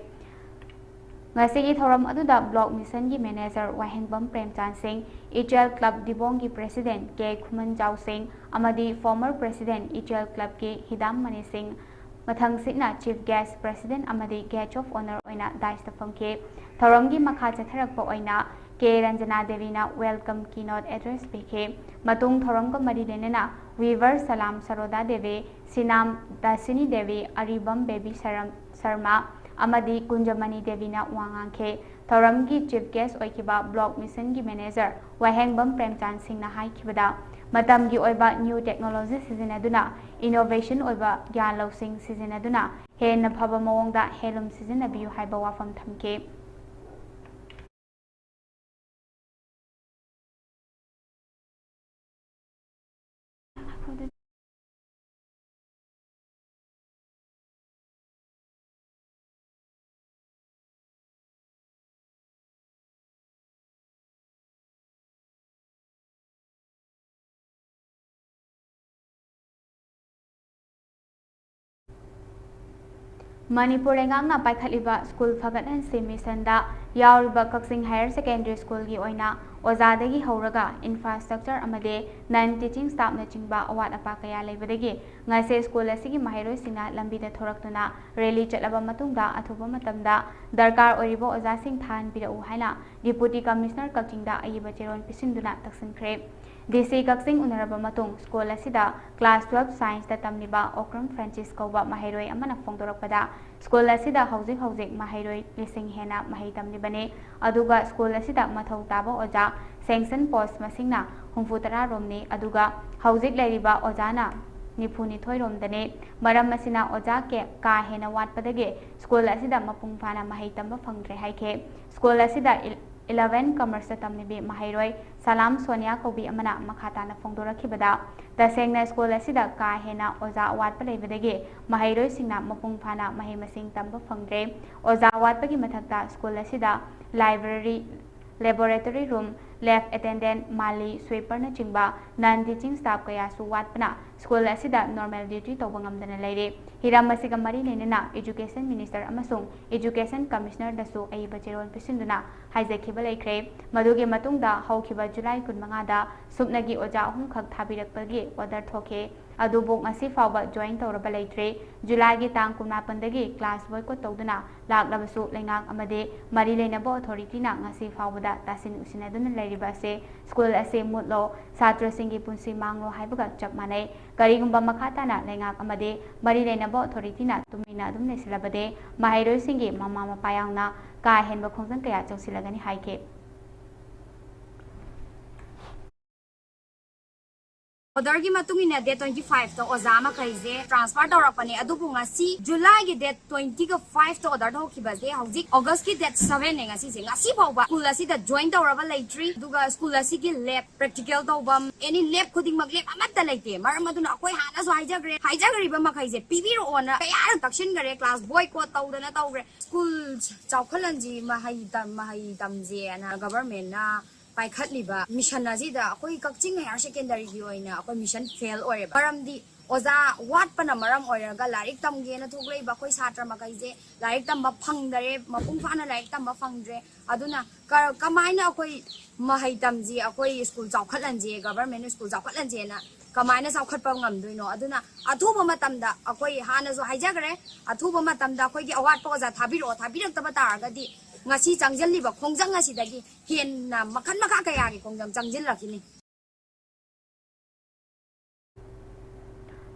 ꯉꯁꯤꯒꯤ ꯊꯧꯔꯝ ꯑꯗꯨꯗ Block Missionꯒꯤ Manager ꯋꯥꯍꯦꯡꯕꯝ ꯄ꯭ꯔꯦꯝꯆꯥꯟ ꯁꯤꯡ, ꯏꯆꯦꯜ Club ꯗꯤꯕꯣꯡꯒꯤ President ꯀꯦ ꯈꯨꯃꯟꯖꯥꯎ ꯁꯤꯡ ꯑꯃꯗꯤ former President ꯏꯆꯦꯜ Clubꯀꯤ ꯍꯤꯗꯥꯝ ꯃꯅꯤ ꯁꯤꯡ, ꯃꯊꯪꯁꯤꯠꯅ Chief Guest, President ꯑꯃꯗꯤ Guest of Honour ꯑꯣꯏꯅ dais ꯇ ꯐꯝꯈꯤ꯫ ꯊꯧꯔꯝꯒꯤ ꯃꯈꯥ ꯆꯠꯊꯔꯛꯄ ꯑꯣꯏꯅ ꯀꯦ ꯔꯟꯖꯅꯥ ꯗꯦꯕꯤꯅ welcome keynote address ꯄꯤꯈꯤ꯫ ꯃꯇꯨꯡ ꯊꯧꯔꯝꯒ ꯃꯔꯤ ꯂꯩꯅꯅ Weaver ꯁꯂꯥꯝ ꯁꯔꯣꯗꯥ ꯗꯦꯕꯤ, ꯁꯤꯅꯥꯝ ꯗꯥꯁꯤꯅꯤ ꯗꯦꯕꯤ, ꯑꯔꯤꯕꯝ ꯕꯦꯕꯤ ꯁꯔꯝ-, ꯁꯔꯃ ꯑꯃꯗꯤ ꯀꯨꯟꯖꯃꯅꯤ ꯗꯦꯕꯤꯅ ꯋꯥ ꯉꯥꯡꯈꯤ꯫ ꯊꯧꯔꯝꯒꯤ Chief Guest ꯑꯣꯏꯈꯤꯕ Block Missionꯒꯤ Manager ꯋꯥꯍꯦꯡꯕꯝ ꯄ꯭ꯔꯦꯝꯆꯥꯟ ꯁꯤꯡꯅ ꯍꯥꯏꯈꯤꯕꯗ, ꯃꯇꯝꯒꯤ ꯑꯣꯏꯕ new technology ꯁꯤꯖꯤꯟꯅꯗꯨꯅ innovation ꯑꯣꯏꯕ ꯒ꯭ꯌꯥꯟ ꯂꯧꯁꯤꯡ ꯁꯤꯖꯤꯟꯅꯗꯨꯅ ꯍꯦꯟꯅ ꯐꯕ ꯃꯑꯣꯡꯗ handloom ꯁꯤꯖꯤꯟꯅꯕꯤꯌꯨ ꯍꯥꯏꯕ ꯋꯥꯐꯝ ꯊꯝꯈꯤ꯫ ꯃꯅꯤꯄꯨꯔ ꯂꯩꯉꯥꯛꯅ ꯄꯥꯏꯈꯠꯂꯤꯕ ꯁ꯭ꯀꯨꯜ ꯐꯒꯠꯍꯟꯁꯤ ꯃꯤꯁꯟꯗ ꯌꯥꯎꯔꯤꯕ ꯀꯛꯆꯤꯡ ꯍꯥꯌꯔ ꯁꯦꯀꯦꯟꯗꯔꯤ ꯁ꯭ꯀꯨꯜꯒꯤ ꯑꯣꯏꯅ ꯑꯣꯖꯥꯗꯒꯤ ꯍꯧꯔꯒ ꯏꯟꯐ꯭ꯔꯥꯁ꯭ꯇ꯭ꯔꯛꯆꯔ ꯑꯃꯗꯤ ꯅꯟ ꯇꯤꯆꯤꯡ ꯁ꯭ꯇꯥꯐꯅꯆꯤꯡꯕ ꯑꯋꯥꯠ ꯑꯄꯥ ꯀꯌꯥ ꯂꯩꯕꯗꯒꯤ ꯉꯁꯤ ꯁ꯭ꯀꯨꯜ ꯑꯁꯤꯒꯤ ꯃꯍꯩꯔꯣꯏꯁꯤꯡꯅ ꯂꯝꯕꯤꯗ ꯊꯣꯔꯛꯇꯨꯅ ꯔꯦꯂꯤ ꯆꯠꯂꯕ ꯃꯇꯨꯡꯗ ꯑꯊꯨꯕ ꯃꯇꯝꯗ ꯗꯔꯀꯥꯔ ꯑꯣꯏꯔꯤꯕ ꯑꯣꯖꯥꯁꯤꯡ ꯊꯥꯍꯟꯕꯤꯔꯛꯎ ꯍꯥꯏꯅ ꯗꯤꯄꯨꯇꯤ ꯀꯃꯤꯁꯅꯔ ꯀꯛꯆꯤꯡꯗ ꯑꯏꯕ ꯆꯦꯔꯣꯜ ꯄꯤꯁꯤꯟꯗꯨꯅ ꯇꯛꯁꯤꯟꯈ꯭ꯔꯦ꯫ ꯗꯤ ꯁꯤ ꯀꯛꯆꯤꯡ ꯎꯅꯔꯕ ꯃꯇꯨꯡ ꯁ꯭ꯀꯨꯜ ꯑꯁꯤꯗ ꯀ꯭ꯂꯥꯁ ꯇꯨꯋꯦꯜꯐ ꯁꯥꯏꯟꯁꯇ ꯇꯝꯂꯤꯕ ꯑꯣꯀ꯭ꯔꯝ ꯐ꯭ꯔꯥꯟꯁꯤꯁ ꯀꯧꯕ ꯃꯍꯩꯔꯣꯏ ꯑꯃꯅ ꯐꯣꯡꯗꯣꯔꯛꯄꯗ, ꯁ꯭ꯀꯨꯜ ꯑꯁꯤꯗ ꯍꯧꯖꯤꯛ ꯍꯧꯖꯤꯛ ꯃꯍꯩꯔꯣꯏ ꯂꯤꯁꯤꯡ ꯍꯦꯟꯅ ꯃꯍꯩ ꯇꯝꯂꯤꯕꯅꯤ꯫ ꯑꯗꯨꯒ ꯁ꯭ꯀꯨꯜ ꯑꯁꯤꯗ ꯃꯊꯧ ꯇꯥꯕ ꯑꯣꯖꯥ ꯁꯦꯡꯁꯟ ꯄꯣꯁ ꯃꯁꯤꯡꯅ ꯍꯨꯝꯐꯨ ꯇꯔꯥ ꯔꯣꯝꯅꯤ꯫ ꯑꯗꯨꯒ ꯍꯧꯖꯤꯛ ꯂꯩꯔꯤꯕ ꯑꯣꯖꯥꯅ ꯅꯤꯐꯨ ꯅꯤꯊꯣꯏ ꯔꯣꯝꯗꯅꯤ꯫ ꯃꯔꯝ ꯑꯁꯤꯅ ꯑꯣꯖꯥ ꯀꯦ-, ꯀꯥ ꯍꯦꯟꯅ ꯋꯥꯠꯄꯗꯒꯤ ꯁ꯭ꯀꯨꯜ ꯑꯁꯤꯗ ꯃꯄꯨꯡ ꯐꯥꯅ ꯃꯍꯩ ꯇꯝꯕ ꯐꯪꯗ꯭ꯔꯦ ꯍꯥꯏꯈꯤ꯫ ꯁ꯭ꯀꯨꯜ ꯑꯁꯤꯗ ꯏꯜ-, ꯏꯂꯦꯚꯦꯟ ꯀꯃꯔꯁꯇ ꯇꯝꯂꯤꯕꯤ ꯃꯍꯩꯔꯣꯏ ꯁꯂꯥꯝ ꯁꯣꯅꯤꯌꯥ ꯀꯧꯕꯤ ꯑꯃꯅ ꯃꯈꯥ ꯇꯥꯅ ꯐꯣꯡꯗꯣꯔꯛꯈꯤꯕꯗ, ꯇꯁꯦꯡꯅ ꯁ꯭ꯀꯨꯜ ꯑꯁꯤꯗ ꯀꯥ ꯍꯦꯟꯅ ꯑꯣꯖꯥ ꯑꯋꯥꯠꯄ ꯂꯩꯕꯗꯒꯤ ꯃꯍꯩꯔꯣꯏꯁꯤꯡꯅ ꯃꯄꯨꯡ ꯐꯥꯅ ꯃꯍꯩ ꯃꯁꯤꯡ ꯇꯝꯕ ꯐꯪꯗ꯭ꯔꯦ꯫ ꯑꯣꯖꯥ ꯑꯋꯥꯠꯄꯒꯤ ꯃꯊꯛꯇ ꯁ꯭ꯀꯨꯜ ꯑꯁꯤꯗ ꯂꯥꯏꯕ꯭ꯔꯦꯔꯤ, ꯂꯦꯕꯣꯔꯦꯇꯣꯔꯤ ꯔꯨꯝ, ꯂꯦꯕ ꯑꯦꯇꯦꯟꯗꯦꯟꯠ, ꯃꯥꯂꯤ, ꯁ꯭ꯋꯤꯄꯔꯅꯆꯤꯡꯕ ꯅꯟ ꯇꯤꯆꯤꯡ ꯁ꯭ꯇꯥꯐ ꯀꯌꯥꯁꯨ ꯋꯥꯠꯄꯅ ꯁ꯭ꯀꯨꯜ ꯑꯁꯤꯗ ꯅꯣꯔꯃꯦꯜ ꯗ꯭ꯌꯨꯇꯤ ꯇꯧꯕ ꯉꯝꯗꯅ ꯂꯩꯔꯦ꯫ ꯍꯤꯔꯝ ꯑꯁꯤꯒ ꯃꯔꯤ ꯂꯩꯅꯅ ꯏꯖꯨꯀꯦꯁꯟ ꯃꯤꯅꯤꯁꯇꯔ ꯑꯃꯁꯨꯡ ꯏꯖꯨꯀꯦꯁꯟ ꯀꯃꯤꯁꯅꯔꯗꯁꯨ ꯑꯏꯕ ꯆꯦꯔꯣꯜ ꯄꯤꯁꯤꯟꯗꯨꯅ ꯍꯥꯏꯖꯈꯤꯕ ꯂꯩꯈ꯭ꯔꯦ꯫ ꯃꯗꯨꯒꯤ ꯃꯇꯨꯡꯗ ꯍꯧꯈꯤꯕ ꯖꯨꯂꯥꯏ ꯀꯨꯟꯃꯉꯥꯗ ꯁꯨꯞꯅꯒꯤ ꯑꯣꯖꯥ ꯑꯍꯨꯝꯈꯛ ꯊꯥꯕꯤꯔꯛꯄꯒꯤ ꯑꯣꯔꯗꯔ ꯊꯣꯛꯈꯤ꯫ ꯑꯗꯨꯕꯨ ꯉꯁꯤ ꯐꯥꯎꯕ ꯖꯣꯏꯟ ꯇꯧꯔꯕ ꯂꯩꯇ꯭ꯔꯤ꯫ ꯖꯨꯂꯥꯏꯒꯤ ꯇꯥꯡ ꯀꯨꯟꯃꯥꯄꯟꯗꯒꯤ ꯀ꯭ꯂꯥꯁ ꯕꯣꯏꯀꯣꯠ ꯇꯧꯗꯨꯅ ꯂꯥꯛꯂꯕꯁꯨ ꯂꯩꯉꯥꯛ ꯑꯃꯗꯤ ꯃꯔꯤ ꯂꯩꯅꯕ ꯑꯣꯊꯣꯔꯤꯇꯤꯅ ꯉꯁꯤ ꯐꯥꯎꯕꯗ ꯇꯥꯁꯤꯟ ꯎꯁꯤꯟꯅꯗꯨꯅ ꯂꯩꯔꯤꯕ ꯑꯁꯤ ꯁ꯭ꯀꯨꯜ ꯑꯁꯤ ꯃꯨꯠꯂꯣ, ꯁꯥꯇ꯭ꯔꯁꯤꯡꯒꯤ ꯄꯨꯟꯁꯤ ꯃꯥꯡꯂꯣ ꯍꯥꯏꯕꯒ ꯆꯞ ꯃꯥꯟꯅꯩ꯫ ꯀꯔꯤꯒꯨꯝꯕ ꯃꯈꯥ ꯇꯥꯅ ꯂꯩꯉꯥꯛ ꯑꯃꯗꯤ ꯃꯔꯤ ꯂꯩꯅꯕ ꯑꯣꯊꯣꯔꯤꯇꯤꯅ ꯇꯨꯃꯤꯟꯅ ꯑꯗꯨꯝ ꯂꯩꯁꯤꯜꯂꯕꯗꯤ ꯃꯍꯩꯔꯣꯏꯁꯤꯡꯒꯤ ꯃꯃꯥ ꯃꯄꯥ ꯌꯥꯎꯅ ꯀꯥ ꯍꯦꯟꯕ ꯈꯣꯡꯖꯪ ꯀꯌꯥ ꯆꯪꯁꯤꯜꯂꯒꯅꯤ ꯍꯥꯏꯈꯤ꯫ ꯑꯣꯔꯗꯔꯒꯤ ꯃꯇꯨꯡ ꯏꯟꯅ ꯗꯦꯠ ꯇ꯭ꯋꯦꯟꯇꯤ ꯐꯥꯏꯚꯇ ꯑꯣꯖꯥ ꯃꯈꯩꯁꯦ ꯇ꯭ꯔꯥꯟꯁꯐꯔ ꯇꯧꯔꯛꯄꯅꯦ, ꯑꯗꯨꯕꯨ ꯉꯁꯤ ꯖꯨꯂꯥꯏꯒꯤ ꯗꯦꯠ ꯇ꯭ꯋꯦꯟꯇꯤꯒ ꯐꯥꯏꯚꯇ ꯑꯣꯔꯗꯔ ꯊꯣꯛꯈꯤꯕꯁꯦ ꯍꯧꯖꯤꯛ ꯑꯣꯒꯁꯀꯤ ꯗꯦꯠ ꯁꯚꯦꯟꯅꯦ ꯉꯁꯤꯁꯦ꯫ ꯉꯁꯤ ꯐꯥꯎꯕ ꯁ꯭ꯀꯨꯜ ꯑꯁꯤꯗ ꯖꯣꯏꯟ ꯇꯧꯔꯕ ꯂꯩꯇ꯭ꯔꯤ꯫ ꯑꯗꯨꯒ ꯁ꯭ꯀꯨꯜ ꯑꯁꯤꯒꯤ ꯂꯦꯕ, ꯄ꯭ꯔꯦꯛꯇꯤꯀꯦꯜ ꯇꯧꯐꯝ, ꯑꯦꯅꯤ ꯂꯦꯕ ꯈꯨꯗꯤꯡꯃꯛ ꯂꯦꯕ ꯑꯃꯠꯇ ꯂꯩꯇꯦ꯫ ꯃꯔꯝ ꯑꯗꯨꯅ ꯑꯩꯈꯣꯏ ꯍꯥꯟꯅꯁꯨ ꯍꯥꯏꯖꯈ꯭ꯔꯦ, ꯍꯥꯏꯖꯈ꯭ꯔꯤꯕ ꯃꯈꯩꯁꯦ ꯄꯤꯕꯤꯔꯛꯑꯣꯅ ꯀꯌꯥꯔꯛ ꯇꯛꯁꯤꯟꯈꯔꯦ꯫ ꯀ꯭ꯂꯥꯁ ꯕꯣꯏꯀꯣꯠ ꯇꯧꯗꯅ ꯇꯧꯈ꯭ꯔꯦ꯫ ꯁ꯭ꯀꯨꯜ ꯆꯥꯎꯈꯠꯍꯟꯁꯤ, ꯃꯍꯩ ꯇꯝ-, ꯃꯍꯩ ꯇꯝꯁꯦꯅ ꯒꯚꯔꯟꯃꯦꯟꯠꯅ ꯄꯥꯏꯈꯠꯂꯤꯕ ꯃꯤꯁꯟ ꯑꯁꯤꯗ ꯑꯩꯈꯣꯏ ꯀꯛꯆꯤꯡ ꯍꯥꯌꯔ ꯁꯦꯀꯦꯟꯗꯔꯤꯒꯤ ꯑꯣꯏꯅ ꯑꯩꯈꯣꯏ ꯃꯤꯁꯟ ꯐꯦꯜ ꯑꯣꯏꯔꯦꯕ꯫ ꯃꯔꯝꯗꯤ ꯑꯣꯖꯥ ꯋꯥꯠꯄꯅ ꯃꯔꯝ ꯑꯣꯏꯔꯒ ꯂꯥꯏꯔꯤꯛ ꯇꯝꯒꯦꯅ ꯊꯣꯛꯂꯛꯏꯕ ꯑꯩꯈꯣꯏ ꯁꯥꯇ꯭ꯔ ꯃꯈꯩꯁꯦ ꯂꯥꯏꯔꯤꯛ ꯇꯝꯕ ꯐꯪꯗꯔꯦ, ꯃꯄꯨꯡ ꯐꯥꯅ ꯂꯥꯏꯔꯤꯛ ꯇꯝꯕ ꯐꯪꯗ꯭ꯔꯦ꯫ ꯑꯗꯨꯅ ꯀ-, ꯀꯃꯥꯏꯅ ꯑꯩꯈꯣꯏ ꯃꯍꯩ ꯇꯝꯁꯤ, ꯑꯩꯈꯣꯏ ꯁ꯭ꯀꯨꯜ ꯆꯥꯎꯈꯠꯍꯟꯁꯤ, ꯒꯚꯔꯟꯃꯦꯟ ꯁ꯭ꯀꯨꯜ ꯆꯥꯎꯈꯠꯍꯟꯁꯦꯅ ꯀꯃꯥꯏꯅ ꯆꯥꯎꯈꯠꯄ ꯉꯝꯗꯣꯏꯅꯣ? ꯑꯗꯨꯅ ꯑꯊꯨꯕ ꯃꯇꯝꯗ ꯑꯩꯈꯣꯏ ꯍꯥꯟꯅꯁꯨ ꯍꯥꯏꯖꯈ꯭ꯔꯦ, ꯑꯊꯨꯕ ꯃꯇꯝꯗ ꯑꯩꯈꯣꯏꯒꯤ ꯑꯋꯥꯠꯄ ꯑꯣꯖꯥ ꯊꯥꯕꯤꯔꯛꯑꯣ, ꯊꯥꯕꯤꯔꯛꯇꯕ ꯇꯥꯔꯒꯗꯤ ꯉꯁꯤ ꯆꯪꯁꯤꯜꯂꯤꯕ ꯈꯣꯡꯖꯪ ꯑꯁꯤꯗꯒꯤ ꯍꯦꯟꯅ ꯃꯈꯜ ꯃꯈꯥ ꯀꯌꯥꯒꯤ ꯈꯣꯡꯖꯪ ꯆꯪꯁꯤꯜꯂꯛꯈꯤꯅꯤ꯫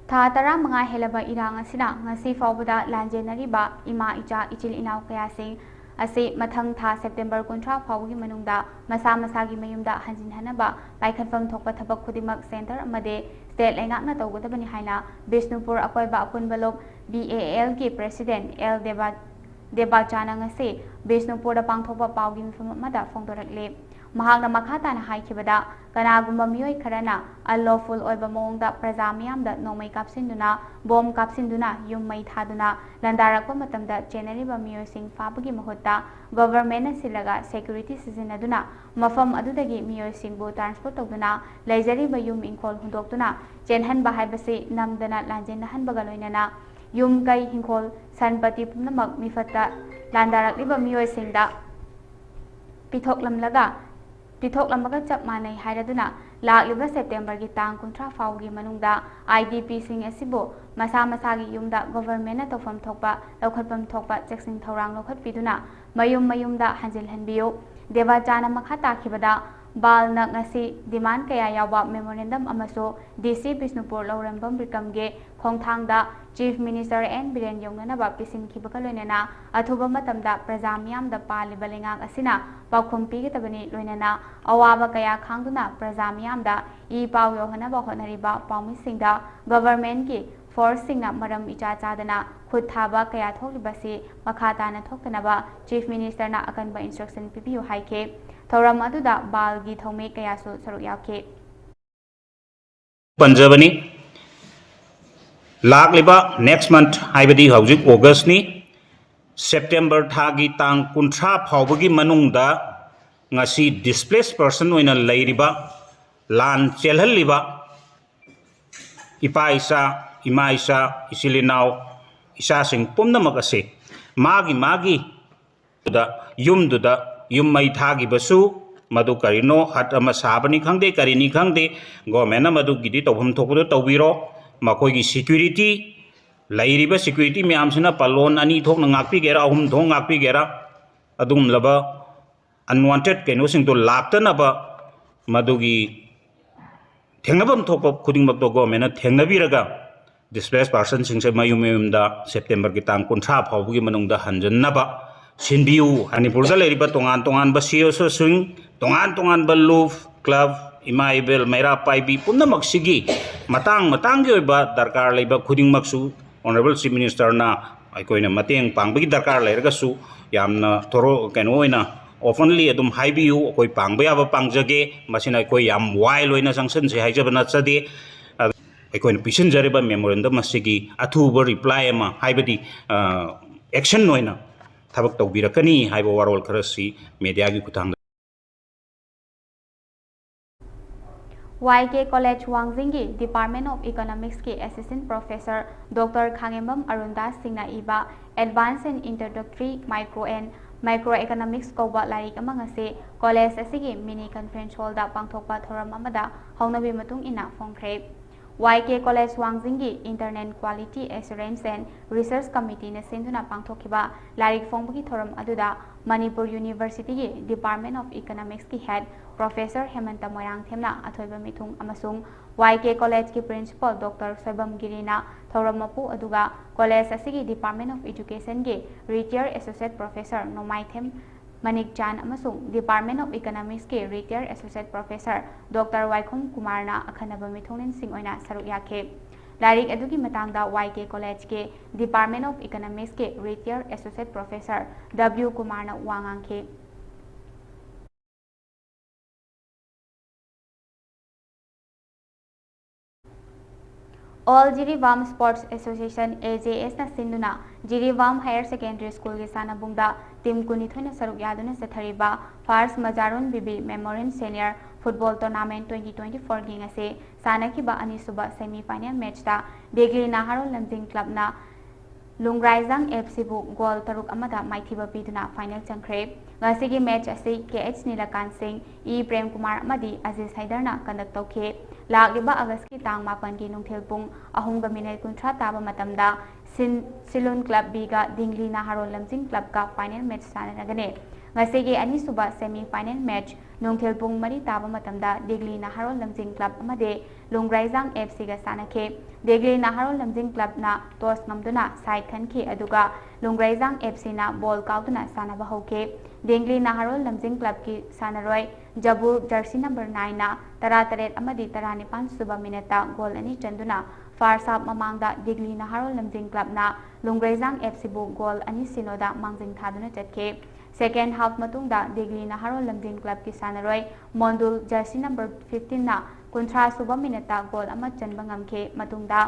ꯊꯥ ꯇꯔꯥꯃꯉꯥ ꯍꯦꯜꯂꯕ ꯏꯔꯥꯡ ꯑꯁꯤꯅ ꯉꯁꯤ ꯐꯥꯎꯕꯗ ꯂꯥꯟꯖꯦꯟꯅꯔꯤꯕ ꯏꯃꯥ, ꯏꯆꯥ, ꯏꯆꯤꯜ ꯏꯅꯥꯎ ꯀꯌꯥꯁꯤꯡ ꯑꯁꯤ ꯃꯊꯪ ꯊꯥ ꯁꯦꯞꯇꯦꯝꯕꯔ ꯀꯨꯟꯊ꯭ꯔꯥ ꯐꯥꯎꯕꯒꯤ ꯃꯅꯨꯡꯗ ꯃꯁꯥ ꯃꯁꯥꯒꯤ ꯃꯌꯨꯝꯗ ꯍꯟꯖꯤꯟꯍꯟꯅꯕ ꯄꯥꯏꯈꯠꯐꯝ ꯊꯣꯛꯄ ꯊꯕꯛ ꯈꯨꯗꯤꯡꯃꯛ ꯁꯦꯟꯇꯔ ꯑꯃꯗꯤ ꯁ꯭ꯇꯦꯠ ꯂꯩꯉꯥꯛꯅ ꯇꯧꯒꯗꯕꯅꯤ ꯍꯥꯏꯅ ꯕꯤꯁꯅꯨꯄꯨꯔ ꯑꯀꯣꯏꯕ ꯑꯄꯨꯟꯕ ꯂꯣꯛ, B A L, ꯒꯤ ꯄ꯭ꯔꯦꯁꯤꯗꯦꯟꯠ ꯑꯦꯜ ꯗꯦꯕ-, ꯗꯦꯕꯥꯆꯥꯅ ꯉꯁꯤ ꯕꯤꯁꯅꯨꯄꯨꯔꯗ ꯄꯥꯡꯊꯣꯛꯄ ꯄꯥꯎꯒꯤ ꯃꯤꯐꯝ ꯑꯃꯗ ꯐꯣꯡꯗꯣꯔꯛꯂꯤ꯫ ꯃꯍꯥꯛꯅ ꯃꯈꯥ ꯇꯥꯅ ꯍꯥꯏꯈꯤꯕꯗ, ꯀꯅꯥꯒꯨꯝꯕ ꯃꯤꯑꯣꯏ ꯈꯔꯅ unlawful ꯑꯣꯏꯕ ꯃꯑꯣꯡꯗ ꯄ꯭ꯔꯖꯥ ꯃꯤꯌꯥꯝꯗ ꯅꯣꯡꯃꯩ ꯀꯥꯞꯁꯤꯟꯗꯨꯅ, ꯕꯣꯝ ꯀꯥꯞꯁꯤꯟꯗꯨꯅ, ꯌꯨꯝ ꯃꯩ ꯊꯥꯗꯨꯅ ꯂꯥꯟꯗꯥꯔꯛꯄ ꯃꯇꯝꯗ ꯆꯦꯟꯅꯔꯤꯕ ꯃꯤꯑꯣꯏꯁꯤꯡ ꯐꯥꯕꯒꯤ ꯃꯍꯨꯠꯇ government ꯅ ꯁꯤꯜꯂꯒ security ꯁꯤꯖꯤꯟꯅꯗꯨꯅ ꯃꯐꯝ ꯑꯗꯨꯗꯒꯤ ꯃꯤꯑꯣꯏꯁꯤꯡꯕꯨ transport ꯇꯧꯗꯨꯅ ꯂꯩꯖꯔꯤꯕ ꯌꯨꯝ ꯏꯪꯈꯣꯜ ꯍꯨꯟꯗꯣꯛꯇꯨꯅ ꯆꯦꯟꯍꯟꯕ ꯍꯥꯏꯕꯁꯤ ꯅꯝꯗꯅ ꯂꯥꯟꯖꯦꯟꯅꯍꯟꯕꯒ ꯂꯣꯏꯅꯅ ꯌꯨꯝ ꯀꯩ ꯏꯪꯈꯣꯜ ꯁꯟꯄꯇꯤ ꯄꯨꯝꯅꯃꯛ ꯃꯤꯐꯠꯇ ꯂꯥꯟꯗꯥꯔꯛꯂꯤꯕ ꯃꯤꯑꯣꯏꯁꯤꯡꯗ ꯄꯤꯊꯣꯛꯂꯝꯂꯒ, ꯄꯤꯊꯣꯛꯂꯝꯕꯒ ꯆꯞ ꯃꯥꯟꯅꯩ ꯍꯥꯏꯔꯗꯨꯅ ꯂꯥꯛꯂꯤꯕ ꯁꯦꯞꯇꯦꯝꯕꯔꯒꯤ ꯇꯥꯡ ꯀꯨꯟꯊ꯭ꯔꯥ ꯐꯥꯎꯒꯤ ꯃꯅꯨꯡꯗ I D P ꯁꯤꯡ ꯑꯁꯤꯕꯨ ꯃꯁꯥ ꯃꯁꯥꯒꯤ ꯌꯨꯝꯗ government ꯅ ꯇꯧꯐꯝ ꯊꯣꯛꯄ, ꯂꯧꯈꯠꯐꯝ ꯊꯣꯛꯄ ꯆꯦꯛꯁꯤꯟ ꯊꯧꯔꯥꯡ ꯂꯧꯈꯠꯄꯤꯗꯨꯅ ꯃꯌꯨꯝ ꯃꯌꯨꯝꯗ ꯍꯟꯖꯤꯜꯍꯟꯕꯤꯌꯨ꯫ ꯗꯦꯕꯥꯆꯥꯅ ꯃꯈꯥ ꯇꯥꯈꯤꯕꯗ, ꯕꯥꯜꯅ ꯉꯁꯤ demand ꯀꯌꯥ ꯌꯥꯎꯕ memorandum ꯑꯃꯁꯨ D C ꯕꯤꯁꯅꯨꯄꯨꯔ ꯂꯧꯔꯦꯝꯕꯝ ꯕꯤꯀ꯭ꯔꯝꯒꯤ ꯈꯣꯡꯊꯥꯡꯗ Chief Minister N ꯕꯤꯔꯦꯟ ꯌꯧꯅꯅꯕ ꯄꯤꯁꯤꯟꯈꯤꯕꯒ ꯂꯣꯏꯅꯅ ꯑꯊꯨꯕ ꯃꯇꯝꯗ ꯄ꯭ꯔꯖꯥ ꯃꯤꯌꯥꯝꯗ ꯄꯥꯜꯂꯤꯕ ꯂꯩꯉꯥꯛ ꯑꯁꯤꯅ ꯄꯥꯎꯈꯨꯝ ꯄꯤꯒꯗꯕꯅꯤ, ꯂꯣꯏꯅꯅ ꯑꯋꯥꯕ ꯀꯌꯥ ꯈꯥꯡꯗꯨꯅ ꯄ꯭ꯔꯖꯥ ꯃꯤꯌꯥꯝꯗ ꯏ ꯄꯥꯎ ꯌꯧꯍꯟꯅꯕ ꯍꯣꯠꯅꯔꯤꯕ ꯄꯥꯎꯃꯤꯁꯤꯡꯗ government ꯀꯤ force ꯁꯤꯡꯅ ꯃꯔꯝ ꯏꯆꯥ ꯆꯥꯗꯅ ꯈꯨꯠ ꯊꯥꯕ ꯀꯌꯥ ꯊꯣꯛꯂꯤꯕꯁꯤ ꯃꯈꯥ ꯇꯥꯅ ꯊꯣꯛꯇꯅꯕ Chief Minister ꯅ ꯑꯀꯟꯕ instruction ꯄꯤꯕꯤꯌꯨ ꯍꯥꯏꯈꯤ꯫ ꯊꯧꯔꯝ ꯑꯗꯨꯗ ꯕꯥꯜꯒꯤ ꯊꯧꯃꯤ ꯀꯌꯥꯁꯨ ꯁꯔꯨꯛ ꯌꯥꯈꯤ꯫ ꯄꯟꯖꯕꯅꯤ꯫ ꯂꯥꯛꯂꯤꯕ next month, ꯍꯥꯏꯕꯗꯤ ꯍꯧꯖꯤꯛ August ꯅꯤ, September ꯊꯥꯒꯤ ꯇꯥꯡ ꯀꯨꯟꯊ꯭ꯔꯥ ꯐꯥꯎꯕꯒꯤ ꯃꯅꯨꯡꯗ ꯉꯁꯤ displaced person ꯑꯣꯏꯅ ꯂꯩꯔꯤꯕ, ꯂꯥꯟ ꯆꯦꯜꯍꯜꯂꯤꯕ ꯏꯄꯥ ꯏꯆꯥ, ꯏꯃꯥ ꯏꯆꯥ, ꯏꯆꯤꯜ ꯏꯅꯥꯎ, ꯏꯆꯥꯁꯤꯡ ꯄꯨꯝꯅꯃꯛ ꯑꯁꯤ ꯃꯥꯒꯤ ꯃꯥꯒꯤ ꯗ ꯌꯨꯝꯗꯨꯗ ꯌꯨꯝ ꯃꯩ ꯊꯥꯈꯤꯕꯁꯨ ꯃꯗꯨ ꯀꯔꯤꯅꯣ, ꯍꯠ ꯑꯃ ꯁꯥꯕꯅꯤ ꯈꯪꯗꯦ, ꯀꯔꯤꯅꯤ ꯈꯪꯗꯦ, ꯒꯣꯔꯃꯦꯟꯅ ꯃꯗꯨꯒꯤꯗꯤ ꯇꯧꯐꯝ ꯊꯣꯛꯄꯗꯨ ꯇꯧꯕꯤꯔꯣ꯫ ꯃꯈꯣꯏꯒꯤ ꯁꯦꯀ꯭ꯌꯨꯔꯤꯇꯤ, ꯂꯩꯔꯤꯕ ꯁꯦꯀ꯭ꯌꯨꯔꯤꯇꯤ ꯃꯌꯥꯝꯁꯤꯅ ꯄꯥꯂꯣꯟ ꯑꯅꯤ ꯊꯣꯛꯅ ꯉꯥꯛꯄꯤꯒꯦꯔꯥ, ꯑꯍꯨꯝ ꯊꯣꯛꯅ ꯉꯥꯛꯄꯤꯒꯦꯔꯥ, ꯑꯗꯨꯒꯨꯝꯂꯕ ꯑꯟꯋꯥꯟꯇꯦꯠ ꯀꯩꯅꯣꯁꯤꯡꯗꯣ ꯂꯥꯛꯇꯅꯕ ꯃꯗꯨꯒꯤ ꯊꯦꯡꯅꯐꯝ ꯊꯣꯛꯄ ꯈꯨꯗꯤꯡꯃꯛꯇꯣ ꯒꯣꯔꯃꯦꯟꯅ ꯊꯦꯡꯅꯕꯤꯔꯒ ꯗꯤꯁꯄ꯭ꯂꯦꯁ ꯄꯥꯔꯁꯟꯁꯤꯡꯁꯦ ꯃꯌꯨꯝ ꯃꯌꯨꯝꯗ ꯁꯦꯞꯇꯦꯝꯕꯔꯒꯤ ꯇꯥꯡ ꯀꯨꯟꯊ꯭ꯔꯥ ꯐꯥꯎꯕꯒꯤ ꯃꯅꯨꯡꯗ ꯍꯟꯖꯤꯟꯅꯕ ꯁꯤꯟꯕꯤꯌꯨ꯫ ꯃꯅꯤꯄꯨꯔꯗ ꯂꯩꯔꯤꯕ ꯇꯣꯉꯥꯟ ꯇꯣꯉꯥꯟꯕ ꯁꯤ ꯑꯦꯁ ꯑꯣꯁꯤꯡ, ꯇꯣꯉꯥꯟ ꯇꯣꯉꯥꯟꯕ ꯂꯨꯞ, ꯀ꯭ꯂꯕ, ꯏꯃꯥ ꯏꯕꯦꯜ, ꯃꯩꯔꯥ ꯄꯥꯏꯕꯤ ꯄꯨꯝꯅꯃꯛꯁꯤꯒꯤ ꯃꯇꯥꯡ ꯃꯇꯥꯡꯒꯤ ꯑꯣꯏꯕ ꯗꯔꯀꯥꯔ ꯂꯩꯕ ꯈꯨꯗꯤꯡꯃꯛꯁꯨ ꯑꯣꯅꯔꯦꯕꯜ ꯆꯤꯐ ꯃꯤꯅꯤꯁꯇꯔꯅ ꯑꯩꯈꯣꯏꯅ ꯃꯇꯦꯡ ꯄꯥꯡꯕꯒꯤ ꯗꯔꯀꯥꯔ ꯂꯩꯔꯒꯁꯨ ꯌꯥꯝꯅ ꯊꯣꯔꯣ ꯀꯩꯅꯣ ꯑꯣꯏꯅ ꯑꯣꯄꯟꯂꯤ ꯑꯗꯨꯝ ꯍꯥꯏꯕꯤꯌꯨ꯫ ꯑꯩꯈꯣꯏ ꯄꯥꯡꯕ ꯌꯥꯕ ꯄꯥꯡꯖꯒꯦ꯫ ꯃꯁꯤꯅ ꯑꯩꯈꯣꯏ ꯌꯥꯝ ꯋꯥꯏꯜ ꯑꯣꯏꯅ ꯆꯪꯁꯤꯟꯁꯦ ꯍꯥꯏꯖꯕ ꯅꯠꯆꯗꯦ꯫ ꯑꯗꯨ ꯑꯩꯈꯣꯏꯅ ꯄꯤꯁꯤꯟꯖꯔꯤꯕ ꯃꯦꯃꯣꯔꯦꯟꯗꯝ ꯑꯁꯤꯒꯤ ꯑꯊꯨꯕ ꯔꯤꯄ꯭ꯂꯥꯏ ꯑꯃ, ꯍꯥꯏꯕꯗꯤ ꯑꯦꯛꯁꯟ ꯑꯣꯏꯅ ꯊꯕꯛ ꯇꯧꯕꯤꯔꯛꯀꯅꯤ ꯍꯥꯏꯕ ꯋꯥꯔꯣꯜ ꯈꯔꯁꯤ ꯃꯦꯗꯤꯌꯥꯒꯤ ꯈꯨꯠꯊꯥꯡꯗ꯫ ꯋꯥꯏ ꯀꯦ ꯀꯣꯂꯦꯖ ꯋꯥꯡꯖꯤꯡꯒꯤ Department of Economics ꯀꯤ Assistant Professor Doctor ꯈꯥꯉꯦꯝꯕꯝ Arun Das ꯁꯤꯡꯅ ꯏꯕ Advanced and Introductory Micro and Microeconomics ꯀꯧꯕ ꯂꯥꯏꯔꯤꯛ ꯑꯃ ꯉꯁꯤ ꯀꯣꯂꯦꯖ ꯑꯁꯤꯒꯤ ꯃꯤꯅꯤ ꯀꯟꯐꯔꯦꯟꯁ ꯍꯣꯜꯗ ꯄꯥꯡꯊꯣꯛꯄ ꯊꯧꯔꯝ ꯑꯃꯗ ꯍꯧꯅꯕꯤ ꯃꯇꯨꯡ ꯏꯟꯅ ꯐꯣꯡꯈ꯭ꯔꯦ꯫ ꯋꯥꯏ ꯀꯦ college ꯋꯥꯡꯖꯤꯡꯒꯤ Internal Quality Assurance and Research Committee ꯅ ꯁꯤꯟꯗꯨꯅ ꯄꯥꯡꯊꯣꯛꯈꯤꯕ ꯂꯥꯏꯔꯤꯛ ꯐꯣꯡꯕꯒꯤ ꯊꯧꯔꯝ ꯑꯗꯨꯗ ꯃꯅꯤꯄꯨꯔ ꯌꯨꯅꯤꯚꯔꯁꯤꯇꯤꯒꯤ Department of Economics ꯀꯤ Head Professor ꯍꯦꯃꯟꯇ ꯃꯣꯏꯔꯥꯡꯊꯦꯝꯅ ꯑꯊꯣꯏꯕ ꯃꯤꯊꯨꯡ ꯑꯃꯁꯨꯡ ꯋꯥꯏ ꯀꯦ ꯀꯣꯂꯦꯖꯀꯤ Principal Doctor ꯁꯣꯏꯕꯝ ꯒꯤꯔꯤꯅ ꯊꯧꯔꯝ ꯃꯄꯨ ꯑꯗꯨꯒ ꯀꯣꯂꯦꯖ ꯑꯁꯤꯒꯤ Department of Education ꯒꯤ Retired Associate Professor ꯅꯣꯡꯃꯥꯏꯊꯦꯝ ꯃꯅꯤꯛ ꯆꯥꯟ ꯑꯃꯁꯨꯡ Department of Economics ꯀꯤ Retired Associate Professor Doctor ꯋꯥꯏꯈꯨꯝ ꯀꯨꯃꯥꯔꯅ ꯑꯈꯟꯅꯕ ꯃꯤꯊꯨꯡꯂꯦꯟꯁꯤꯡ ꯑꯣꯏꯅ ꯁꯔꯨꯛ ꯌꯥꯈꯤ꯫ ꯂꯥꯏꯔꯤꯛ ꯑꯗꯨꯒꯤ ꯃꯇꯥꯡꯗ ꯋꯥꯏ ꯀꯦ ꯀꯣꯂꯦꯖꯀꯤ Department of Economics ꯀꯤ Retired Associate Professor ꯗꯕ꯭ꯂꯤꯎ ꯀꯨꯃꯥꯔꯅ ꯋꯥ ꯉꯥꯡꯈꯤ꯫ All Jiribam Sports Association, A J S ꯅ ꯁꯤꯟꯗꯨꯅ ꯖꯤꯔꯤꯕꯥꯝ Higher Secondary School ꯒꯤ ꯁꯥꯟꯅꯕꯨꯡꯗ team ꯀꯨꯟꯅꯤꯊꯣꯏꯅ ꯁꯔꯨꯛ ꯌꯥꯗꯨꯅ ꯆꯠꯊꯔꯤꯕ First ꯃꯖꯥꯔꯨꯟ ꯕꯤꯕꯤ Memorial Senior Football Tournament twenty twenty-fourꯒꯤ ꯉꯁꯤ ꯁꯥꯟꯅꯈꯤꯕ ꯑꯅꯤꯁꯨꯕ semi final matchꯇ ꯗꯦꯒ꯭ꯂꯤ ꯅꯍꯥꯔꯣꯜ ꯂꯝꯖꯤꯡ clubꯅ ꯂꯨꯡꯒ꯭ꯔꯥꯏꯖꯥꯡ FCꯕꯨ goal ꯇꯔꯨꯛ ꯑꯃꯗ ꯃꯥꯏꯊꯤꯕ ꯄꯤꯗꯨꯅ final ꯆꯪꯈ꯭ꯔꯦ꯫ ꯉꯁꯤꯒꯤ match ꯑꯁꯤ KH ꯅꯤꯂꯀꯥꯟ ꯁꯤꯡ, E ꯄ꯭ꯔꯦꯝ ꯀꯨꯃꯥꯔ ꯑꯃꯗꯤ ꯑꯖꯤꯖ ꯍꯩꯗꯔꯅ conduct ꯇꯧꯈꯤ꯫ ꯂꯥꯛꯂꯤꯕ Augustꯀꯤ ꯇꯥꯡ ꯃꯥꯄꯟꯒꯤ ꯅꯨꯡꯊꯤꯜ ꯄꯨꯡ ꯑꯍꯨꯝꯒ minute ꯀꯨꯟꯊ꯭ꯔꯥ ꯇꯥꯕ ꯃꯇꯝꯗ ꯁꯤꯟ-, ꯁꯤꯂꯨꯟ Club Bꯒ ꯗꯦꯒ꯭ꯂꯤ ꯅꯍꯥꯔꯣꯜ ꯂꯝꯖꯤꯡ Clubꯀ final match ꯁꯥꯟꯅꯔꯒꯅꯤ꯫ ꯉꯁꯤꯒꯤ ꯑꯅꯤꯁꯨꯕ semi final match ꯅꯨꯡꯊꯤꯜ ꯄꯨꯡ ꯃꯔꯤ ꯇꯥꯕ ꯃꯇꯝꯗ ꯗꯦꯒ꯭ꯂꯤ ꯅꯍꯥꯔꯣꯜ ꯂꯝꯖꯤꯡ Club ꯑꯃꯗꯤ ꯂꯨꯡꯒ꯭ꯔꯥꯏꯖꯥꯡ FCꯒ ꯁꯥꯟꯅꯈꯤ꯫ ꯗꯦꯒ꯭ꯂꯤ ꯅꯍꯥꯔꯣꯜ ꯂꯝꯖꯤꯡ Clubꯅ toss ꯉꯝꯗꯨꯅ side ꯈꯟꯈꯤ, ꯑꯗꯨꯒ ꯂꯨꯡꯒ꯭ꯔꯥꯏꯖꯥꯡ FCꯅ ball ꯀꯥꯎꯗꯨꯅ ꯁꯥꯟꯅꯕ ꯍꯧꯈꯤ꯫ ꯗꯦꯒ꯭ꯂꯤ ꯅꯍꯥꯔꯣꯜ ꯂꯝꯖꯤꯡ Clubꯀꯤ ꯁꯥꯟꯅꯔꯣꯏ ꯖꯕꯨꯔ jersey number nineꯅ ꯇꯔꯥꯇꯔꯦꯠ ꯑꯃꯗꯤ ꯇꯔꯥꯅꯤꯄꯥꯟ ꯁꯨꯕ minuteꯇ goal ꯑꯅꯤ ꯆꯟꯗꯨꯅ first half ꯃꯃꯥꯡꯗ ꯗꯦꯒ꯭ꯂꯤ ꯅꯍꯥꯔꯣꯜ ꯂꯝꯖꯤꯡ Clubꯅ ꯂꯨꯡꯒ꯭ꯔꯩꯖꯥꯡ FCꯕꯨ goal ꯑꯅꯤ ꯁꯤꯅꯣꯗ ꯃꯥꯡꯖꯤꯟ ꯊꯥꯗꯨꯅ ꯆꯠꯈꯤ꯫ Second half ꯃꯇꯨꯡꯗ ꯗꯦꯒ꯭ꯂꯤ ꯅꯍꯥꯔꯣꯜ ꯂꯝꯖꯤꯡ Clubꯀꯤ ꯁꯥꯟꯅꯔꯣꯏ ꯃꯣꯟꯗꯨꯜ jersey number fifteenꯅ ꯀꯨꯟꯊ꯭ꯔꯥ ꯁꯨꯕ minuteꯇ goal ꯑꯃ ꯆꯟꯕ ꯉꯝꯈꯤ꯫ ꯃꯇꯨꯡꯗ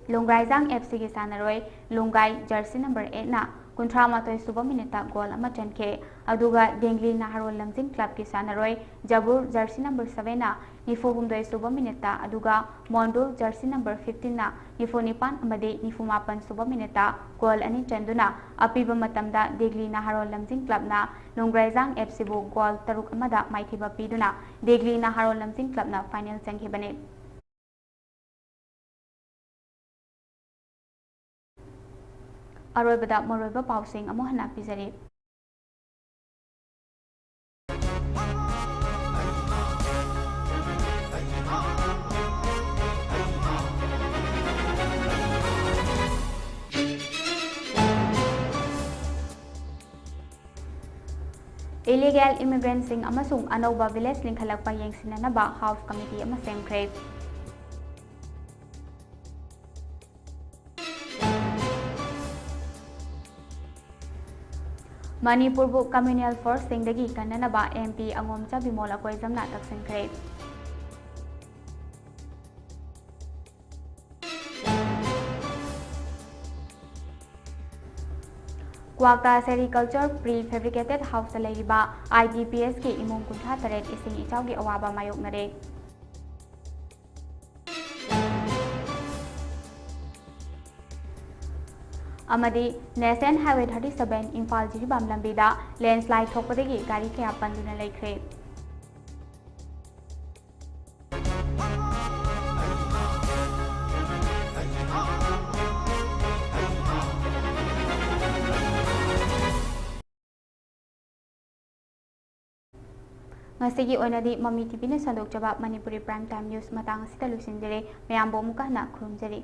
ꯂꯨꯡꯒ꯭ꯔꯥꯏꯖꯥꯡ FCꯒꯤ ꯁꯥꯟꯅꯔꯣꯏ ꯂꯨꯡꯒꯥꯏ jersey number eightꯅ ꯀꯨꯟꯊ꯭ꯔꯥ ꯃꯥꯊꯣꯏ ꯁꯨꯕ minuteꯇ goal ꯑꯃ ꯆꯟꯈꯤ꯫ ꯑꯗꯨꯒ ꯗꯦꯒ꯭ꯂꯤ ꯅꯍꯥꯔꯣꯜ ꯂꯝꯖꯤꯡ Clubꯀꯤ ꯁꯥꯟꯅꯔꯣꯏ ꯖꯕꯨꯔ jersey number sevenꯅ ꯅꯤꯐꯨ ꯍꯨꯝꯗꯣꯏ ꯁꯨꯕ minuteꯇ, ꯑꯗꯨꯒ ꯃꯣꯟꯗꯨꯜ jersey number fifteenꯅ ꯅꯤꯐꯨ ꯅꯤꯄꯥꯟ ꯑꯃꯗꯤ ꯅꯤꯐꯨ ꯃꯥꯄꯟ ꯁꯨꯕ minuteꯇ goal ꯑꯅꯤ ꯆꯟꯗꯨꯅ ꯑꯄꯤꯕ ꯃꯇꯝꯗ ꯗꯦꯒ꯭ꯂꯤ ꯅꯍꯥꯔꯣꯜ ꯂꯝꯖꯤꯡ Clubꯅ ꯂꯨꯡꯒ꯭ꯔꯩꯖꯥꯡ FCꯕꯨ goal ꯇꯔꯨꯛ ꯑꯃꯗ ꯃꯥꯏꯊꯤꯕ ꯄꯤꯗꯨꯅ ꯗꯦꯒ꯭ꯂꯤ ꯅꯍꯥꯔꯣꯜ ꯂꯝꯖꯤꯡ Clubꯅ final ꯆꯪꯈꯤꯕꯅꯤ꯫ ꯑꯔꯣꯏꯕꯗ ꯃꯔꯨꯑꯣꯏꯕ ꯄꯥꯎꯁꯤꯡ ꯑꯃꯨꯛ ꯍꯟꯅ ꯄꯤꯖꯔꯤ꯫ Illegal immigrantꯁꯤꯡ ꯑꯃꯁꯨꯡ ꯑꯅꯧꯕ village ꯂꯤꯡꯈꯠꯂꯛꯄ ꯌꯦꯡꯁꯤꯟꯅꯅꯕ house committee ꯑꯃ ꯁꯦꯝꯈ꯭ꯔꯦ꯫ ꯃꯅꯤꯄꯨꯔꯕꯨ communal forceꯁꯤꯡꯗꯒꯤ ꯀꯟꯅꯅꯕ MP ꯑꯉꯣꯝꯆꯥ ꯕꯤꯃꯣꯜ ꯑꯀꯣꯏꯖꯝꯅ ꯇꯛꯁꯤꯟꯈ꯭ꯔꯦ꯫ ꯀ꯭ꯋꯥꯛꯇꯥ ꯁꯦꯔꯤꯀꯜꯆꯔ ꯄ꯭ꯔꯤ ꯐꯦꯕ꯭ꯔꯤꯀꯦꯇꯦꯠ ꯍꯥꯎꯁꯇ ꯂꯩꯔꯤꯕ ꯑꯥꯏ ꯗꯤ ꯄꯤ ꯑꯦꯁꯀꯤ ꯏꯃꯨꯡ ꯀꯨꯟꯊ꯭ꯔꯥ ꯇꯔꯦꯠ ꯏꯁꯤꯡ ꯏꯆꯥꯎꯒꯤ ꯑꯋꯥꯕ ꯃꯥꯌꯣꯛꯅꯔꯦ꯫ ꯑꯃꯗꯤ National Highway thirty seven Imphal Jiribam ꯂꯝꯕꯤꯗ ꯂꯦꯟꯁ꯭ꯂꯥꯏꯗ ꯊꯣꯛꯄꯗꯒꯤ ꯒꯥꯔꯤ ꯀꯌꯥ ꯄꯟꯗꯨꯅ ꯂꯩꯈ꯭ꯔꯦ꯫ ꯉꯁꯤꯒꯤ ꯑꯣꯏꯅꯗꯤ ꯃꯃꯤ ꯇꯤꯚꯤꯅ ꯁꯟꯗꯣꯛꯆꯕ ꯃꯅꯤꯄꯨꯔꯤ Prime Time News ꯃꯇꯥꯡ ꯑꯁꯤꯗ ꯂꯣꯏꯁꯤꯟꯖꯔꯦ꯫ ꯃꯌꯥꯝꯕꯨ ꯑꯃꯨꯛꯀ ꯍꯟꯅ ꯈꯨꯔꯨꯝꯖꯔꯤ꯫